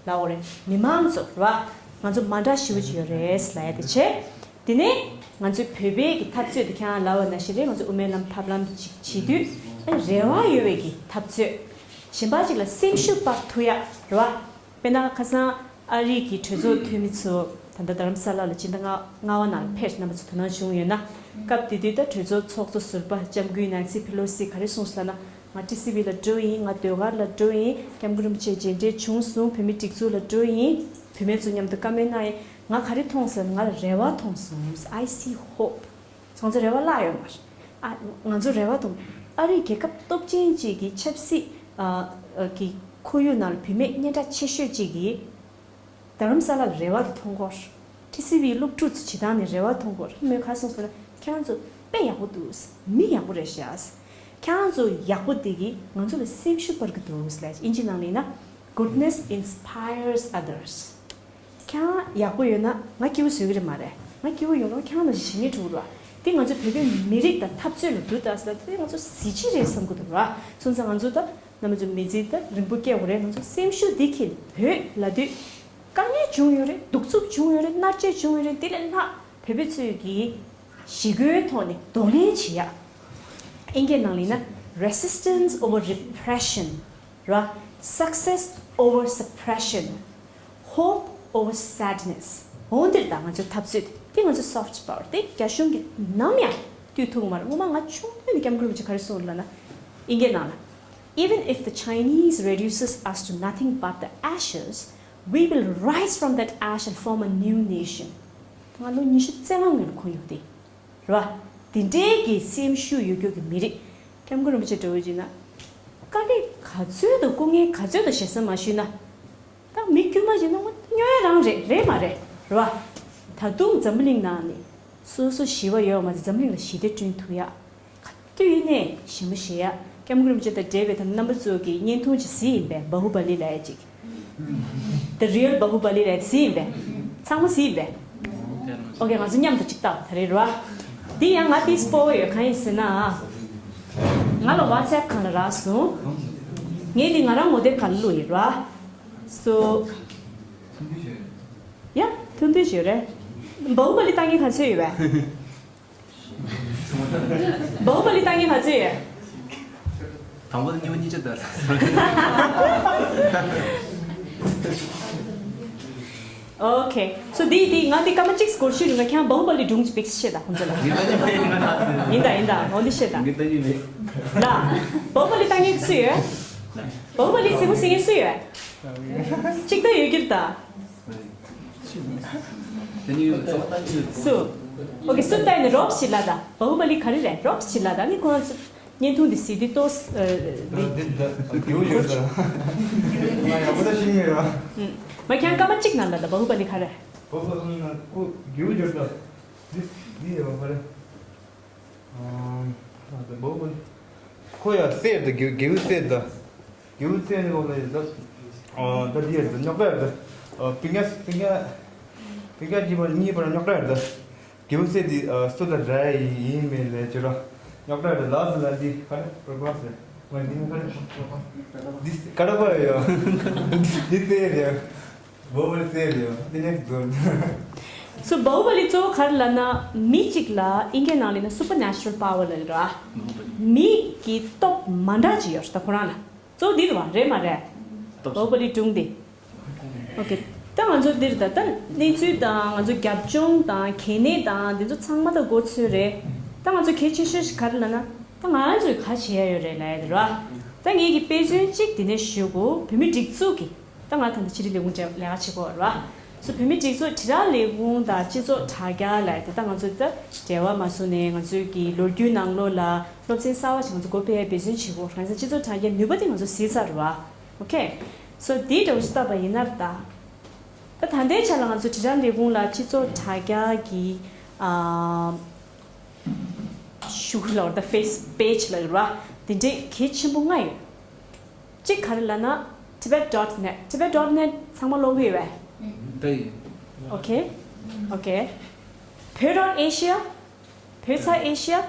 ལབ་དགོས་རེད། མི་མང་ཚོ་རེད་བ། ང་ཚོ་མ་འདྲ་ཞེ་པོ་ཅིག་ཡོད་རེད་ལབ་ཡ་དེ་བྱས། དེ་ནས་ང་ཚོའི་བོད་པའི་གི་འཐབ་རྩོད་དེ་ཁྱེད་རང་ལབ་པ་ནང་བཞིན་རེད། ང་ཚོ་དབུ་མའི་ལམ་ཐབས་ལམ་ཅིག་བྱེད་དུས་རེ་བ་ཡོད་པའི་གི་འཐབ་རྩོད། གཞན་པ་ཅིག་ལ་སེམས་ཤུགས་སྤར་ཐུབ་ཡ་རེད་བ། དཔེར་ན་ཁ་སང་ཨ་རི་གི་གྲོས་ཚོགས་འཐུས་མི་ཚོ་ད་ལྟ་རྡ་རམ་ས་ལ་ལ་སྤྱི་ཟླ་ལྔ་པ་ནང་ལ་ཕེབས། རྣམ་པ་ཚོ་དོ་སྣང་བྱུང་ཡོད་ན། སྐབས་དེ་དུས་ད་གྲོས་ཚོགས་ཚོགས་གཙོ་ཟུར་པ་ལྕམ་སྐུ་ནན་སི་ཕེ་ལོ་སི་ག་རེ་གསུངས་སོང་ལབ་ན། ང་ཊི་སི་ཝི་ལ་འགྲོ་ཡིན། ང་ཟློས་གར་ལ་འགྲོ་ཡིན། སྐྱབས་མགོན་རིན་པོ་ཆེ་མཇལ་འཕྲད་བྱུང་སོང་། བོད་མི་སྒྲིག་འཛུགས་ལ་འགྲོ་ཡིན། བུད་མེད་ཚོ་མཉམ་དུ་བཀའ་མོལ་གནང་ཡིན། ང་ག་རེ་མཐོང་སོང་། ང་ལ་རེ་བ་མཐོང་སོང་། I see hope. ང་ཚོ་རེ་བ་བརླག་ཡོད་མ་རེད། ཨ། ང་ཚོ་རེ་བ་མཐོང་། ཨ་རིའི་རྒྱལ་ཁབ་སྟོབས་ཆེན་གཅིག་གི་ཆབ་སྲིད་ཨ་ཨ་གི་ཁོར་ཡུག་ནང་ལ་བུད་མེད་སྙན་གྲགས་ཆེ་ཤོས་གཅིག་གིས་རྡ་རམ་ས་ལ་ལ་རེ་བ་དེ་མཐོང་གོ། ཊི་སི་ཝི་སློབ་ཕྲུག་ཚོ་བྱེད་སྟངས་ནས་རེ་བ་མཐོང་གོ། མོས་ག་རེ་གསུངས་སོང་ན། ཁྱེད་རང་ཚོ་དཔེ་ཡག་པོ་འདུག། མི་ཡག་པོ་རེད་ཤག། ཁྱེད་རང་ཚོ་ཡག་པོ་དེ་གིས་ང་ཚོ་ལ་སེམས་ཤུགས་སྤར་གི་འདུག་ལབ། ཨིན་ཇི་ནང་ལ་ཡིན་ན། Goodness inspires others. ཁྱེད་རང་ཡག་པོ་ཡོད་ན་ང་སྐྱིད་པོ་བཟོ་གི་རེད་མ་རེད། ང་སྐྱིད་པོ་ཡོང་ན་ཁྱེད་རང་ལ་ཞེ་ངེས་འགྲོ་གི་རེད་བ། དེ་ང་ཚོ་བོད་པའི་མི་རིགས་དང་འཐབ་རྩོད་ལ་འདུག་ད་ཟེར་ན་དེ་ང་ཚོ་གཟི་བརྗིད་རེད་བསམ་གི་འདུག་ར། སོང་ཙང་ང་ཚོ་ད་རྣམ་པ་ཚོ་མི་ཚེ་ད་རིང་པོ་སྐྱེལ་དགོས་རེད། ང་ཚོ་སེམས་ཤུགས་འདི་ཁྱེར་བོད་ལབ་དུས་དཀའ་ངལ་བྱུང་ཡོད་རེད། གདུག་རྩུབ་བྱུང་ཡོད་རེད། མནར་གཅོད་བྱུང་ཡོད་རེད། དེ་ལས་ལྷག་བོད་པ་ཚོས་ཀྱིས་ཞི་རྒོལ་ཐོག་ནས་གདོང་ལེན་བྱེད་ཡ། ཨིན་སྐད་ནང་ལ་ཡིན་ན། Resistance over repression. ར། Success over suppression. Hope over sadness. འོ་འདིར་ད་ང་ཚོའི་འཐབ་རྩོད་དེ་ང་ཚོ་soft power དེ་རྒྱ་གཞུང་གིས་ནམ་ཡང་བཏུལ་ཐུབ་ཀྱི་མ་རེད། སྔོན་མ་ང་ཆུང་དུས་ནས་སྐྱབས་མགོན་རིན་པོ་ཆེ་ག་རེ་གསུངས་ལབ་ན། ཨིན་སྐད་ནང་ལ། Even if the Chinese reduces us to nothing but the ashes, we will rise from that ash and form a new nation. ང་ལོ་ཉི་ཤུ་རྩ་ལྔ་སྔོན་ལ་ཁོང་ཡོད་དེ། རེད་བ། དེ་འདྲའི་གི་སེམས་ཤུགས་ཡོད་རྒྱུ་གི་མི་རིགས། སྐྱབས་མགོན་རིན་པོ་ཆེ་འདྲ་བོ་བྱས་ན། དཀའ་ལས་ག་ཚོད་དང་སྐུ་ངལ་ག་ཚོད་དང་ཞེ་ས་མ་ཞུས་ན། ད་མི་དཀྱུས་མ་བྱས་ན་ང་སྨྱོ་ཡ་རང་རེད། རེད་མ་རེད། རེད་བ། ད་དུང་འཛམ་བུ་གླིང་ནང་ནས་སོ་སོ་ཞི་བ་ཡོད་མ་རེད། འཛམ་བུ་གླིང་ལ་ཞི་བདེ་བསྐྲུན་ཐུབ་ཡ། ག་དུས་ཡིན་ནའི་ཞི་མོ་བྱེད་ཡ། སྐྱབས་མགོན་རིན་པོ་ཆེ་དང་འབྲེལ་བའི་ད་རྣམ་པ་ཚོ་གི་བརྙན་ཐུང་ཅིག་གཟིགས་ཡིན་པས། བ་ཧུ་པ་ལི་ལབ་ཡ་ཅིག། The real Bahubali ལབ་ཡ་གཟིགས་ཡིན་པས། ཚང་མ་གཟིགས་ཡིན་པས། ཨོ་ཀེ། ང་ཚོ་མཉམ་དུ་ཅིག་ལྟ་ད་རེད་ར། འདི་ཡང་ང་དེ་སྤོ་བོ་ཡོད། གང་ཡིན་ཟེར་ན། ང་ལ་WhatsApp་གང་ལ་རག་སོང་། ངས་འདི་ང་རང་ངོ་དེབ་གང་ལ་བླུགས་ཡིན་ར། སོ། ཡ། ཐུང་ཐུང་ཞིག་རེད། བ་ཧུ་པ་ལི་ལྟ་མཁན་ག་ཚོད་ཡོད་པས། བ་ཧུ་པ་ལི་ལྟ་མཁན་ག་ཚོད་ཡོད། དང་པོ་དེ་གཉིས་པ་གཉིས་ཆ་དར། Okay, so འདི་འདི་ང་འདི་སྐར་མ་གཅིག་སྐོར་ཞུས་རིང་ལ་ཁྱེད་བ་ཧུ་པ་ལི་སྒྲུང་གཅིག་བེད་སྤྱོད་བྱེད་དང་ཁོང་ཚོ་ལ། ངས་ལྟ་རྒྱུ་མེད། ཡིན་ད་ཡིན་ད་འོ་འདི་བཤད་དང་། ངས་ལྟ་རྒྱུ་མེད། ལ། བ་ཧུ་པ་ལི་ལྟ་མཁན་སུ་ཡོད། བ་ཧུ་པ་ལི་ཚེ་མོ་ཟེར་མཁན་སུ་ཡོད། གཅིག་ད་ཡོད་ཀྱི་རེད་ད། སུ། ཨོ་ཀེ། སུ་ལྟ་ཡིན་ན་རོབ་ཞིག་ལ་ད། བ་ཧུ་པ་ལི་ག་རེ་རེད། རོབ་ཞིག་ལ་ད། ནི་ཁོང་ཚོ་བརྙན་ཐུང་འདི་གཟིགས་དུས་ཏོག་ཙམ་འདི། འདི་ད་རྒྱུ་ཡོད་ད། ང་ཡག་པོ་ད་ཤེས་ཀྱི་མེད་ར། མ་ཁྱང་སྐར་མ་གཅིག་ནང་ལ་ད། བ་ཧུ་པ་ལི་ག་རེ། བ་ཧུ་པ་ལི་ན་ཁོ་རྒྱུ་ཡོད་ད། འདི་འདི་ཡོད་ག་རེ། ཨ། བ་ཧུ་པ་ལི། ཁོ་ཡ་སེར་ད། རྒྱུ་རྒྱུ་སེར་ད། རྒྱུ་ཚན་ནི་གོ་ལ་ཡི་ཟ། ཨ། ད་འདི་ཡ་ཟ་རྙོག་དྲ་ཡ་ཟ། ཨ། པིང་ཡ་པིང་ཡ་པིང་ཡ་གཉིས་པ་གཉིས་པར་རྙོག་དྲ་ཡ་ཟ། རྒྱུ་ཚན་འདི། ཨ། སུ་ལ་ར་ཡི་ཡིན་མིན་ལས་ཅི་ར། རྙོག་དྲ་ཡ་ཟ། ལ་ཟ་ལ་འདི་ག་རེ་པྲོ་གྷ་རམ་ཟེར། ང་འདི་ནི་ག་རེ། འདི་ག་རེ་པ་ཡ། འདི་ཏེ་རེད། Bahubali གསལ་རེད། འདི་next door. So Bahubali གཙོ་བོ་ག་རེ་ལབ་ན། མི་གཅིག་ལ་ཨིན་སྐད་ནང་ལབ་ན་supernatural power ལབ་ར། མི་གི་སྟོབས་མ་འདྲ་ཅིག་ཡོད་རེད་ད་ཁོ་རང་ལ། གཙོ་བོ་འདི་རེད་བ། རེད་མ་རེད། སྟོབས། Bahubali སྒྲུང་འདི། Okay. ད་ང་ཚོ་འདིར་ད་ལྟ་གནས་ཚུལ་དང་ང་ཚོ་རྒྱབ་ལྗོངས་དང་གལ་གནད་དང་འདི་ཚོ་ཚང་མ་ད་མགོ་ཚོས་རེད། ད་ང་ཚོ་གལ་ཆེ་ཤོས་ཤིག་ག་རེ་ལབ་ན། ད་ང་ཚོས་ག་བྱེད་ཡ་ཡོད་རེད་ལབ་ཡ་དེ་རེད་བ། ད་ངེད་ཀྱི་དཔེ་མཚོན་གཅིག་འདི་ནས་ཞུ་དགོས། བོད་མི་སྒྲིག་འཛུགས་ཀྱི། ད་ང་ད་ལྟ་ཕྱི་དྲིལ་ལས་ཁུངས་ལས་ཀ་བྱེད་དགོས་རེད་བ། སོ་བོད་མི་སྒྲིག་འཛུགས་དྲིལ་བསྒྲགས་ལས་ཁུངས་དང་སྤྱི་ཚོགས་དྲ་རྒྱ་ལབ་ཡ་དེ། ད་ང་ཚོས་ད་འབྲེལ་བ་མ་བཟུང་ནས་ང་ཚོའི་གི་ལོ་རྒྱུས་ནང་ལོགས་ལ་སློབ་ཚན་གསར་བ་ཞིག་ང་ཚོ་སྒོ་ཕྱེ་ཡ་འབད་བརྩོན་བྱེད་དགོས། གང་ཟེར་སྤྱི་ཚོགས་དྲ་རྒྱའི་ནུས་པ་དེ་ང་ཚོ་གཟིགས་ཚར་རེད་བ། Okay. So དེའི་འདྲ་བོ་ཞིག་བལྟས་པ་ཡིན་ན་ད། ད་ད་ལྟའི་ཆ་ལ་ང་ཚོ་དྲིལ་བསྒྲགས་ལས་ཁུངས་ལ་སྤྱི་ཚོགས་དྲ་རྒྱ་གི་ཨ་ཤུགས་ལ་ད་face page ལ་ར་དེ་འདྲའི་གལ་ཆེན་པོ་ལྔ་ཡོད། གཅིག་ག་རེ་ལབ་ན། Tibet dot net. Tibet dot net ཚང་མ་ཀློག་གི་ཡོད་པས། ད་ཡིན། Okay. Okay. བོད་dot Asia. བོད་ཚ་ཨེ་ཤི་ཡ།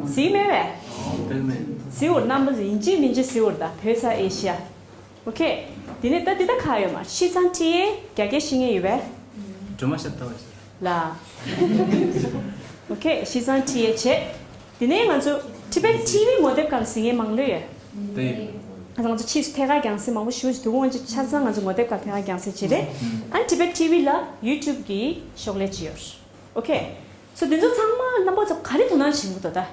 གཟིགས་མེད་པས། གཟིགས་མེད། གཟིགས་འོར། རྣམ་པ་ཚོ་ཡིན་གཅིག་མིན་གཅིག་གཟིགས་འོར་ད། བོད་ཚ་ཨེ་ཤི་ཡ། Okay. དེ་ནས་ད་འདི་ད་ག་ཡོད་མ། ཤི་ཚང་ཊི་ཨེ་རྒྱ་སྐད་ཤེས་མཁན་ཡོད་པས། སྒྲོལ་མ་ཤ་སྟག་ལ། Okay. ཤི་ཚང་ཊི་ཨེ་བྱས། དེ་ནས་ང་ཚོ་Tibet T V ངོ་དེབ་སྒང་ལ་གཟིགས་མཁན་མང་ལོས་ཡོད། དེ་ཡིན། ང་ཚོ་ཕྱིས་སུ་ཐད་ཀར་རྒྱང་སྲིང་མང་པོ་ཞུ་ཞུ་འདུག་འོན་ཀྱང་ཆ་ཚང་ང་ཚོ་ངོ་དེབ་སྒང་ཐད་ཀར་རྒྱང་སྲིང་བྱེད་རེད། ཨ་Tibet T V ལ་YouTube གི་ཤོག་ལྷེ་ཅིག་ཡོད། Okay. So དེ་ཚོ་ཚང་མ་རྣམ་པ་ཚོ་ག་རེ་དོ་སྣང་བྱེད་ཀྱི་འདུག་ད།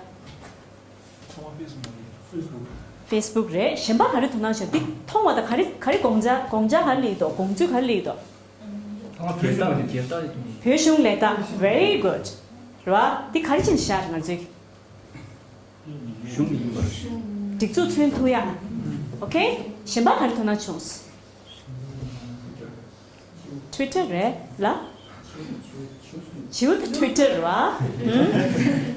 ཚང་མ་Facebook། Facebook རེད། གཞན་པ་ག་རེ་དོ་སྣང་བྱེད། འདི་མཐོང་བ་དང་ག་རེ་ག་རེ་དགོངས་འཇགས་དགོངས་འཇགས་ག་རེ་སླེབས་འདུག་དགོངས་ཚུལ་ག་རེ་སླེབས་འདུག་ཚང་མ་བོད་གཞུང་ལ་རྒྱལ་རྟགས་ཡོད། བོད་གཞུང་ལ་རྒྱལ་རྟགས། Very good. རེད་བ། འདི་ག་རེ་བྱས་ནས་བཞག་ང་ཚོས། གཞུང་ཡིན་པར། སྒྲིག་འཛུགས་མཚོན་ཐུབ་ཡ། Okay. གཞན་པ་ག་རེ་དོ་སྣང་བྱུང་། Twitter རེད་ལ། བྱིའུ་དེ་Twitter རེད་བ།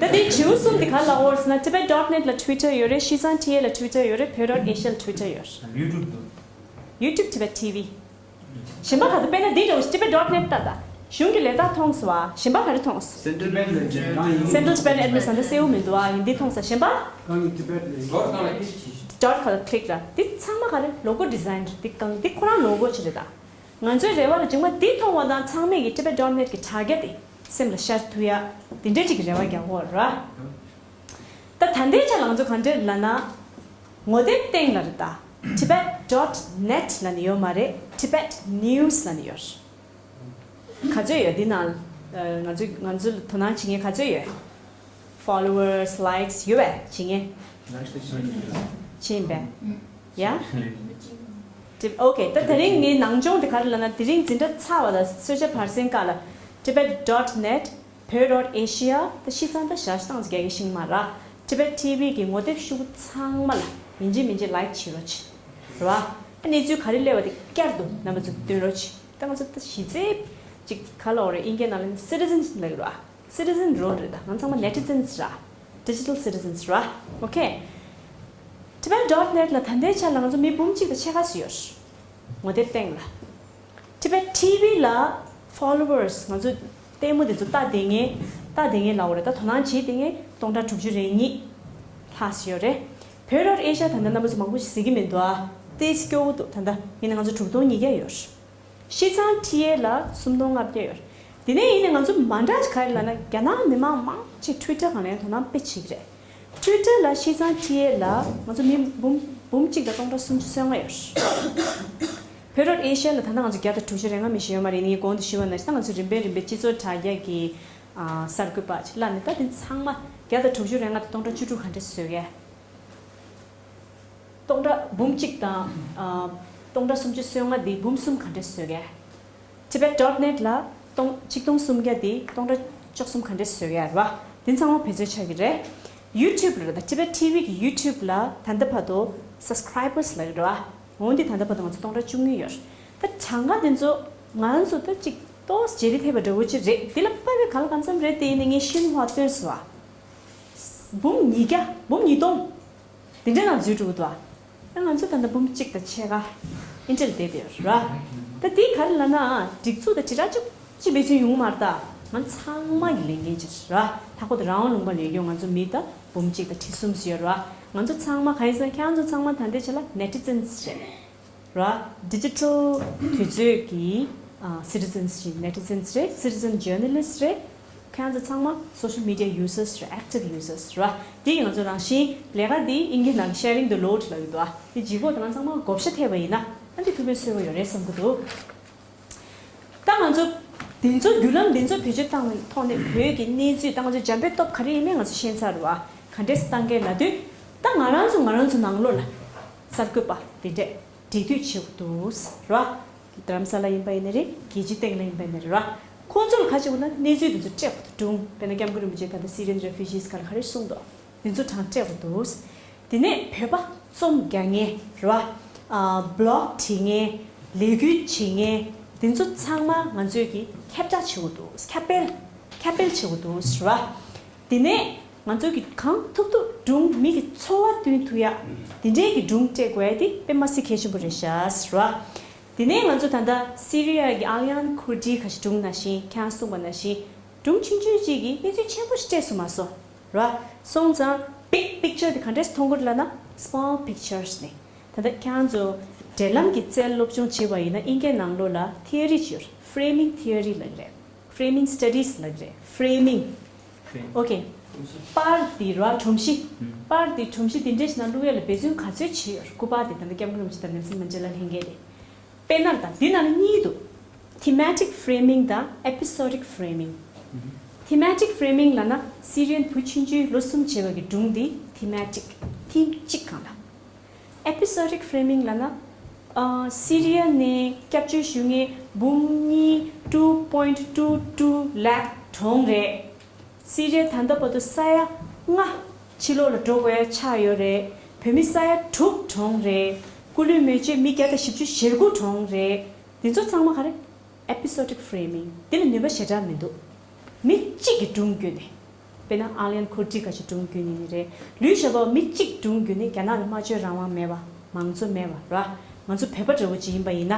ད་དེ་བྱིའུ་གསུམ་དེ་ག་ལ་འོར་ཟེར་ན། Tibet dot net ལ་Twitter ཡོད་རེད། ཤི་ཚང་ཊི་ཨེ་ལ་Twitter ཡོད་རེད། བོད་dot Asia ལ་Twitter ཡོད་རེད། YouTube དུ། YouTube Tibet T V། གཞན་པ་ག་ཚོད། དཔེར་ན་འདི་འདྲ་བོ་Tibet dot net ལྟ་ད། གཞུང་གི་ལས་རྟགས་མཐོང་སོང་བ། གཞན་པ་ག་རེ་མཐོང་སོང་། Central Tibetan Administration ད་གསལ་བོ་མི་འདུག་ཨ། ཡིན་འདི་མཐོང་སོང་། གཞན་པ། གང་གི་Tibet ལ་ཡིན། Dot ག་ལ་click ར། འདི་ཚང་མ་ག་རེ་logo design རེད། འདི་གང་འདི་ཁོ་རང་logo ཅིག་རེད་ད། ང་ཚོའི་རེ་བ་ལ་རྗེས་མ་འདི་མཐོང་བ་དང་ཚང་མས་ཀྱི་Tibet dot net གི་དྲ་རྒྱ་དེ་སེམས་ལ་ཤར་ཐུབ་ཡ། དེ་འདྲས་ཅིག་གི་རེ་བ་རྒྱག་དགོས་ར། ད་ད་ལྟའི་ཆ་ལ་ང་ཚོ་ག་འདྲས་ལབ་ན། ངོ་དེབ་སྟེང་ལ་རེད་ད། Tibet dot net ལབ་ནས་ཡོད་མ་རེད། Tibet News ལབ་ནས་ཡོད། ག་ཚོད་ཡོད་འདི་ནང་། ང་ཚོ་ང་ཚོ་ལ་དོ་སྣང་བྱེད་མཁན་ག་ཚོད་ཡོད། Followers, likes ཡོད་པས་བྱེད་མཁན། ཕྱིན་པས། ཡ། Okay. ད་དེ་རིང་ངའི་ནང་སྦྱོང་དེ་ག་རེ་ལབ་ན། དེ་རིང་འཛིན་གྲྭ་ཚར་བ་ལ་གསོལ་ཇ་བར་གསེང་སྐབས་ལ། Tibet dot net བོད་dot Asia ད་ཤི་ཚང་ད་ཞག་སྟངས་རྒྱ་གི་ཤིང་མ་ར། Tibet T V གི་ངོ་དེབ་ཤུགས་ཚང་མ་ལ་ཡིན་གཅིག་མིན་གཅིག་like བྱེད་རོགས་གྱིས། རེད་བ། ཨ་གནས་ཚུལ་ག་རེ་སླེབས་པ་དེ་བསྐྱར་དུ་རྣམ་པ་ཚོ་སྟོན་རོགས་གྱིས། ད་ང་ཚོ་ད་གཞི་རྩའི་ཅིག་ག་ལ་འོ་རེད། ཨིན་སྐད་ནང་ལ་citizen ལབ་ཀྱི་རེད་བ། Citizen role རེད་ད། ང་ཚང་མ་netizens ར། Digital citizens ར། Okay. Tibet dot net ལ་ད་ལྟའི་ཆ་ལ་ང་ཚོ་མི་འབུམ་གཅིག་དང་ཕྱེད་ཀ་ཙམ་ཡོད། ངོ་དེབ་སྟེང་ལ། Tibet T V ལ་followers ང་ཚོ་ལྟད་མོ་དེ་ཚོ་ལྟ་བསྡད་མཁན། ལྟ་བསྡད་མཁན་ལབ་དགོས་རེད་ད། དོ་སྣང་བྱེད་བསྡད་མཁན་སྟོང་ཕྲག་དྲུག་ཅུ་རེ་གཉིས་ལྷག་ཙམ་ཡོད་རེད། བོད་dot Asia ད་ལྟ་རྣམ་པ་ཚོ་མང་པོ་ཞིག་གཟིགས་ཀྱི་མི་འདུག་ཨ། ཏོག་ཙམ་སྐྱོ་བོ་འདུག་ད་ལྟ་ཡིན་ན་ང་ཚོ་དྲུག་སྟོང་ཉིས་བརྒྱ་ཡོད། ཤི་ཚང་ཊི་ཨེ་ལ་སུམ་སྟོང་ལྔ་བརྒྱ་ཡོད། དེ་ནས་ཡིན་ནའི་ང་ཚོ་མ་འདྲ་ཞིག་ག་རེ་ལབ་ན། རྒྱ་ནག་མི་མང་མང་ཆེ་Twitter སྒང་ལ་ཡང་དོ་སྣང་དཔེ་བྱེད་ཀྱི་རེད། Twitter ལ་ཤི་ཚང་ཊི་ཨེ་ལ་ང་ཚོ་མི་འབུམ་འབུམ་གཅིག་དང་སྟོང་ཕྲག་སུམ་ཅུ་སོ་ལྔ་ཡོད། བོད་dot Asia ལ་ད་ལྟ་ང་ཚོ་བརྒྱ་དང་དྲུག་ཅུ་རེ་ལྔ་མི་ཤི་ཡོད་མ་རེད། ངས་གོང་དུ་ཞུས་པ་ནང་བཞིན་ད་ང་ཚོ་རིམ་པས་རིམ་པས་སྤྱི་ཚོགས་དྲ་རྒྱ་གི་ཨ་གསར་འགོད་པ་ཅིག་ལབ་ནས། ད་དེ་ཚང་མ་བརྒྱ་དང་དྲུག་ཅུ་རེ་ལྔ་དང་སྟོང་ཕྲག་བཅུ་དྲུག་ག་འདྲས་བཟོ་གས། སྟོང་ཕྲག་འབུམ་གཅིག་དང་ཨ་སྟོང་ཕྲག་སུམ་ཅུ་སོ་ལྔ་དེ་འབུམ་གསུམ་ག་འདྲས་བཟོ་གས། Tibet dot net ལ་སྟོང་ཆིག་སྟོང་སུམ་བརྒྱ་དེ་སྟོང་ཕྲག་བཅུ་གསུམ་ག་འདྲས་བཟོ་གས་རེད་བ། དེ་ཚང་མ་བེད་སྤྱོད་ཆགས་ཀྱི་རེད། YouTube ལ་རེད་ད། Tibet T V གི་YouTube ལ་ད་ལྟ་བར་དུ་subscribers ལབ་ཀྱི་རེད་བ། འོན་ཏེ་ད་ལྟ་བར་དུ་ང་ཚོ་སྟོང་ཕྲག་བཅུ་གཉིས་ཡོད་རེད། ད་གྲངས་ཀ་དེ་ཚོ་ང་ཚོ་ད་ཅིག་ཏོག་ཙམ་བརྗེ་རེས་ཐེབས་པ་འདྲ་བོ་ཅིག་རེད། དེ་ལ་དཔག་པའི་ག་ལ་གང་འཚམ་རེད། དེ་ཡིན་ནའི་ངས་ཤིན་ཧྭ་སྟོན་སོང་བ། འབུམ་ཉིས་བརྒྱ། འབུམ་ཉིས་སྟོང་། དེ་འདྲའི་ནང་འཛུལ་འགྲོ་གི་འདུག་ཨ། ད་ང་ཚོ་ད་ལྟ་འབུམ་གཅིག་དང་ཕྱེད་ཀ་ཨིན་ཊི་ལ་བསྡད་བསྡད་ཡོད་ར། ད་དེ་ག་རེ་ལབ་ན། སྒྲིག་འཛུགས་དང་དྲིལ་བསྒྲགས་གཅིག་གཅིག་འབད་བརྩོན་ཡོང་མ་རེད་ད། ང་ཚང་མ་གི་ལས་འགན་ཅིག་རེད་ར། ལྷག་པར་དུ་རང་དབང་ལུང་པ་ལས་སྐྱོང་ང་ཚོ་མི་ད་འབུམ་གཅིག་དང་ཁྲི་གསུམ་ཙམ་ཡོད་ར། ང་ཚོ་ཚང་མ་གང་ཡིན་ཟེར་ན། ཁྱེད་རང་ཚོ་ཚང་མ་ད་ལྟའི་ཆ་ལ་netizens རེད། ར། ཌི་ཇི་ཊལ་དུས་ཚོད་ཀྱི་ཨ་སི་ཊི་ཛེན་ཞིག་ནེ་ཊི་ཛེན་རེད། སི་ཊི་ཛེན་ཇར་ནལ་ལིསི་རེད། ཁྱེད་རང་ཚོ་ཚང་མ་སོ་ཤལ་མི་ཌི་ཡ་ཡུ་ཟར་རེད། ཨེག་ཊིབ་ཡུ་ཟར་ར། དེ་ཡིས་ང་ཚོ་རང་བཞིན་ལས་ཀ་འདི་ཨིན་སྐད་ནང་ཤེ་རིང་ཌི་ལོཌ་ལབ་ཀྱི་འདུག་ཨ་དེ་ལྗིད་ཁོག་དེ་ང་ཚང་མ་བགོ་བཤའ་ཐེབས་པ་ཡིན་ན་ཨ་འདི་ཐུགས་ཕན་གསོས་པ་ཡོད་རེད་བསམ་གྱི་འདུག་ད་ང་ཚོ་དེ་ཚོ་བརྒྱུད་ལམ་འདི་ཚོ་བེད་སྤྱོད་བཏང་བའི་ཐོག་ནས་བོད་ཀྱི་གནས་ཚུལ་ད་ང་ཚོ་འཇམ་དཔལ་སྟོབས་ག་རེ་ཡིན་མིན་ང་ཚོ་ཤེས་ཚར་བ་ག་འདྲས་བཏང་གལ་ལ་དུས་ད་ང་རང་ཚོ་ང་རང་ཚོ་ནང་ལོགས་ལ་གསར་འགོད་པ་དེ་འདྲས་འབྲེལ་མཐུད་བྱེད་དགོས་འདུག་ར། རྡ་རམ་ས་ལ་ཡིན་པ་ཡིན་ན་རེད། རྒྱལ་སྤྱིའི་སྟེང་ལ་ཡིན་པ་ཡིན་ན་རེད་ར། ཁོང་ཚོ་ལ་ག་བྱེད་དགོས་ན་གནས་ཚུལ་འདི་ཚོ་སྤྲད་དགོས་འདུག་སྒྲུང་དཔེར་ན་སྐྱབས་མགོན་རིན་པོ་ཆེ་ད་ལྟ་སི་རི་ཡན་རེ་ཕུ་ཇིས་སྒང་ལ་ག་རེ་གསུངས་འདུག་འདི་ཚོ་དྲང་སྤྲད་དགོས་འདུག་དེ་ནས་བོད་པ་རྩོམ་རྒྱག་མཁན་རེད་བ། ཨ་བི་ལོག་བྲིས་མཁན། ལས་འགུལ་བྱེད་མཁན། འདི་ཚོ་ཚང་མ་ང་ཚོས་ཀྱི་ཁྱབ་བསྒྲགས་བྱེད་དགོས་འདུག་ཁྱབ་སྤེལ་ཁྱབ་སྤེལ་བྱེད་དགོས་འདུག་རེད་བ། དེ་ནས་ང་ཚོས་ཀྱི་གང་ཐུབ་ཐུབ་སྒྲུང་མི་གི་ཚོར་བ་སྟོན་ཐུབ་ཡ་དེ་འདྲའི་གི་སྒྲུང་སྤྲད་དགོས་ཡ་དེ་དཔེ་མ་སྲིད་གལ་ཆེན་པོ་རེད་ཤག་རེད་བ། དེ་ནས་ང་ཚོ་ད་ལྟ་སི་རི་ཡ་གི་ཨ་ལི་ཡན་ཁུར་ཌི་ག་ཞིག་སྒྲུང་ནང་བཞིན་ཁྱེད་རང་གསུངས་པ་ནང་བཞིན་སྒྲུང་ཆུང་ཆུང་གཅིག་གིས་གནས་ཚུལ་ཆེན་པོ་ཞིག་སྤྲད་སོང་མ་སོང་། ར། སོང་ཙང་big picture དེ་ག་འདྲས་མཐོང་གི་རེད་ལབ་ན་small pictures ནས། ད་ལྟ་ཁྱེད་རང་ཚོ་འབྲེལ་ལམ་གྱི་རྩལ་སློབ་སྦྱོང་བྱེད་པ་ཡིན་ན་ཨིན་སྐད་ནང་ལོགས་ལ་ཐི་ཨོ་རི་ཅིག་ཡོད་རེད། Framing theory ལབ་ཀྱི་རེད། Framing studies ལབ་ཀྱི་རེད། Framing okay པར་དེ་ར་སྒྲོམ་གཞི། པར་དེ་སྒྲོམ་གཞི་དེ་འདྲས་ཞིག་ནང་བླུག་ཡ་ལ་འབད་བརྩོན་ག་ཚོད་བྱས་ཡོད་རེད། སྐུ་པར་དེ་ད་ལྟ་སྐྱབས་མགོན་རིན་པོ་ཆེ་དང་ནེལ་སོན་མན་ཌེ་ལ་ལྷན་རྒྱས་ཏེ། དཔེར་ན་ད་འདི་ནང་ལ་གཉིས་འདུག thematic framing དང་episodic framing། Thematic framing ལབ་ན་སི་རི་ཡན་བུ་ཆུང་ཆུང་ལོ་གསུམ་བྱས་པ་གི་སྒྲུང་འདི་thematic theme གཅིག་སྒང་ལ། Episodic framing ལབ་ན་ཨ་སི་རི་ཡ་ནས་སྐྱབས་བཅོལ་ཞུ་མཁན་འབུམ་གཉིས་two point two two ལྷག་གྲོངས་རེད། སི་རི་ཡ་ད་ལྟ་བར་དུ་ས་ཡ་ལྔ་ཕྱི་ལོགས་ལ་འགྲོ་དགོས་ཡ་ཆགས་ཡོད་རེད། བོད་མི་ས་ཡ་དྲུག་གྲོངས་རེད། སྐུ་ལུས་མེ་མཆོད་མི་བརྒྱ་དང་བཞི་བཅུ་ཞེ་དགུ་གྲོངས་རེད། འདི་ཚོ་ཚང་མ་ག་རེ། Episodic framing འདི་ལ་ནུས་པ་ཞེ་དྲག་མི་འདུག་མི་གཅིག་གི་སྒྲུང་བརྒྱུད་ནས། དཔེར་ན་ཨ་ལན་ཁུར་ཏི་ག་ཞིག་སྒྲུང་བརྒྱུད་ནས་ཡིན་རེད། ལུས་ཞབས་པ་མི་གཅིག་སྒྲུང་བརྒྱུད་ནས་རྒྱ་ནག་ལ་སྨྲ་བརྗོད་རང་དབང་མེད་པ། མང་གཙོ་མེད་པ་ར། ང་ཚོ་བོད་པ་འདྲ་བོ་ཅིག་ཡིན་པ་ཡིན་ན།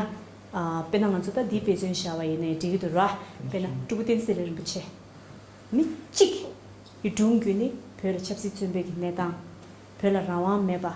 ཨ་དཔེར་ན་ང་ཚོ་ད་འདི་དཔེ་མཚོན་བཞག་པ་ཡིན་ནའི་འགྲིག་གི་འདུག་ར། དཔེར་ན་སྤྲུལ་སྐུ་བསྟན་འཛིན་བདེ་ལེགས་རིན་པོ་ཆེ། མི་གཅིག་གི་སྒྲུང་བརྒྱུད་ནས་བོད་ལ་ཆབ་སྲིད་བཙོན་པའི་གི་གནས་སྟངས། བོད་ལ་རང་དབང་མེད་པ།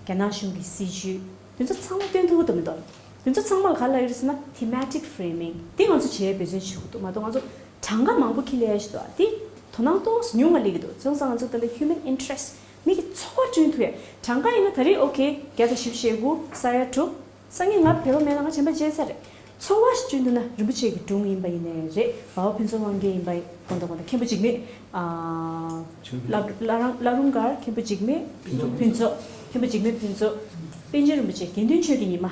རྒྱ་ནག་གཞུང་གི་སྲིད་བྱུས། དེ་ཚོ་ཚང་མ་སྟོན་ཐུབ་ཀྱི་འདུག་མི་འདུག་དེ་ཚོ་ཚང་མ་ལ་ག་རེ་ལབ་ཡོད་རེད་ཟེར་ན་thematic framing དེ་ང་ཚོ་བྱེད་ཡའི་འབད་བརྩོན་བྱེད་དགོས་འདུག་མ་གཏོགས་ང་ཚོ་གྲངས་ཀ་མང་པོ་ཁྱི་ལས་ཡ་ཞིག་འདུག་ཨ། དེ་དོ་སྣང་ཏོག་ཙམ་ཉུང་བ་སླེབས་ཀྱི་འདུག་སོང་ཙང་ང་ཚོ་ད་ལྟ་human interest མི་གི་ཚོར་བ་བསྐྲུན་ཐུབ་ཡ། གྲངས་ཀ་ཡིན་ན་ད་རེས་okay བརྒྱ་དང་བཞི་བཅུ་ཞེ་དགུ་ས་ཡ་དྲུག་སང་ཉིན་ང་བོད་པ་མེད་ན་ང་བྱམས་པ་བརྗེད་ཚར་རེད། ཚོར་བ་ཞིག་བསྐྲུན་ཐུབ་ན་རིན་པོ་ཆེ་གི་སྒྲུང་ཡིན་པ་ཡིན་ནའི་རེད། པ་ཕ་ཕུན་ཚོགས་དབང་རྒྱལ་ཡིན་པ་དགོངས་དག་དགོངས་དག་མཁན་པོ་འཇིགས་མེད། ཨ་བླ་བླ་རུང་བླ་རུང་སྒར་མཁན་པོ་འཇིགས་མེད་ཕུན་ཚོགས། མཁན་པོ་འཇིགས་མེད་ཕུན་ཚོགས། པཎ་ཆེན་རིན་པོ་ཆེ་དགེ་འདུན་ཆོས་ཀྱི་ཉི་མ།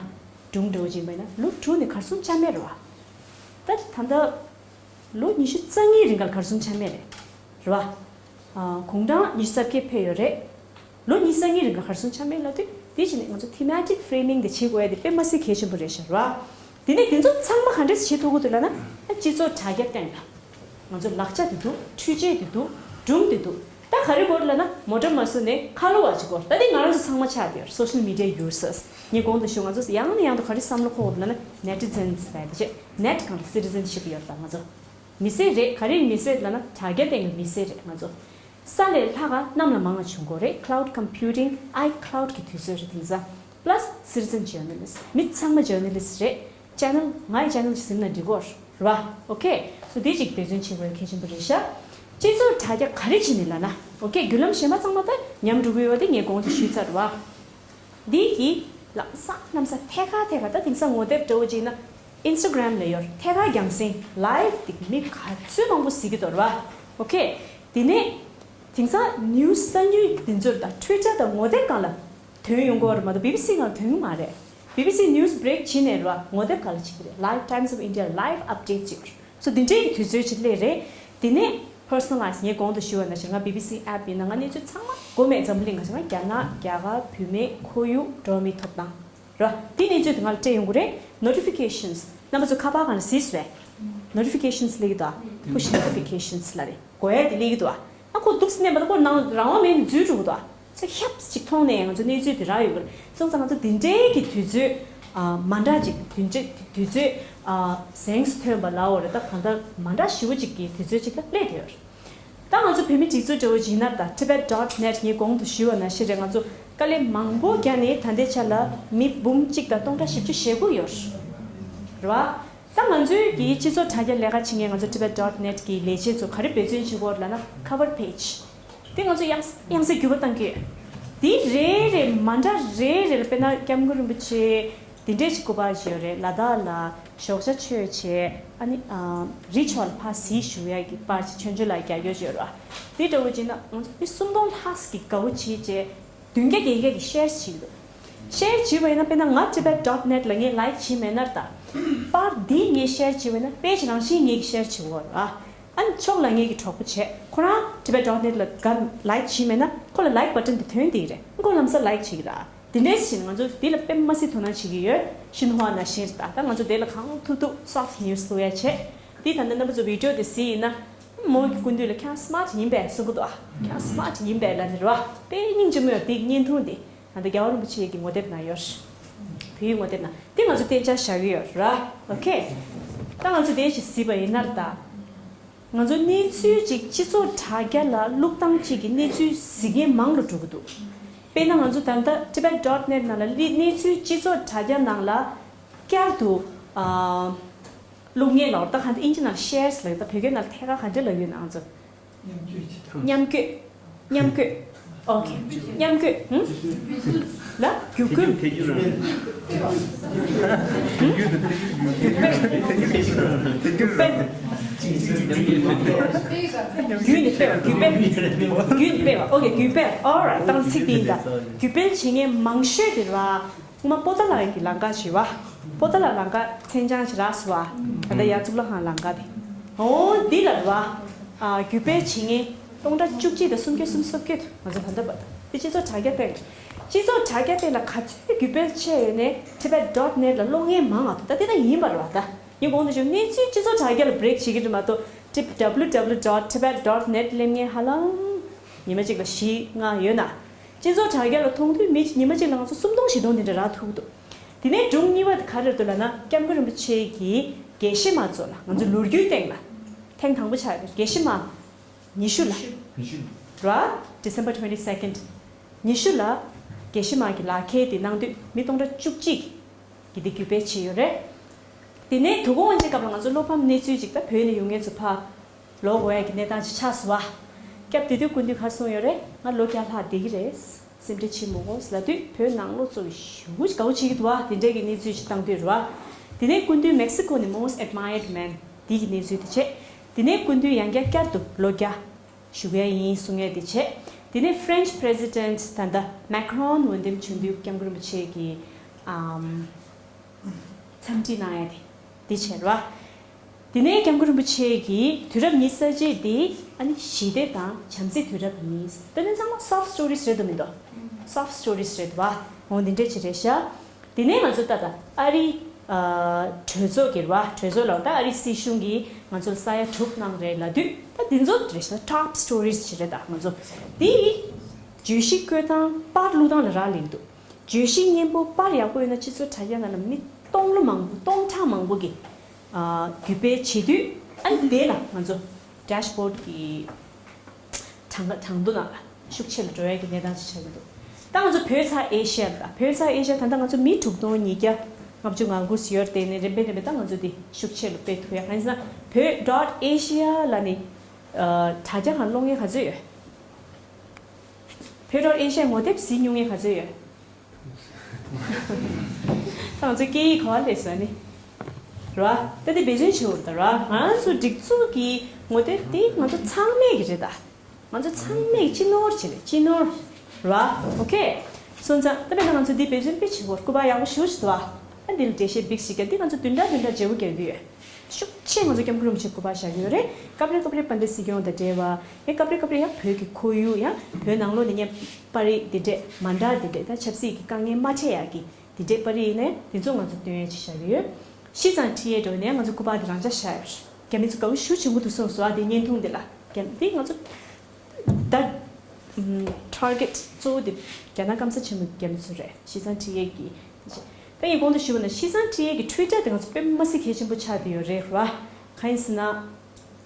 སྒྲུང་འདྲ་བོ་ཅིག་ཡིན་པ་ཡིན་ན་ལོ་དྲུག་ནས་གར་སོང་ཆ་མེད་རེད་བ། ད་ད་ལྟ། ལོ་ཉི་ཤུ་རྩ་གཉིས་རིང་གར་གར་སོང་ཆ་མེད་རེད། རེད་བ། ཨ་དགུང་གྲངས་ཉི་ཤུ་རྩ་བརྒྱད་ཕེབས་ཡོད་རེད། ལོ་ཉི་ཤུ་རྩ་གཉིས་རིང་གར་གར་སོང་ཆ་མེད་ལབ་དུས་དེ་བྱས་ནས་ང་ཚོ་thematic framing དེ་བྱེད་དགོས་ཡ་དེ་དཔེ་མ་སྲིད་གལ་ཆེན་པོ་རེད་ཤག་རེད་བ། དེ་ནས་དེ་ཚོ་ཚང་མ་ག་འདྲས་བྱེད་ཐུབ་ཀྱི་འདུག་ལབ་ན་ཨ་སྤྱི་ཚོགས་དྲ་རྒྱ་སྟེང་ལ། ང་ཚོ་ལག་ཆ་དེ་འདུག་འཕྲུལ་ཆས་དེ་འདུག་སྒྲུང་དེ་འདུག་ད་ག་རེ་དགོས་རེད་ལབ་ན་མོ་ཊ་མ་བཟོས་ནས་ཁ་ལོ་བ་ཅིག་དགོས་རེད། ད་དེ་ང་རང་ཚོ་ཚང་མ་ཆགས་བསྡད་ཡོད་རེད། Social media users ངས་གོང་དུ་ཞུས་ང་ཚོ་ཡང་ནས་ཡང་དུ་ག་རེ་བསམ་བློ་འཁོར་དགོས་རེད་ལབ་ན་netizens ལབ་ཡ་དེ་བྱས་net གང་ལ་citizenship ཡོད་རེད་ད་ང་ཚོ། མི་སེར་རེད། ག་རེ་མི་སེར་ལབ་ན་དྲ་རྒྱ་སྟེང་གི་མི་སེར་རེད་ང་ཚོ། ས་ལས་ལྷག་ག་གནམ་ལ་མང་ང་བྱུང་གོ་རེད། Cloud computing, iCloud གི་དུས་ཚོད་རེད་དེང་སང་། Plus citizen journalist མི་ཚང་མ་journalist རེད། channel ངའི་channel ཞིག་ཟིན་ན་འགྲིག་གོ་རེད་བ། Okay so དེ་ཅིག་འབད་བརྩོན་བྱེད་དགོས་གལ་ཆེན་པོ་རེད་ཤག་སྤྱི་ཚོགས་དྲ་རྒྱ་ག་རེ་བྱས་ནས་ལབ་ན། Okay བརྒྱུད་ལམ་གཞན་པ་ཚང་མ་ད་ཉམས་འགྲོ་གི་ཡོད་པ་དེ་ངས་གོང་དུ་ཞུས་ཚར་བ། འདི་གི་ལམ་སང་ལམ་སང་ཐད་ཀར་ཐད་ཀར་ད་དེང་སང་ངོ་དེབ་འདྲ་བོ་ཅིག་ན་Instagram ལ་ཡོད་ཐད་ཀར་རྒྱང་སྲིང་live དེ་མི་ག་ཚོད་མང་པོ་གཟིགས་ཀྱི་འདུག་རེད་བ། Okay དེ་ནས་དེང་སང་news གསར་འགྱུར་འདི་ཚོར་ད་Twitter དང་ངོ་དེབ་སྒང་ལ་ཐོན་ཡོང་གི་ཡོད་རེད་མ་གཏོགས་BBC སྒང་ལ་ཐོན་གྱི་མ་རེད། BBC news break བྱས་ནས་རེད་བ་ངོ་དེབ་སྒང་ལ་བྱེད་ཀྱི་རེད། Live Times of India live updates ཡོད་རེད། So འདི་འདྲའི་གི་དུས་ཚོད་ཅིག་སླེབས་རེད། དེ་ནས་personalize ངས་གོང་དུ་ཞུས་པ་ནང་བཞིན་ང་BBC app ཡིན་ན་ང་གནས་ཚུལ་ཚང་མ་མགོ་མེད་འཛམ་བུ་གླིང་ག་ཞིག་ང་རྒྱ་ནག་རྒྱ་གར་བུད་མེད་ཁོར་ཡུག་འགྲོ་བ་མིའི་ཐོབ་ཐང་ར་དེ་གནས་ཚུལ་དེ་ང་ལ་སྤྲད་ཡོང་གི་རེད། Notifications རྣམ་པ་ཚོ་ཁ་པར་སྒང་ལ་གཟིགས་སོང་། Notifications སླེབས་ཀྱི་འདུག push notifications ལབ་རེད། དགོས་ཡ་དེ་སླེབས་ཀྱི་འདུག་ཨ་ཁོ་འདུག་སེ་མནན་པ་ད་ཁོ་ནང་རང་དབང་མེད་ནས་འཛུལ་འགྲོ་གི་འདུག་ཨ། ཚེ་ཧྱབ་ཅིག་མཐོང་ནས་ང་ཚོ་གནས་ཚུལ་དེ་རག་ཡོད་པ་རེད། སོང་ཙང་ང་ཚོ་དེ་འདྲའི་གི་དུས་ཚོད་ཨ་མ་འདྲ་ཅིག་དུས་ཚོད་དུས་ཚོད་ཨ་གཟེངས་སུ་ཐོན་པ་ལབ་དགོས་རེད། ད་གང་ལྟར་མ་འདྲ་ཞེ་པོ་ཅིག་གི་དུས་ཚོད་ཅིག་ལ་སླེབས་བསྡད་ཡོད་རེད། ད་ང་ཚོ་བོད་མི་སྒྲིག་འཛུགས་འདྲ་བོ་ཅིག་ཡིན་ན་ད་tibet dot net ངས་གོང་དུ་ཞུས་པ་ནང་བཞིན་རེད། ང་ཚོ་ དཀའ་ལས་མང་པོ་བརྒྱབ་ནས་ད་ལྟའི་ཆ་ལ་མི་འབུམ་གཅིག་དང་སྟོང་ཕྲག་བཞི་བཅུ་ཞེ་དགུ་ཡོད་རེད་བ། ད་ང་ཚོའི་གི་སྤྱི་ཚོགས་དྲ་རྒྱ་ལས་ཀ་བྱེད་མཁན་ང་ཚོ་Tibet dot net གི་ལས་བྱེད་ཚོ་ག་རེ་འབད་བརྩོན་བྱེད་ཀྱི་ཡོད་རེད་ལབ་ན། cover page དེ་ང་ཚོ་ཡང་ཡང་སེ་འགྱུར་བ་གཏང་གི་ཡོད། དེ་རེ་རེ་མ་འདྲ་རེ་རེ་ལ་དཔེར་ན་སྐྱབས་མགོན་རིན་པོ་ཆེ་དེ་འདྲས་ཅིག་སྐུ་པར་ཅིག་ཡོད་རེད། ལ་དྭགས་ལ་ཞོགས་ཇ་མཆོད་བྱས། ཨ་ནི་ཨ་རི་ཕྱོགས་ལ་ཕར་གཟིགས་ཞུ་ཡ་གི་པར་ཅིག་ཆོས་འབྱོར་ལགས་རྒྱག་ཡོད་ཅིག་ཡོད་རེད་བ། དེ་འདྲ་བོ་ཅིག་ན་ང་ཚོ་མི་སུམ་སྟོང་ལྷག་ཅིག་གིས་དགའ་བོ་བྱས་བྱས་བདུན་བརྒྱ་བརྒྱད་བརྒྱ་གིས་ཤེར་བྱེད་ཀྱི་འདུག་ཤེར་བྱས་པ་ཡིན་ན་དཔེར་ན་ང་Tibet dot net ལ་ངས་ལའིག་བྱས་མེད་ན་ད། པར་འདི་ངས་ཤེར་བྱས་པ་ཡིན་ན་པེ་ཇི་རང་བཞིན་ངས་ཀྱིས་ཤེར་བྱེད་དགོས་རེད་བ། ཨ་ནི་ཕྱོགས་ལ་ངེད་ཀྱི་གྲོགས་པོ་བྱས་ཁོ་རང་Tibet dot net ལ་ག་ལའིག་བྱས་མེད་ན་ཁོ་ལ་ལའིག་བ་ཊན་དེ་ཐོན་བསྡད་ཀྱི་རེད། ཁོ་ལམ་སང་ལའིག་བྱེད་ཀྱི་རེད། དེ་འདྲས་བྱས་ནས་ང་ཚོ་འདི་ལ་དཔེ་མ་སྲིད་དོ་སྣང་བྱེད་ཀྱི་ཡོད། ཤིན་ཧྭ་ནང་བཞིན་རེད། ད་ད་ང་ཚོ་དེ་ལ་གང་ཐུབ་ཐུབ་soft news བླུག་ཡ་བྱས། འདི་ད་ལྟ་རྣམ་པ་ཚོ་བི་ཌི་ཡོ་དེ་གཟིགས་ཡིན་ན་མོ་གི་སྐུ་མདུན་ལ་ཁྱེད་རང་smart ཡིན་པས་གསུང་གི་འདུག་ཨ་ཁྱེད་རང་smart ཡིན་པས་ལབ་ནི་རེད་བ། དཔེ་སྙིང་རྗེ་མོ་ཡོད་འདི་བརྙན་ཐུང་འདི། ད་ལྟ་རྒྱལ་བ་རིན་པོ་ཆེ་གི་ངོ་དེབ་ནང་ཡོད། བོད་ཡིག་ངོ་དེབ་ནང་འདི་ང་ཚོ་གཏན་འཇགས་བཞག་གི་ཡོད་ར། ཨོ་ཁེ། ད་ང་ཚོ་དེ་ཞིག་གཟིགས་པ་ཡིན་ན་ད། ང་ཚོ་གནས་ཚུལ་ཅིག་སྤྱི་ཚོགས་དྲ་རྒྱ་ལ་བླུགས་སྟངས་ཅིག་གི་གནས་ཚུལ་གཟིགས་མཁན་མང་རུ་འགྲོ་གི་འདུག་དཔེར་ན་ང་ཚོ་ད་ལྟ་Tibet dot net ནང་ལ་གནས་ཚུལ་སྤྱི་ཚོགས་དྲ་རྒྱ་ནང་ལ་བསྐྱར་དུ་ཨ་བླུགས་མཁན་ལ་ད་ག་འདི་ཨིན་ཇི་ནང་ལ་ཤེར་སི་ལབ་ཡོད། ད་བོད་སྐད་ནང་ལ་ཐད་ཀར་ག་འདྲ་ལབ་ཡོད་ན་ང་ཚོ། མཉམ་བཀོད། མཉམ་བཀོད། ཨོ་ཁེ། མཉམ་བཀོད། ཧུམ། ལ་བརྒྱུད་སྐུལ། བརྒྱུད་སྤེལ། བརྒྱུད་སྤེལ། བརྒྱུད་ནས་སྤེལ་བ། བརྒྱུད་སྤེལ། བརྒྱུད་ནས་སྤེལ་བ། ཨོ་ཁེ། བརྒྱུད་སྤེལ། ཨོ་ར། ད་ཚིག་དེ་ཡིན་ད། བརྒྱུད་སྤེལ་བྱེད་མཁན་མང་ཤོས་དེ་ར། སྔོན་མ་པོ་ཏཱ་ལ་གི་ལམ་ཁ་ཞུ་བ། པོ་ཏཱ་ལ་ལམ་ཁ་མཚན་བྱང་ཞིག་རག་སོང་བ། ད་ལྟ་ཡར་གཙུག་ལག་ཁང་ལམ་ཁ་དེ། འོ་འདི་ལ་རེད་བ། ཨ་བརྒྱུད་སྤེལ་བྱེད་མཁན་སྟོང་ཕྲག་བཅུ་གཅིག་དང་སུམ་བརྒྱ་སུམ་ཅུ་སོ་བརྒྱད་དུ་ང་ཚོ་ད་ལྟ་བར་དུ་དེ་སྤྱི་ཚོགས་དྲ་རྒྱ་སྟེང་། སྤྱི་ཚོགས་དྲ་རྒྱ་སྟེང་ལ་ག་ཚོད་བརྒྱུད་སྤེལ་བྱས་ཡོད་ནས་Tibet dot net ལ་ཀློག་མཁན་མང་བ་དང་ད་དེ་ད་ཡིན་པ་རེད་བ། ད་ངས་གོང་དུ་ཞུས་གནས་ཚུལ་སྤྱི་ཚོགས་དྲ་རྒྱ་ལ་བྷི་རེག་བྱེད་ཀྱི་རེད་མ་གཏོགས་W W W dot tibet dot net གླེང་མཁན་ཧ་ལམ་ཉི་མ་གཅིག་ལ་བཞི་ལྔ་ཡོད་ན། སྤྱི་ཚོགས་དྲ་རྒྱ་ལ་མཐོང་དུས་མི་ཉི་མ་གཅིག་ལ་ང་ཚོ་སུམ་སྟོང་བཞི་སྟོང་དེ་འདྲ་རག་ཐུབ་འདུག་དེ་ནས་སྒྲུང་གཉིས་པ་དེ་ག་རེ་རེད་འདུག་ལབ་ན་སྐྱབས་མགོན་རིན་པོ་ཆེ་གིས་དགེ་བཤེས་མ་ཚོ་ལ་ང་ཚོ་ལོ་རྒྱུས་སྟེང་ལ་ཐེངས་དང་པོ་ཆགས་ཡོད། དགེ་བཤེས་མ་ཉི་ཤུ་ལ་ཉི་ཤུ་ར། December twenty second ཉི་ཤུ་ལ་དགེ་བཤེས་མ་གི་ལག་ཁྱེར་དེ་གནང་དུས་མི་སྟོང་ཕྲག་བཅུ་གཅིག་གིས་དེ་བརྒྱུད་སྤེལ་བྱས་ཡོད་རེད། དེ་ནས་དོ་དགོང་དབང་ཆེན་སྐབས་ལ་ང་ཚོ་བློ་ཕམ་གནས་ཚུལ་ཅིག་ད་བོད་ནས་ཡོང་མཁན་ཚོ་ཕར་ལོག་འོང་ཡ་གི་གནས་སྟངས་ཅིག་ཆགས་སོང་བ། སྐབས་དེ་དུས་སྐུ་མདུན་ག་རེ་གསུངས་ཡོད་རེད། ང་ལོ་བརྒྱ་ལྷག་བསྡད་ཀྱི་རེད། སེམས་ཁྲལ་བྱེད་མི་དགོས་ལབ་དུས་བོད་ནང་ལོགས་ཚོ་གི་ཞེ་པོ་ཅིག་དགའ་བོ་བྱེད་ཀྱི་འདུག་བ། དེ་འདྲས་ཀྱི་གནས་ཚུལ་ཅིག་བཏང་དུས་རེད་བ། དེ་ནས་སྐུ་མདུན་Mexico ནས་most admired man དེ་གི་གནས་ཚུལ་དེ་བྱས། དེ་ནས་སྐུ་མདུན་ཡང་བསྐྱར་དུ་ལོ་བརྒྱ་བཞུགས་ཡ་ཡིན་གསུང་ཡ་དེ་བྱས། དེ་ནས་French President ད་ལྟ་Macron འོས་འདེམས་བྱུང་དུས་སྐྱབས་མགོན་རིན་པོ་ཆེ་གིས་ཨམ་འཚམས་འདྲི་གནང་ཡ་དེ་དེ་བྱས་རེད་བ། དེ་ནས་སྐྱབས་མགོན་རིན་པོ་ཆེ་གིས་དུས་རབས་ཉི་ཤུ་རྩ་གཅིག་འདི་ཨ་ནི་ཞི་བདེ་དང་བྱམས་བརྩེའི་དུས་རབས་ཡིན། དེ་ནི་ཚང་མ་soft stories རེད་འདུག་མི་འདུག soft stories རེད་བ། འོ་འདི་འདྲས་ཅིག་རེད་ཤག་དེ་ནས་ང་ཚོ་ད་ལྟ་ཨ་རི་ཨ་གྲོས་ཚོགས་ཀྱི་རེད་བ། གྲོས་ཚོགས་ལ་ད་ཨ་རི་སྲིད་གཞུང་གིས་ང་ཚོར་ས་ཡ་དྲུག་གནང་རེད་ལབ་དུས་ད་འདི་ཚོ་རེད་ཤག top stories ཅིག་རེད། ད་ང་ཚོ་འདི་བརྗོད་གཞི་བཀོད་སྟངས་པར་བླུགས་སྟངས་ལ་རག་ལས་འདུག་བརྗོད་གཞི་སྙན་པོ་པར་ཡག་པོ་ཡོད་ན་སྤྱི་ཚོགས་དྲ་རྒྱ་ནང་ལ་མི་སྟོང་ལོ་མང་པོ་སྟོང་ཕྲག་མང་པོ་གིས་ཨ་བརྒྱུད་སྤེལ་བྱེད་དུས་ཨ་ནི་དེ་ལ་ང་ཚོ་dashboard གི་གྲངས་ཀ་གྲངས་ཐོ་ནང་ལ་ཤུགས་ཆེ་ལ་འགྲོ་ཡ་གི་གནས་སྟངས་ཅིག་ཆགས་ཀྱི་འདུག་ད་ང་ཚོ་བོད་ཚ་ཨེ་ཤེ་ཡ་ལ་ད་བོད་ཚ་ཨེ་ཤེ་ཡ་ད་ལྟ་ང་ཚོ་མི་དྲུག་སྟོང་ཉིས་བརྒྱ་ལྔ་བཅུ་ང་དགུ་ཙམ་ཡོད་རེད། དེ་ནས་རིམ་པས་རིམ་པས་ད་ང་ཚོ་འདི་ཤུགས་ཆེ་ལ་སྤེལ་ཐུབ་ཡ། གང་ཡིན་ཟེར་ན་བོད་dot asia ལབ་ནས་ཨ་དྲ་རྒྱ་སྒང་ཀློག་མཁན་ག་ཚོད་ཡོད། བོད་dot asia ངོ་དེབ་གཟིགས་མྱོང་མཁན་ག་ཚོད་ཡོད། ང་ཚོ་སྐད་ཡིག་ག་པར་སླེབས་སོང་ནི། རེད་བ། ད་དེ་འབད་བརྩོན་བྱེད་འོ་ད་རེད་བ། ང་ཚོ་སྒྲིག་འཛུགས་ཀྱི་ངོ་དེབ་དེ་ང་ཚོ་ཚང་མས་ཀྱི་རེད་ད། ང་ཚོ་ཚང་མས་སྤྱི་ནོར་བྱེད་རེད་སྤྱི་ནོར། རེད་བ། ཨོ་ཁེ། སོང་ཙང་ད་དཔེར་ན་ང་ཚོ་འདི་འབད་བརྩོན་དཔེ་བྱེད་འོ་སྐུ་པར་ཡག་པོ་ཞེ་པོ་ཞིག་འདུག་བ། ཨ་འདི་ལ་འགྲེལ་བཤད་བིག་ཞིག་རྒྱབ་འདི་ང་ཚོ་བདུན་ཕྲག་བདུན་ཕྲག་བརྗེ་པོ་རྒྱག་གི་ཡོད། ཤུགས་ཆེ་ང་ཚོ་སྐྱབས་མགོན་རིན་པོ་ཆེ་སྐུ་པར་བཞག་གི་ཡོད་རེད། སྐབས་རེ་སྐབས་རེ་དཔལ་ལྡན་སྲིད་སྐྱོང་དང་འབྲེལ་བ། ཡང་སྐབས་རེ་སྐབས་རེ་ཡང་བོད་ཀྱི་ཁོར་ཡུག་ཡང་བོད་ནང་ལོགས་ནས་ཉེ་པར་རིགས་འདི་འདྲས་མ་འདྲ་འདི་འདྲས་ད་ཆབ་སྲིད་ཀྱི་དཀའ་ངལ་མ་འཕྲད་ཡག་གི་འདི་འདྲས་པར་རིགས་ནས་འདི་ཚོ་ང་ཚོ་སྟོན་ཡ་ཅིག་བཞག་གི་ཡོད། ཤི་ཙང་ཁྲི་ཡའི་འགྲོ་ནས་ང་ཚོ་སྐུ་པར་འདི་རང་འཇགས་བཞག་ཡོད་རེད། རྒྱ་མི་ཚོ་དགའ་བོ་ཞེ་པོ་བྱེད་འགོ་འདུག་གསུངས་སོང་ཨ་དེ་བརྙན་ཐུང་འདི་ལ། རྒྱ་འདི་ང་ཚོ་ད་ཨམ་target གཙོ་བོ་དེ་རྒྱ་ནག་སྐམ་ས་ཆེན་མོ་རྒྱ་མི་ཚོ་རེད། ཤི་ཙང་ཁྲི་ཡའི་གི་ད་ངས་གོང་དུ་ཞུས་པ་ན་ཤི་ཙང་ཁྲི་ཡའི་གི་Twitter དེ་ང་ཚོ་དཔེ་མ་སྲིད་གལ་ཆེན་པོ་ཆགས་བསྡད་ཡོད་རེད་ར། གང་ཡིན་ཟེར་ན་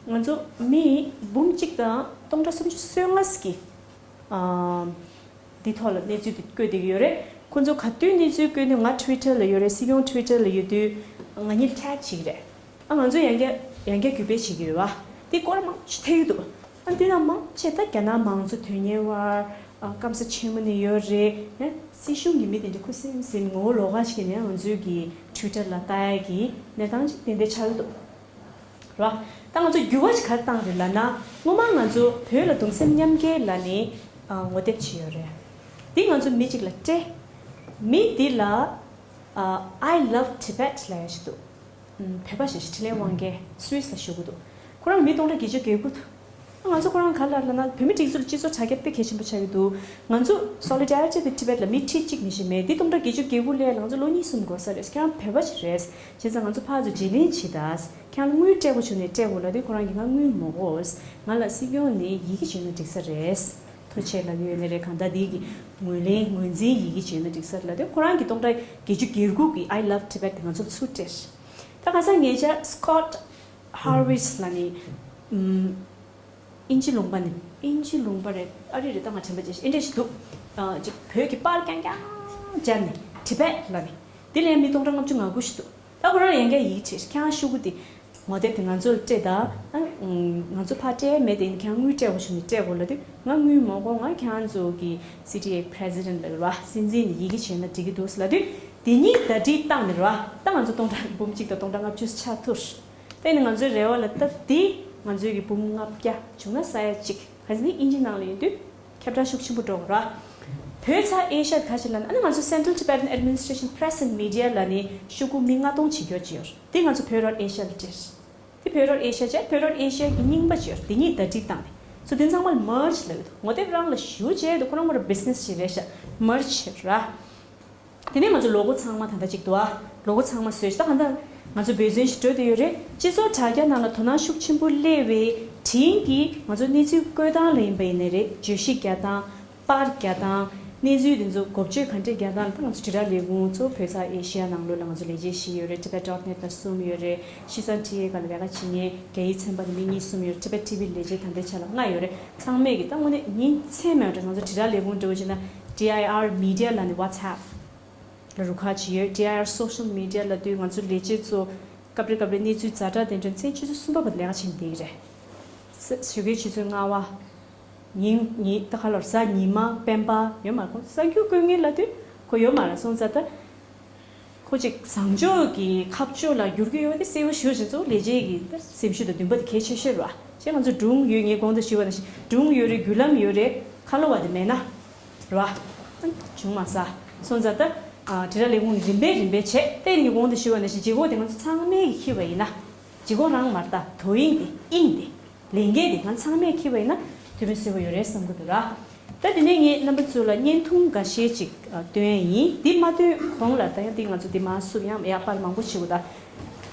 ང་ཚོ་མི་འབུམ་གཅིག་དང་སྟོང་ཕྲག་སུམ་ཅུ་སོ་ལྔ་ཞིག་གིས་ཨམ་ འདི་ཐོག་ལ་གནས་ཚུལ་དེ་བཀོད་བསྡད་ཀྱི་ཡོད་རེད། ཁོ་ཚོ་ག་དུས་གནས་ཚུལ་བཀོད་དུས་ང་Twitter་ལ་ཡོད་རེད། སྲིད་སྐྱོང་Twitter་ལ་ཡོད་དུས་ང་གཉིས་ཊེག་བྱེད་ཀྱི་རེད། ཨ་ང་ཚོ་ཡང་བསྐྱར་ཡང་བསྐྱར་བརྒྱུད་སྤེལ་བྱེད་ཀྱི་ཡོད་པ། དེ་སྐོར་མང་ཆེ་ཐེབས་ཀྱི་འདུག་ཨ་འདི་ན་མང་ཆེ་ད་རྒྱ་ནག་མང་གཙོ་དོན་གཉེར་བ། ཨ་སྐམ་ས་ཆེན་མོ་ནས་ཡོད་རེད། ཨ་སྲིད་གཞུང་གི་མི་དེ་འདྲ་ཁུ་སིམ་སིམ་ངོ་བོ་ལོགས་ཀ་ཞིག་ནས་ང་ཚོའི་གི་Twitter་ལ་ལྟ་ཡ་གི་གནས་སྟངས་ཅིག་དེ་འདྲ་ཆགས་ཀྱི་འདུག་ར། ད་ང་ཚོ་འགྱུར་བ་ཞིག་ག་རེ་བཏང་རེད་ལབ་ན། སྔོན་མ་ང་ཚོ་བོད་ལ་གདུང་སེམས་མཉམ་སྐྱེད་ལབ་ནས་ཨ་ངོ་དེབ་ཅིག་ཡོད་རེད། འདི་ང་ཚོ་མི་གཅིག་ལ་སྤྲད། མི་འདི་ལ་ཨ་I love Tibet་ལབ་ཡ་ཞིག་འདུག་ཨུམ། བོད་པ་ཞིག་འཕྲིན་ལས་དབང་རྒྱལ་སུད་སི་ལ་བཞུགས་ཀྱི་འདུག་ཁོ་རང་མི་སྟོང་ཕྲག་བརྒྱད་ཅུ་གྱ་དགུ་འདུག་ང་ཚོ་ཁོ་རང་ག་རེ་ལབ་ན། བོད་མི་སྒྲིག་འཛུགས་ལ་སྤྱི་ཚོགས་དྲ་རྒྱ་དཔེ་གལ་ཆེན་པོ་ཆགས་ཀྱི་འདུག་ང་ཚོ་Solidarity with Tibet་ལ་མི་ཁྲི་གཅིག་མི་ཤེས་མེད། འདི་སྟོང་ཕྲག་བརྒྱད་ཅུ་གྱ་དགུ་སླེབས། ང་ཚོ་ལོ་གཉིས་གསུམ་འགོར་ས་རེད། ཁྱེད་རང་བོད་པ་ཞིག་རེད། བྱས་ཙང་ང་ཚོ་ཕར་ཚུར་བརྗེ་ལེན་བྱེད་ད། ཁྱེད་རང་ལ་དངུལ་སྤྲད་དགོས་བྱུང་ནས་སྤྲད་དགོས་ལབ་དུས་ཁོ་རང་གིས་ང་དངུལ་མ་དགོས། ང་ལ་སྲིད་སྐྱོང་ནས་ཡི་གེ་བྱོན་ན་འགྲིག་ས་རེད། ཐུགས་རྗེ་ཆེ་ལབ་ཀྱི་ཡོད་ནི་རེད། གང་ལྟར་འདི་གི་ངོས་ལེན་ངོས་འཛིན་ཡི་གེ་བྱོན་ན་འགྲིག་ས་རེད་ལབ་དུས་ཁོ་རང་གིས་སྟོང་ཕྲག་བརྒྱད་ཅུ་གྱ་དགུ་གི་I love Tibet་དེ་ང་ཚོར་ཚུར་སྤྲད། ད་ཁ་སང་ཉེ་ཆར་Scott Harris་ལབ་ནི་ཨུམ། དབྱིན་ཇི་ལུང་པ་ནས། དབྱིན་ཇི་ལུང་པ་རེད། ཨ་རི་རེད། ད་ང་དྲན་པ་བརྗེད་ཤག་ཨེ་འདྲ་ཞིག་འདུག་ཨ་ཅིག་བོད་ཀྱི་པར་རྐྱང་རྐྱང་སྦྱར་ནས་Tibet་ལབ་ནས། དེ་ལ་མི་སྟོང་ཕྲག་ལྔ་བཅུ་ང་དགུ་ཞིག་འདུག་ད་ཁོ་རང་ཡང་བསྐྱར་ཡིག་བྲིས། ཁྱེད་རང་ཤོག་གུ་དེ་ངོ་དེབ་དེ་ང་ཚོར་སྤྲད་དང་། ཨ་ང་ཚོ་ཕར་སྤྲད་མེད། དེ་ཡིན་ཁྱེད་རང་དངུལ་སྤྲད་དགོས་བྱུང་ནས་སྤྲད་དགོས་ལབ་དུས་ང་དངུལ་མ་དགོས། ང་ཁྱེད་རང་ཚོ་གི་C T A president་ལ་ར་སྲིད་འཛིན་ནས་ཡི་གེ་བྱས་ན་འགྲིག་གི་འདུག་ལབ་དུས་དེ་གཉིས་ཟླ་སྒྲིལ་བཏང་ནས་ར། ད་ང་ཚོ་སྟོང་ཕྲག་འབུམ་གཅིག་དང་སྟོང་ཕྲག་ལྔ་བཅུ་ཆགས་ཐུབ། དེ་ནི་ང་ཚོའི་རེ་བ་ལ་སྟབས་བདེ། ང་ཚོའི་གི་འབུམ་ལྔ་བརྒྱ་བྱུང་ན་ས་ཡ་གཅིག་ག་ཚོད་ནི་དབྱིན་ཇི་ནང་ལ་ཡིན་དུས་ཁྱབ་བསྒྲགས་ཤུགས་ཆེན་པོ་འགྲོ་གི་ར། བོད་ཚ་ཨེ་ཤ་ཡ་ག་ཞིག་ལ་ནི་ཨ་ནི་ང་ཚོ་Central Tibetan Administration Press and Media་ལ་ནི་ཤོག་གུ་མི་ལྔ་སྟོང་ཆེ་སྐྱོར་ཅིག་ཡོད་རེད། དེ་ང་ཚོ་བོད་རོགས་ཨེ་ཤ་ཡ་ལ་སྤྲད། དེ་བོད་རོགས་ཨེ་ཤ་ཡ་བྱས། བོད་རོགས་ཨེ་ཤ་ཡ་གི་རྙིང་པ་ཅིག་ཡོད་རེད། དེ་གཉིས་ཟླ་སྒྲིལ་བཏང་ནས་ཚོ་དེ་ཚང་མ་ལ་merge་ལབ་ཀྱི་འདུག་ངོ་དེབ་རང་ལ་ཞུ་བྱས་འདུག་ཁོ་རང་ཁོ་རང་business་ཞིག་རེད་ཤག merge་བྱས་ར། དེ་ནས་ང་ཚོ་ལོ་གོ་ཚང་མ་ད་ལྟ་གཅིག་འདུག་ཨ། ལོ་གོ་ཚང་མ་བཟོས་ཤག་ད་གང་ལྟར་ང་ཚོ་འབད་བརྩོན་ཞིག་འགྲོ་བསྡད་ཡོད་རེད། སྤྱི་ཚོགས་དྲ་རྒྱ་ནང་ལ་དོ་སྣང་ཤུགས་ཆེན་པོ་སླེབས་པའི་དྲིན་གྱིས་ང་ཚོ་གནས་ཚུལ་བཀོད་སྟངས་ལ་ཡིན་པ་ཡིན་ནའི་རེད། བརྗོད་གཞི་རྒྱག་སྟངས། པར་རྒྱག་སྟངས། གནས་ཚུལ་དེ་ཚོ་འགོ་བརྗོད་ག་འདྲས་རྒྱག་སྟངས་ལ་ད་ང་ཚོ་དྲིལ་བསྒྲགས་ལས་ཁུངས་ཚོ། བོད་ཚ་ཨེ་ཤེ་ཡ་ནང་ལོགས་ལ་ང་ཚོ་ལས་བྱེད་བཞི་ཡོད་རེད། Tibet dot net་ལ་གསུམ་ཡོད་རེད། Shizan T A་སྒང་ལ་ལས་ཀ་བྱེད་མཁན་རྒྱ་ཡིག་ཚན་པ་དེ་མི་གཉིས་གསུམ་ཡོད་རེད། Tibet T V་ལས་བྱེད་ད་ལྟའི་ཆ་ལ་ལྔ་ཡོད་རེད། ཚང་མས་ཀྱི་ད་དངོས་གནས་ཉིན་མཚན་མེད་པ་འདྲ། ང་ཚོ་དྲིལ་བསྒྲགས་ལས་ཁུངས་འདྲ་བོ་བྱས་ན་D I R Media་ལབ་ནས་WhatsApp་ལ་རུ་ཁག་ཅིག་ཡོད། D I R Social Media་ལབ་དུས་ང་ཚོ་ལས་བྱེད་ཚོ་སྐབས་རེ་སྐབས་རེ་གནས་ཚུལ་ཛ་དྲག་དེ་འདྲ་མཚན་ཆུ་ཚོད་གསུམ་པ་བར་དུ་ལས་ཀ་བྱེད་བསྡད་ཀྱི་རེད། ས་ཞོགས་ཀའི་ཆུ་ཚོད་ལྔ་པ། ཉིན་ཉི་ད་ག་ལོར་གཟའ་ཉི་མ་སྤེན་པ་ཡོད་མ་རེད། ཁོ་གསར་འགྱུར་བཀོད་མཁན་ལབ་དུས་ཁོ་ཡོད་མ་རེད། སོང་ཙང་ད། ཁོ་ཅིག་བཟང་ཕྱོགས་ཀྱི་ཁ་ཕྱོགས་ལ་བསྒྱུར་གྱི་ཡོད་དེ་གསལ་པོ་ཞུ་བཞིན་ཚོ་ལས་བྱེད་ཀྱི་སེམས་ཤུགས་དང་འདུན་པ་དེ་གལ་ཆེ་ཤོས་རེད་བ། ཅེས་ང་ཚོ་སྒྲུང་ཡོད། ངས་གོང་དུ་ཞུས་པ་ནང་བཞིན་སྒྲུང་ཡོད་རེད། བརྒྱུད་ལམ་ཡོད་རེད། ཁ་ལོ་བ་དེ་མེད་ན་རེད་བ། བྱུང་མ་ས། སོང་ཙང་ད་དྲིལ་བསྒྲགས་ལས་ཁུངས་རིམ་པས་རིམ་པས་བྱས་ཏེ། ངས་གོང་དུ་ཞུས་པ་ནང་བཞིན་ལྗིད་ཁོག་དེ་ང་ཚོ་ཚང་མས་ཀྱིས་འཁྱེར་བ་ཡིན་ན། ལྗིད་ཁོག་རང་མ་རེད་ད། དོ་དབྱིངས་དེ་དབྱིངས་དེ། ལས་འགན་དེ་ང་ཚང་མས་འཁྱེར་བ་ཡིན་ན་དོན་སྨིན་སྲིད་པ་ཡོད་རེད་བསམ་གྱི་འདུག་ར། ད་དེ་ནས་ངས་རྣམ་པ་ཚོ་ལ་བརྙན་ཐུང་འགའ་ཤས་ཅིག་ཨ་སྟོན་ཡ་ཡིན། འདི་མ་སྟོན་གོང་ལ་ད་ཡང་འདི་ང་ཚོ་འདི་མ་བསུབ། ཡང་ཡག་པར་མང་པོ་བྱེད་དགོས་ད།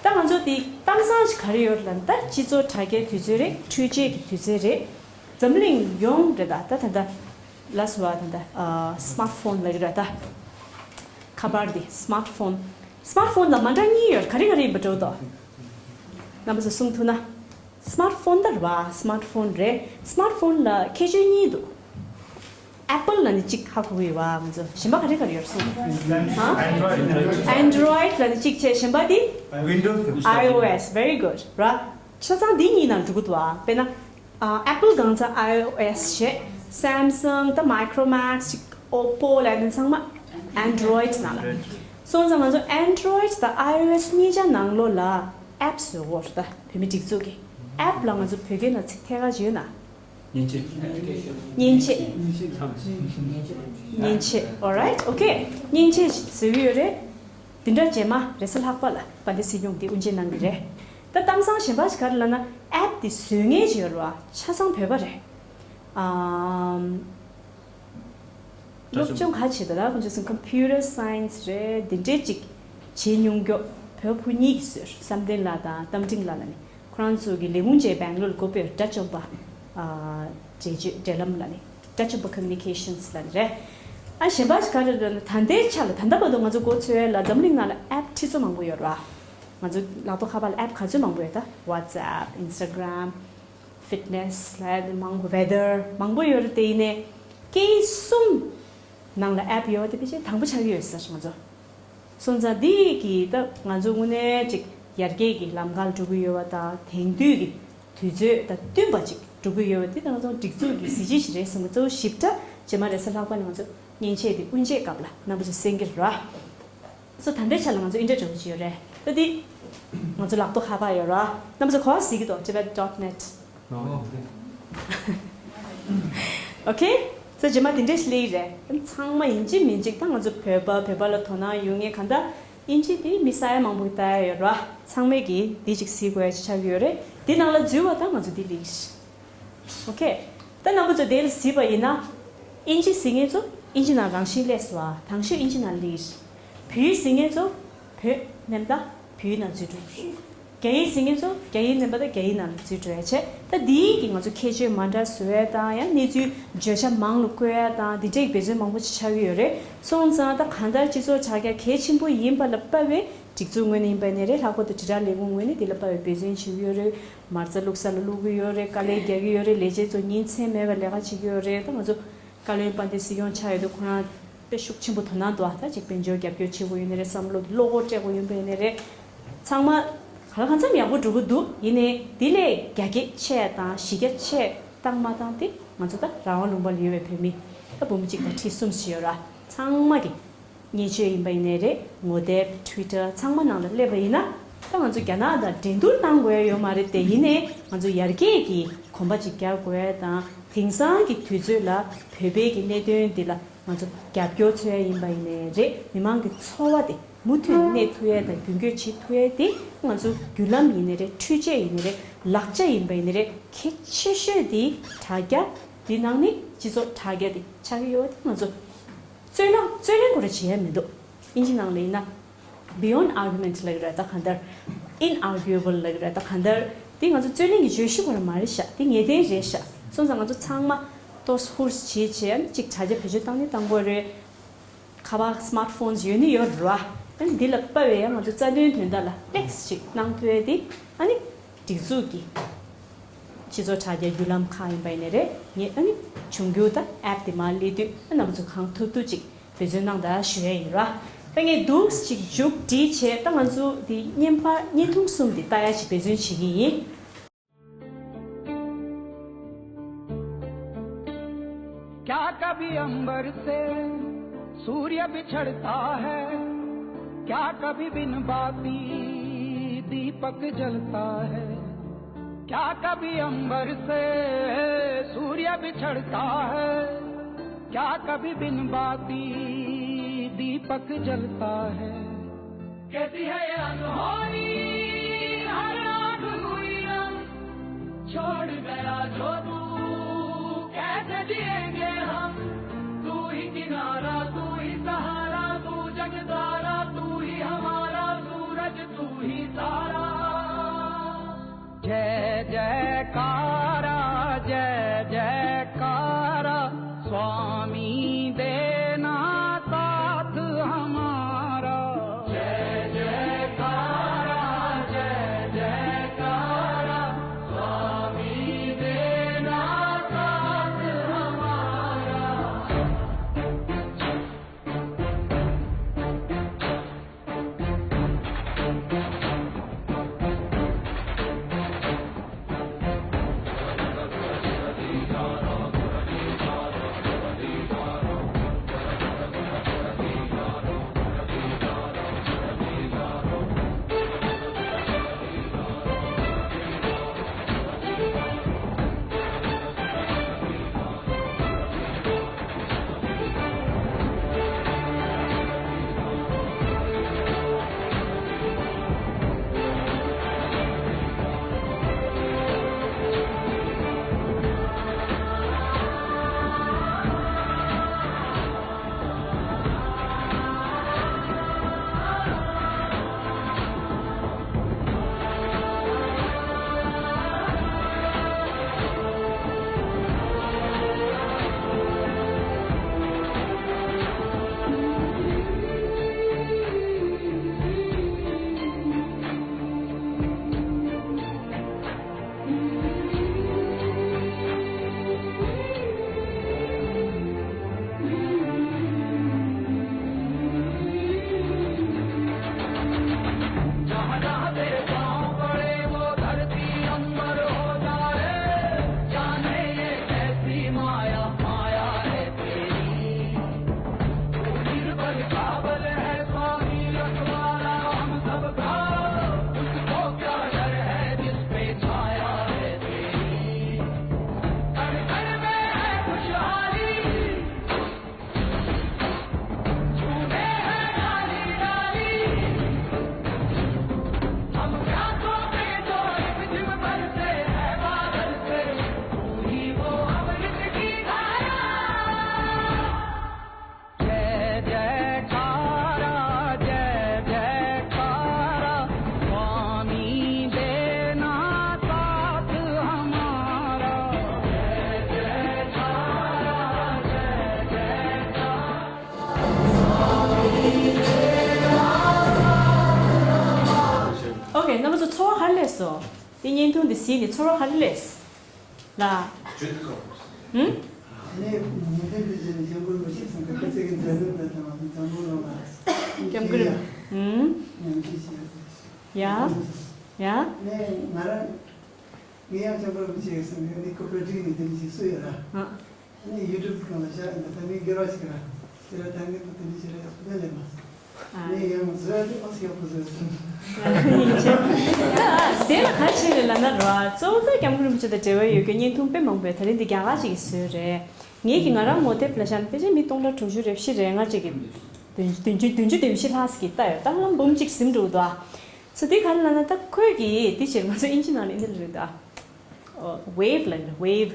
ད་ང་ཚོ་འདི་གཏམ་བཟང་ཞིག་ག་རེ་ཡོད་ལབ་ན། ད་སྤྱི་ཚོགས་དྲ་རྒྱའི་དུས་ཚོད་རེད། འཕྲུལ་ཆས་ཀྱི་དུས་ཚོད་རེད། འཛམ་གླིང་ཡོངས་རེད་ད། ད་ད་ལྟ་ལ་སུ་བ་ད་ད་ཨ་སི་མཱར་ཊི་ཕོན་ལབ་ཀྱི་རེད་ད། ཁ་པར་འདི་སི་མཱར་ཊི་ཕོན། སི་མཱར་ཊི་ཕོན་ལ་མ་འདྲ་གཉིས་ཡོད། ག་རེ་ག་རེ་ཡིན་པ་འགྲོ་དོ། རྣམ་པ་ཚོ་གསུང་ཐུབ་ན། སི་མཱར་ཊི་ཕོན་ད་རེད་བ། སི་མཱར་ཊི་ཕོན་རེད། སི་མཱར་ཊི་ཕོན་ལ་ཁྱད་ཆོས་གཉིས་འདུག་ཨེ་པལ་ལབ་ནི་གཅིག་ཧ་གོ་གི་ཡོད་བ། ང་ཚོ་གཞན་པ་ག་རེ་ག་རེ་ཡོད་གསུང་། ཧ། ཨན་ཌོ་རོའིཌ་ལབ་ནི་གཅིག་བྱས། གཞན་པ་དེ་Windows། I O S། Very good ར། ཆ་ཚང་འདི་གཉིས་ནང་འགྲོ་གི་འདུག་བ། དཔེར་ན། ཨ་ཨེ་པལ་སྒང་ཚ་I O S་བྱས། སེམ་སང་ད་མའི་ཀྲོ་མེག་སི་ཅིག་ཨོ་པོ་ལབ་དེ་ཚང་མ་ཨན་ཌོ་རོའིཌ་ནང་ལ། སོང་ཙང་ང་ཚོ་ཨན་ཌོ་རོའིཌ་དང་I O S་གཉིས་ཆ་ནང་ལོགས་ལ་ཨེབ་བཟོ་དགོས་རེད་ད། བོད་མི་སྒྲིག་འཛུགས་ཀྱི་ཨེབ་ལ་ང་ཚོ་བོད་སྐད་ནང་ཚིག་ཐད་ཀར་ཅིག་ཡོད་ན། མཉེན་ཆས། མཉེན་ཆས། མཉེན་ཆས། Alright, okay. མཉེན་ཆས་བཟོ་གི་ཡོད་རེད། འདི་འདྲ་རྗེས་མ་རེས་གཟའ་ལྷག་པ་ལ་དཔལ་ལྡན་སྲིད་སྐྱོང་འདི་དབུ་འབྱེད་གནང་གི་རེད། ད་གཏམ་བཟང་གཞན་པ་ཞིག་ག་རེ་ལབ་ན། ཨེབ་འདི་བཟོ་མཁན་ཅིག་ཡོད་རེད་བ། ཆ་ཚང་བོད་པ་རེད། ཨམ། སློབ་སྦྱོང་ག་བྱེད་ད་ལ་ཁོང་ཚོས་computer science་རེད། འདི་འདྲའི་ཅིག་བྱེད་མྱོང་མགྱོགས་བོད་ཕྲུག་གཉིས་ཀྱིས་བཟོས། བསམ་གཏན་ལགས་དང་རྟ་མགྲིན་ལགས་ལ་ནི་ཁོ་རང་ཚོ་གི་ལས་ཁུངས་བཅས་སྦེང་ལོར་དགོས་པའི་དགྲ་བཅོམ་པ། ཨ་འབྲེལ་བརྗོད་འབྲེལ་ལམ་ལ་ནི་དགྲ་བཅོམ་པ་communications་ལ་ནི་རེད། ཨ་གཞན་པ་ཞིག་ག་རེ་རེད་ན། ད་ལྟའི་ཆ་ལ་ད་ལྟ་བར་དུ་ང་ཚོ་མགོ་ཚོས་ལ་འཛམ་གླིང་ནང་ལ་ཨེབ་ཁྲི་ཚོ་མང་པོ་ཡོད་རེད་བ། ང་ཚོ་ལག་ཐོག་ཁ་པར་ལ་ཨེབ་ག་ཚོད་མང་པོ་ཡོད་ད། WhatsApp། Instagram། Fitness་ལ་མང་པོ། Weather་མང་པོ་ཡོད་རེད། དེ་ཡིན་ནའི་སྐད་གསུམ་ ནང་ལ་ཨེབ་ཡོད་པ་དེ་ཕལ་ཆེར་དང་པོ་ཆགས་ཀྱི་ཡོད་ཟེར་ང་ཚོ། སོང་ཙང་འདི་གིས་ད་ང་ཚོ་དངོས་གནས་ཅིག་ཡར་རྒྱས་ཀྱི་ལམ་ཁར་འགྲོ་གི་ཡོད་པ་དང་དེང་དུས་ཀྱི་དུས་ཚོད་དང་བསྟུན་པ་ཅིག་འགྲོ་གི་ཡོད་པ་དེ་ད་ང་ཚོ་སྒྲིག་འཛུགས་ཀྱི་གཟི་བརྗིད་ཅིག་རེད་བསམ་གི། གཙོ་བོ་ཞིབ་ཕྲ་རྗེས་མ་རེས་གཟའ་ལྷག་པ་ནས་ང་ཚོ་མཉེན་ཆས་དེ་དབུ་འབྱེད་སྐབས་ལ་རྣམ་པ་ཚོས་གསན་གྱི་རེད། སོ་ད་ལྟའི་ཆ་ལ་ང་ཚོ་ཨིན་ཊརོ་འདྲ་བོ་ཅིག་ཡོད་རེད། ད་འདི་ང་ཚོ་ལག་ཐོག་ཁ་པར་ཡོད་རེད། རྣམ་པ་ཚོ་ག་པར་གཟིགས་ཀྱི་འདུག Tibet dot net། ཨོ་ཁེ། སོ་རྗེས་མ་དེ་འདྲས་སླེབས་རེད། ཚང་མ་ཡིན་གཅིག་མིན་གཅིག་ད་ང་ཚོ་བོད་པ་བོད་པ་ལ་དོ་སྣང་ཡོད་མཁན་གང་ལྟར་ཨིན་ཇི་དེ་མི་ས་ཡ་མང་པོ་ལྟ་ཡ་ཡོད་རེད། ཚང་མས་ཀྱིས་འདི་ཅིག་གཟིགས་དགོས་ཡ་ཅིག་ཆགས་ཀྱི་ཡོད་རེད། འདི་ནང་ལ་འཛུལ་བ་ད་ང་ཚོ་འདི་སླེབས་ཀྱི་རེད། ཨོ་ཁེ། ད་རྣམ་པ་ཚོ་དེ་ལ་གཟིགས་པ་ཡིན་ན། ཨིན་ཇི་གཟིགས་མཁན་ཚོ་ཨིན་ཇི་ནང་རང་བཞིན་སླེབས་སོང་བ། དང་ཤོས་ཨིན་ཇི་ནང་སླེབས། བོད་ཡིག་གཟིགས་མཁན་ཚོ་བོད་ནས་ད་བོད་ཡིག་ནང་འཛུལ་འགྲོ་གི་རེད། རྒྱ་ཡིག་གཟིགས་མཁན་ཚོ་རྒྱ་ཡིག་ནས་ད་རྒྱ་ཡིག་ནང་ལ་འཛུལ་འགྲོ་ཡ་བྱས། ད་འདིའི་གི་ང་ཚོ་ཁྱད་ཆོས་མ་འདྲ་བཟོ་ཡ་དང་ཡང་གནས་ཚུལ་བརྗོད་བྱ་མང་ལ་བཀོད་ཡ་དང་འདི་འདྲའི་འབད་བརྩོན་མང་པོ་ཅིག་ཆགས་ཀྱི་ཡོད་རེད། སོང་ཙང་ད་གང་ལྟར་སྤྱི་ཚོགས་དྲ་རྒྱ་གལ་ཆེན་པོ་ཡིན་པ་ལ་དཔག་པའི་སྒྲིག་འཛུགས་ངོས་ནས་ཡིན་པ་ཡིན་ནའི་རེད། ལྷག་པར་དུ་དྲིལ་བསྒྲགས་ལས་ཁུངས་ངོས་ནས་འདི་ལ་དཔག་པའི་འབད་བརྩོན་བྱེད་ཀྱི་ཡོད་རེད། མ་རྩ་བླུགས་ས་ལ་བླུག་གི་ཡོད་རེད། དཀའ་ལས་རྒྱག་གི་ཡོད་རེད། ལས་བྱེད་ཚོ་ཉིན་མཚན་མེད་པར་ལས་ཀ་བྱེད་ཀྱི་ཡོད་རེད། ད་ང་ཚོ་བཀའ་བློན་དཔལ་ལྡན་སྲིད་སྐྱོང་ཆགས་ཡོད་དུས་ཁོ་རང་དཔེ་ཤུགས་ཆེན་པོ་དོ་སྣང་འདུག་ཨ། ད་ཅིག་དཔལ་འབྱོར་རྒྱབ་སྐྱོར་བྱེད་དགོས་ཡོད་ནའི་རེད། བསམ་བློ་བློ་ཁོག་སྤྲད་དགོས་ཡོད་པ་ཡིན་ནའི་རེད། ཚང་མ་ག་ལ་གང་འཚམ་ཡག་པོ་འགྲོ་གི་འདུག་ཡིན་ནའི་འདི་ལས་རྒྱ་སྐྱེད་ཆེ་དང་གཞི་རྒྱ་ཆེ་བཏང་མ་བཏང་དེ་ང་ཚོ་ད་རང་དབང་ལུང་པ་ལ་ཡོད་པའི་བོད་མི་ད་འབུམ་གཅིག་དང་ཁྲི་གསུམ་ཞིག་ཡོད་ར། ཚང་མ་གི་བརྙས་བཅོས་ཡིན་པ་ཡིན་ནའི་རེད། ངོ་དེབ་ཊུའི་ཊར་ཚང་མ་ནང་ལ་སླེབས་པ་ཡིན་ན་ད་ང་ཚོ་རྒྱ་ནག་དང་འགྲན་བསྡུར་གཏང་དགོས་ཡ་ཡོད་མ་རེད་དེ། ཡིན་ནའི་ང་ཚོ་ཡར་རྒྱས་ཀྱི་གོམ་པ་ཅིག་རྒྱག་དགོས་ཡ་དང་དེང་སང་གི་དུས་ཚོད་ལ་བོད་པའི་གི་གནད་དོན་འདི་ལ་ང་ཚོ་རྒྱབ་སྐྱོར་འཚོལ་ཡ་ཡིན་པ་ཡིན་ནའི་རེད། མི་མང་གི་འཚོ་བ་དེ་མུ་མཐུད་གནས་ཐུབ་ཡ་དང་རྒྱུན་སྐྱོང་བྱེད་ཐུབ་ཡ་དེ་ང་ཚོ་བརྒྱུད་ལམ་ཡིན་ནའི་རེད། འཕྲུལ་ཆས་ཡིན་ནའི་རེད། ལག་ཆ་ཡིན་པ་ཡིན་ནའི་རེད། གལ་ཆེ་ཤོས་དེ་དྲ་རྒྱ་འདི་ནང་ནས་སྤྱི་ཚོགས་དྲ་རྒྱ་དེ་ཆགས་ཀྱི་ཡོད་པ་དེ་ང་ཚོ་རྩོད་གླེང་རྩོད་གླེང་ཁོ་རང་བྱེད་ཡ་མི་འདུག་ཨིན་ཇི་ནང་ལ་ཡིན་ན་beyond argument ལབ་ཀྱི་རེད། ད་གང་ལྟར་inarguable ལབ་ཀྱི་རེད། ད་གང་ལྟར་དེ་ང་ཚོ་རྩོད་གླེང་གི་བརྗོད་གཞི་ཁོ་རང་མ་རེད་ཤག་དེ་ངེས་གཏན་རེད་ཤག་སོང་ཙང་ང་ཚོ་ཚང་མ་ཏོག་ཧུར་བྱེད་བྱེད་ཨ་ནི་གཅིག་དྲ་རྒྱ་བེད་སྤྱོད་བཏང་ནི་བཏང་དགོས་རེད། ཁ་པར་སི་མཱར་ཊི་ཕོན་ཡོད་ནི་ཡོད་རེད་བ། ཨ་ནི་འདི་ལ་དཔག་པའི་ཡང་ང་ཚོ་རྩ་དོན་དོན་དག་ལ་ཊེག་སི་ཅིག་གནང་ཐུབ་ཡ་དེ་ཨ་ནི་སྒྲིག་འཛུགས་ཀྱི་སྤྱི་ཚོགས་དྲ་རྒྱ་བརྒྱུད་ལམ་ཁག་ཡིན་པ་ཡིན་ནའི་རེད། ངས་ཨ་ནི་འབྱུང་འགྱུར་ད་ཨེབ་དེ་མར་སླེབས་དུས་ཨ་རྣམ་པ་ཚོ་གང་ཐུབ་ཐུབ་ཅིག་འབད་བརྩོན་གནང་དང་ཞུ་ཡ་ཡིན་ར། ད་ངས་འདུག་ཅིག་མཇུག་སྒྲིལ་བྱས་ད་ང་ཚོ་འདི་བརྙན་པར་བརྙན་ཐུང་གསུམ་འདི་ལྟ་ཡ་ཞིག་འབད་བརྩོན་བྱེད་ཀྱི་ཡིན། क्या कभी अंबर से सूर्य बिछड़ता है? क्या कभी बिन बाती दीपक जलता है? क्या कभी अंबर से सूर्य बिछड़ता है? क्या कभी बिन बाती दीपक जलता है? कैसी है ये अनहोनी, हर रात हुई रंग, छोड़ गया जो तू, कैसे जिएंगे हम? तू ही किनारा, तू ही सहारा, तू जगतारा, तू ही हमारा सूरज, तू ही तारा। जय जयकारा, जय जयकारा, स्वामी देना साथ हमारा। जय जयकारा, जय जयकारा, स्वामी देना साथ हमारा। རྣམ་པ་ཚོ་ཚོར་བ་ག་རེ་སླེབས་སོང་། དེ་བརྙན་ཐུང་དེ་གཟིགས་ནས་ཚོར་བ་ག་རེ་སླེབས་སོང་། ལ། ཧུམ། ནས་ཉིན་ཐེངས་དེ་བཞིན་སྐྱབས་མགོན་རིན་པོ་ཆེ་ཚང་གི་སྐུ་ཚེ་གི་མཛད་རིམ་དང་འཛམ་བུ་གླིང་ལ་སྐྱབས་མགོན་རིན། ཧུམ། ཉམས་ཞིབ་བྱས། ཡ། ཡ། ནས་ང་རང་ངས་ཡང་སྐྱབས་མགོན་རིན་པོ་ཆེ་གི་སེམས་ནས་ནི་ཁོ་པར་སྒྲིག་ནས་དེ་འདྲ་ཞིག་སུ་ཡོད་ར། ཨ། ནི་ཡུ་ཊུབ་སྒང་ལ་བཞག་ཡིན་ད་ད་ནི་སྒེར་བ་ཞིག་ར། དེ་ར་ད་ངས་ད་དེ་འདྲ་ཞིག་ར་ཡག་པོ་ལས་མ་སོང་། ཨ། ནི་ཡང་བཟོས་ཏེ་ཨོ་སི་ཡག་པོ་བཟོས་སོང་། ད་དེ་ལ་ག་རེ་བྱས་རེད་ལབ་ན་ར། གཙོ་བོ་ད་སྐྱབས་མགོན་རིན་པོ་ཆེ་དང་འབྲེལ་བ་ཡོད་རྒྱུ་བརྙན་ཐུང་དཔེ་མང་པོ་ད་རིང་འདི་རྒྱ་གར་ཅིག་གིས་བཟོས་རེད། ངེད་ཀྱི་ང་རང་ངོ་དེབ་ལ་བཞག་ན་ཕལ་ཆེར་མི་སྟོང་ཕྲག་དྲུག་ཅུ་རེ་བཞི་རེ་ལྔ་ཅིག་གིས་བདུན་བདུན་ཅུ་བདུན་ཅུ་དོན་བཞི་ལྷག་ཙམ་གྱིས་ལྟ་ཡོད། ད་ལམ་འབུམ་གཅིག་ཟིན་འགྲོ་འདུག་ཨ། སོ་དེ་ག་རེ་ལབ་ན་ད་ཁོས་ཀྱིས་དེ་བྱས་ང་ཚོ་ཨིན་ཇི་ནང་ལ་ཨིན་དེ་ལ་རེད་ད། ཝེབ་ལ་རེད། ཝེབ།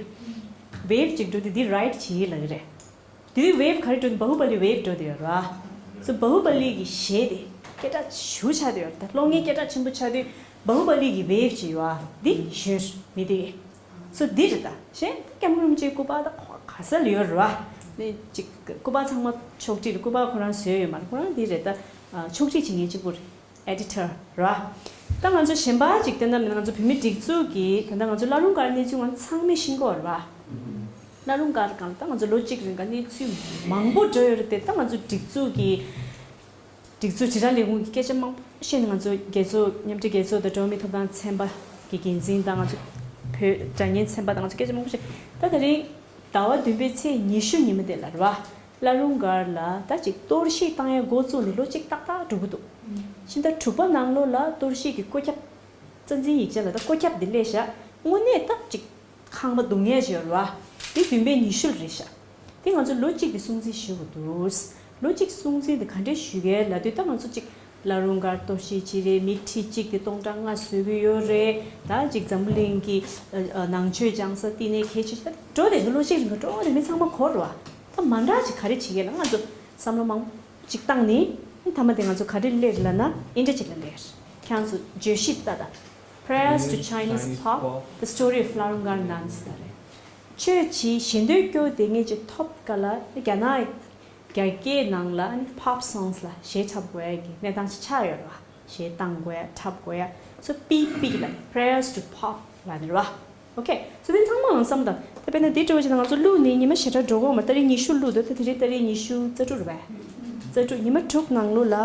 ཝེབ་ཅིག་འགྲོ་དུས་འདི་རའིཌ་བྱེད་ལ་རེད། དེ་དུས་ཝེབ་ག་རེ་འགྲོ་དུས་བྷ་ཧུ་པ་ལི་ཝེབ་འགྲོ་དུ་ཡོད་ར། སོ་བྷ་ཧུ་པ་ལི་གི་གཞས་དེ་སྐད་གྲགས་ཞེ་པོ་ཆགས་དུ་ཡོད་ར། ད་གློག་བརྙན་སྐད་གྲགས་ཆེན་པོ་ཆགས་དུས་བྷ་ཧུ་པ་ལི་གི་ཝེབ་ཅིག་ཡོད་ཨ། འདི་ཞོར་མི་དེ། སོ་འདི་རེད་ད། གཞན་སྐྱབས་མགོན་རིན་པོ་ཆེའི་སྐུ་པར་ད་ག་ས་ལ་ཡོད་རེད་བ། ནི་ཅིག་སྐུ་པར་ཚང་མ་ཕྱོགས་སྒྲིག་ལ་སྐུ་པར་ཁོ་རང་བཟོས་ཡོད་མ་རེད། ཁོ་རང་འདི་རེད་ད། ཕྱོགས་སྒྲིག་བྱེད་མཁན་གཅིག་པུ་རེད། ཨེ་ཌི་ཊར་རེད་བ། ད་ང་ཚོ་གཞན་པ་ཅིག་བལྟས་ན་ང་ཚོ་བོད་མི་སྒྲིག་འཛུགས་ཀྱི་ད་ལྟ་ང་ཚོ་བླ་རུང་སྒར་གནས་ཚུལ་ང་ཚང་མས་ཤེས་ཀྱི་ཡོད་རེད་བ། བླ་རུང་སྒར་སྒང་ལ་ད་ང་ཚོ་ལོ་གཅིག་རིང་ག་གནས་ཚུལ་མང་པོ་འགྲོ་ཡོད་རེད་དེ། ད་ང་ཚོ་སྒྲིག་འཛུགས་ཀྱི་སྒྲིག་འཛུགས་དྲིལ་བསྒྲགས་ལས་ཁུངས་ཀྱི་སྐད་ཆ་མང་པོ་བཤད་ནས་ང་ཚོ་རྒྱལ་ཚོགས་མཉམ་འབྲེལ་རྒྱལ་ཚོགས་དང་འགྲོ་བ་མིའི་ཐོབ་ཐང་ཚན་པ་གི་འགན་འཛིན་དང་ང་ཚོ་བོད་དྲ་བརྙན་ཚན་པ་དང་ང་ཚོ་སྐད་ཆ་མང་པོ་བཤད། ད་དེ་རིང་ཟླ་བ་བདུན་པའི་ཚེས་ཉི་ཤུ་ཉི་མ་དེ་ལ་རེད་བ། བླ་རུང་སྒར་ལ་ད་ཅིག་གཏོར་བཤིག་བཏང་ཡ་འགོ་བཙུགས་ནས་ལོ་གཅིག་ཏག་ཏག་འགྲོ་གི་འདུག་ཕྱི་ཟླ་དྲུག་པ་ནང་ལོགས་ལ་གཏོར་བཤིག་གི་བཀོད་ཁྱབ། རྩ་འཛིན་ཡིག་ཆ་ལ་ད་བཀོད་ཁྱབ་འདི་སླེབས་ཤག་དངོས་གནས་ད་ཅིག་ཁང་པ་རྡུང་ཡས་ཅིག་ཡོད་རེད་བ། དེ་བདུན་པའི་ཉི་ཤུ་ལ་རེད་ཤག་དེ་ང་ཚོ་ལོ་གཅིག་གི་སྲུང་བརྩི་ཞུ་དགོས་འདུག་ལོ་གཅིག་སྲུང་བརྩི་འདི་ག་འདྲས་ཞུ་གས་ལབ་དུས་ད་ང་ཚོ་ཅིག་བླ་རུང་སྒར་གཏོར་བཤིག་ཅིག་རེད། མི་ཁྲི་གཅིག་གིས་སྟོང་ཕྲག་ལྔ་བཟོས་ཀྱི་ཡོད་རེད། ད་ཅིག་འཛམ་བུ་གླིང་གི་ཨ་ཨ་ནང་ཆོས་སྦྱང་ས་བསྟི་གནས་གལ་ཆེ་ཤོས་ད་འགྲོ་དེ་ཚོ་ལོ་གཅིག་རིང་ག་འགྲོ་དེ་མི་ཚང་མ་གོ་རེད་བ། ད་མ་འདྲ་ཅིག་ག་རེ་བྱེད་གས་ལ་ང་ཚོ་བསམ་བློ་མང་པོ་ཅིག་བཏང་ནས་མཐའ་མ་དེ་ང་ཚོ་ག་རེ་སླེབས་ལབ་ན་ཨིན་དྲ་ཅིག་ལ་སླེབས། ཁྱེད་ཚོ་བརྗོད་གཞི་ལྟ་ད། Prayers to Chinese Pope, The Story of Vla Rung Gar Nuns ལ་རེད། ཆོས་ཀྱི་ཞེ་འདོད་སྐྱོ་དེ་ངེད་ཀྱི་ཐོབ་ག་ལ་རྒྱ་ནག་རྒྱ་སྐད་ནང་ལ་ནི་pop songs ལ་གཞས་འཁྲབ་དགོས་ཡ་གི་གནས་སྟངས་ཤིག་ཆགས་ཡོད་རེད་བ། གཞས་བཏང་དགོས་ཡ་འཁྲབ་དགོས་ཡ་སོ་པིག་པིག་ལ་Prayers to Pop ལ་ནི་རེད་བ། ཨོ་ཁེ། སོ་དེ་ཚང་མ་ལ་བསམ་དང་། ད་དཔེར་ན་དེ་འདྲ་བ་ཞིག་ན་ང་ཚོ་བླུགས་ནས་ཉི་མ་ཞེ་དྲག་འགྲོ་གི་ཡོད་མ་རེད། ཏ་རིག་ཉི་ཤུ་བླུགས་འདུག་ད་དེ་རིང་ཏ་རིག་ཉི་ཤུ་རྩ་དྲུག་རེད་པས། རྩ་དྲུག་ཉི་མ་དྲུག་ནང་ལོགས་ལ་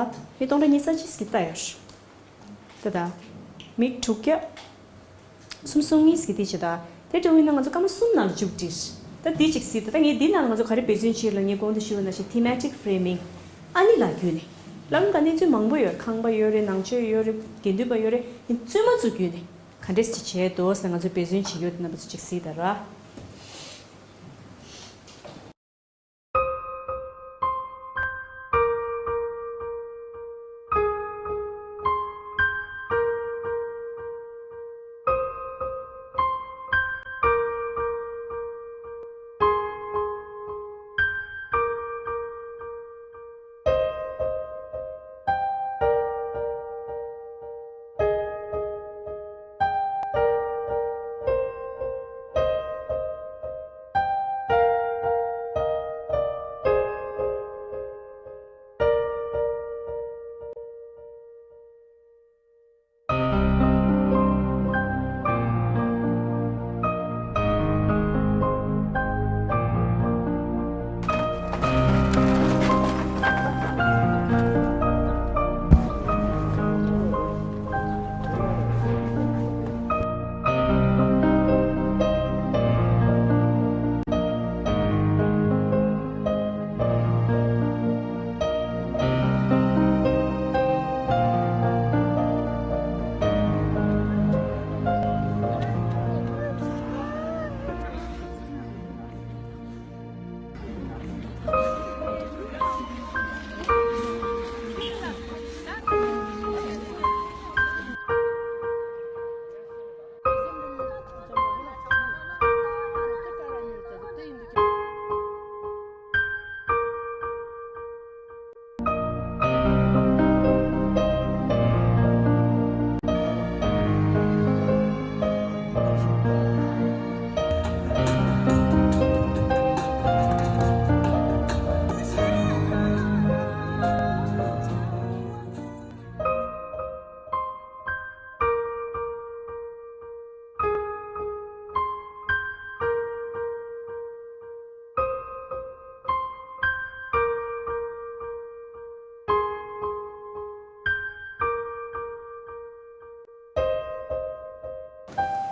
མི་སྟོང་ཕྲག་ཉི་ཤུ་རྩ་གཅིག་ཙམ་གྱིས་ལྟ་ཡོད་རེད། ད་ད། མི་དྲུག་བརྒྱ། སུམ་ཅུ་སོ་གཉིས་ཀྱིས་དེ་བྱེད་ད། དེ་འདྲ་བ་ཡིན་ན་ང་ཚོ་སྐར་མ་གསུམ་ནང་ལ་མཇུག་སྒྲིལ། ད་འདི་གཅིག་གཟིགས་ད། ད་ངས་འདི་ནང་ལ་ང་ཚོ་ག་རེ་འབད་བརྩོན་བྱེད་ལ་ངས་གོང་དུ་ཞུས་པ་ནང་བཞིན་thematic framing ཨ་ནི་ལ་བརྒྱུད་ནས། ལམ་ག་གནས་ཚུལ་མང་པོ་ཡོད། ཁང་པ་ཡོད་རེད། ནང་ཆོས་ཡོད་རེད། དགེ་འདུན་པ་ཡོད་རེད། ཡིན་བཙུན་མ་ཚོ་བརྒྱུད་ནས་ག་འདྲས་ཅིག་བྱས་འདུག་ཟེར་ང་ཚོ་འབད་བརྩོན་བྱེད་ཀྱི་ཡོད། དེ་རྣམ་པ་ཚོ་གཅིག་གཟིགས་ད་ར།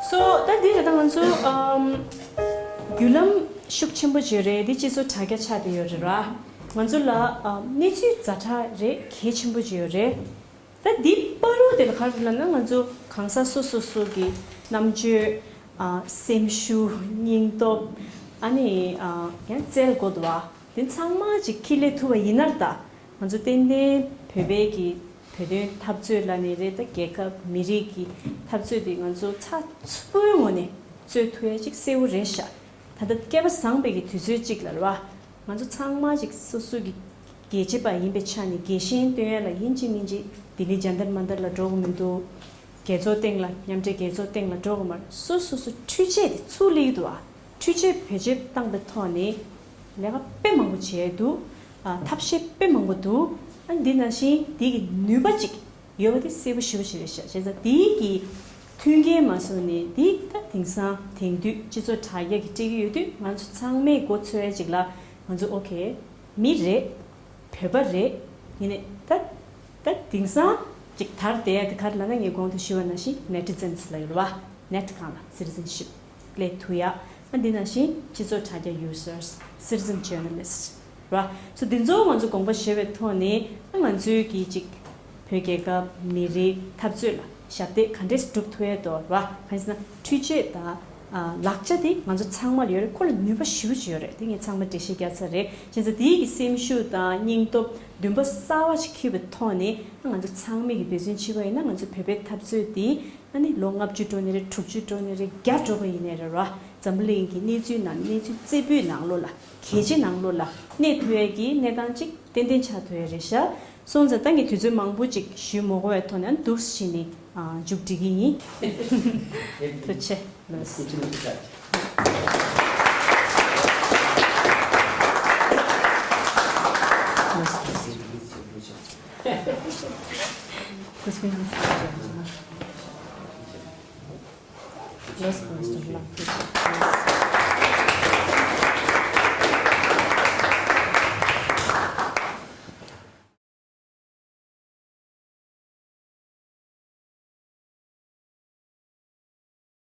སོ་ད་འདི་རེད། ད་ང་ཚོ་ཨམ་བརྒྱུད་ལམ་ཤུགས་ཆེན་པོ་ཅིག་རེད། འདི་སྤྱི་ཚོགས་དྲ་རྒྱ་ཆགས་བསྡད་ཡོད་རེད་ར། ང་ཚོ་ལ་ཨམ་གནས་ཚུལ་ཛ་དྲག་རེད། གལ་ཆེན་པོ་ཅིག་ཡོད་རེད། ད་འདི་བར་དུ་དེ་ལ་ག་རེ་ལབ་ན། ང་ཚོ་གང་ཟག་སོ་སོ་སོ་གི་རྣམ་དཔྱོད། ཨ་སེམས་ཤུགས། སྙིང་སྟོབས། ཨ་ནི་ཨ་ཡང་རྩལ་དགོས་འདུག་བ། དེ་ཚང་མ་ཅིག་ཁྱེར་ལས་ཐུབ་པ་ཡིན་ན། ད་ང་ཚོ་ཏན་ཏན་བོད་པའི་གི་བོད་དོན་འཐབ་རྩོད་ལབ་ནའི་རེད། ད་རྒྱལ་ཁབ་མི་རིགས་ཀྱི་འཐབ་རྩོད་དེ་ང་ཚོ་ཚགས་ཚུད་པོའི་ངང་ནས་རྩོད་ཐུབ་ཡ་ཅིག་གསལ་པོ་རེད་ཤག་ད་ལྟ་སྐལ་པ་བཟང་པའི་གི་དུས་ཚོད་ཅིག་ལ་རེད་བ། ང་ཚོ་ཚང་མ་ཅིག་སོ་སོ་གི་རྒྱལ་གཅེས་པ་ཡིན་པའི་ཆ་ནས་རྒྱལ་ཞེན་སྟོན་ཡ་ལ་ཡིན་གཅིག་མིན་གཅིག་ལྡི་ལི་ཇན་ཏར་མན་ཏར་ལ་འགྲོ་དགོས་མི་འདུག་རྒྱལ་ཚོགས་སྟེང་ལ། མཉམ་འབྲེལ་རྒྱལ་ཚོགས་སྟེང་ལ་འགྲོ་དགོས་མ་རེད། སོ་སོ་སོ་འཕྲུལ་ཆས་དེ་ཚུར་སླེབས་ཀྱི་འདུག་ཨ། འཕྲུལ་ཆས་བེད་སྤྱོད་བཏང་པའི་ཐོག་ནས་ལས་ཀ་དཔེ་མང་པོ་བྱས་འདུག་ཨ། ཐབས་ཤེས་དཔེ་མང་པོ་འདུག་ཨ། འདི་ནང་བཞིན་འདི་གི་ནུས་པ་ཅིག་ཡོད་པ་དེ་གསལ་པོ་ཞེ་པོ་ཅིག་རེད་ཤག་བྱས་ཙང་དེའི་གི་མཐུན་རྐྱེན་མ་བཟུང་ནས། འདི་ད་དེང་སང་དེང་དུས་སྤྱི་ཚོགས་དྲ་རྒྱ་གི་སྤྲད་ཀྱི་ཡོད་དུས། ང་ཚོ་ཚང་མས་མགོ་འཚོས་ཡ་ཅིག་ལ། ང་ཚོ་ཨོ་ཁེ། མི་རེད། བོད་པ་རེད། ཡིན་ནའི་ད་ད་དེང་སང་ཅིག་དར་བསྡད་ཡ་དེ་ག་རེ་ལབ་ན། ངས་གོང་དུ་ཞུས་པ་ནང་བཞིན་ནེ་ཊི་ཛེན་ལབ་ཡོད་རེད་བ། ནེཊ་སྒང་ལ་སི་ཊི་ཛེན་ཤིབ་སླེབས་ཐུབ་ཡ། ཨ། འདི་ནང་བཞིན་སྤྱི་ཚོགས་དྲ་རྒྱ་ཡུ་ཟར་སི། སི་ཊི་ཛེན་ཇར་ནལ་ལིསི་ཊི་རེད་བ། སོ་འདི་ཚོ་ང་ཚོ་དགོངས་པ་བཞེས་པའི་ཐོག་ནས། ཨ། ང་ཚོའི་གི་ཅིག་བོད་རྒྱལ་ཁབ་མི་རིགས་འཐབ་རྩོད་ལ་ཞབས་འདེགས་ག་འདྲས་སྒྲུབ་ཐུབ་ཡ་འདུག་ར། གང་ཡིན་ཟེར་ན་འཕྲུལ་ཆས་དང་། ཨ། ལག་ཆ་དེ་ང་ཚོ་ཚང་མ་ལ་ཡོད་རེད། ཁོ་ལ་ནུས་པ་ཞེ་པོ་ཅིག་ཡོད་རེད། དེ་ངས་ཚང་མ་འགྲེལ་བཤད་རྒྱག་ཚར་རེད། བྱས་ཙང་དེའི་གི་སེམས་ཤུགས་དང་སྙིང་སྟོབས་འདུན་པ་གསར་པ་ཞིག་འཁྱེར་བའི་ཐོག་ནས། ང་ཚོ་ཚང་མས་གི་འབད་བརྩོན་བྱས་པ་ཡིན་ན། ང་ཚོ་བོད་པའི་འཐབ་རྩོད་དེ་ཨ་ནི་ལོ་ལྔ་བཅུ་འགྲོ་ནི་རེད། དྲུག་ཅུ་འགྲོ་ནི་རེད། བརྒྱ་འགྲོ་གི་ཡིན་ནའི་རེད་ར། འཛམ་བུ་གླིང་གི་གནས་ཚུལ་ནང་། གནས་ཚུལ་རྩེ་ཕུད་ནང་ལོགས་ལ། གལ་ཆེ་ནང་ལོགས་ལ་གནས་ཐུབ་ཡ་གི་གནས་སྟངས་ཅིག་ཏན་ཏན་ཆགས་ཐུབ་ཡ་རེད་ཤག་སོང་ཙང་ད་ངས་དུས་ཚོད་མང་པོ་ཅིག་ཞུ་མ་དགོས་པའི་ཐོག་ནས་འདུག་སེ་བྱས་ནས། ཨ། མཇུག་སྒྲིལ་གྱི་ཡིན། ཐུགས་རྗེ་ཆེ། ལགས་སོ། ལགས་སོ།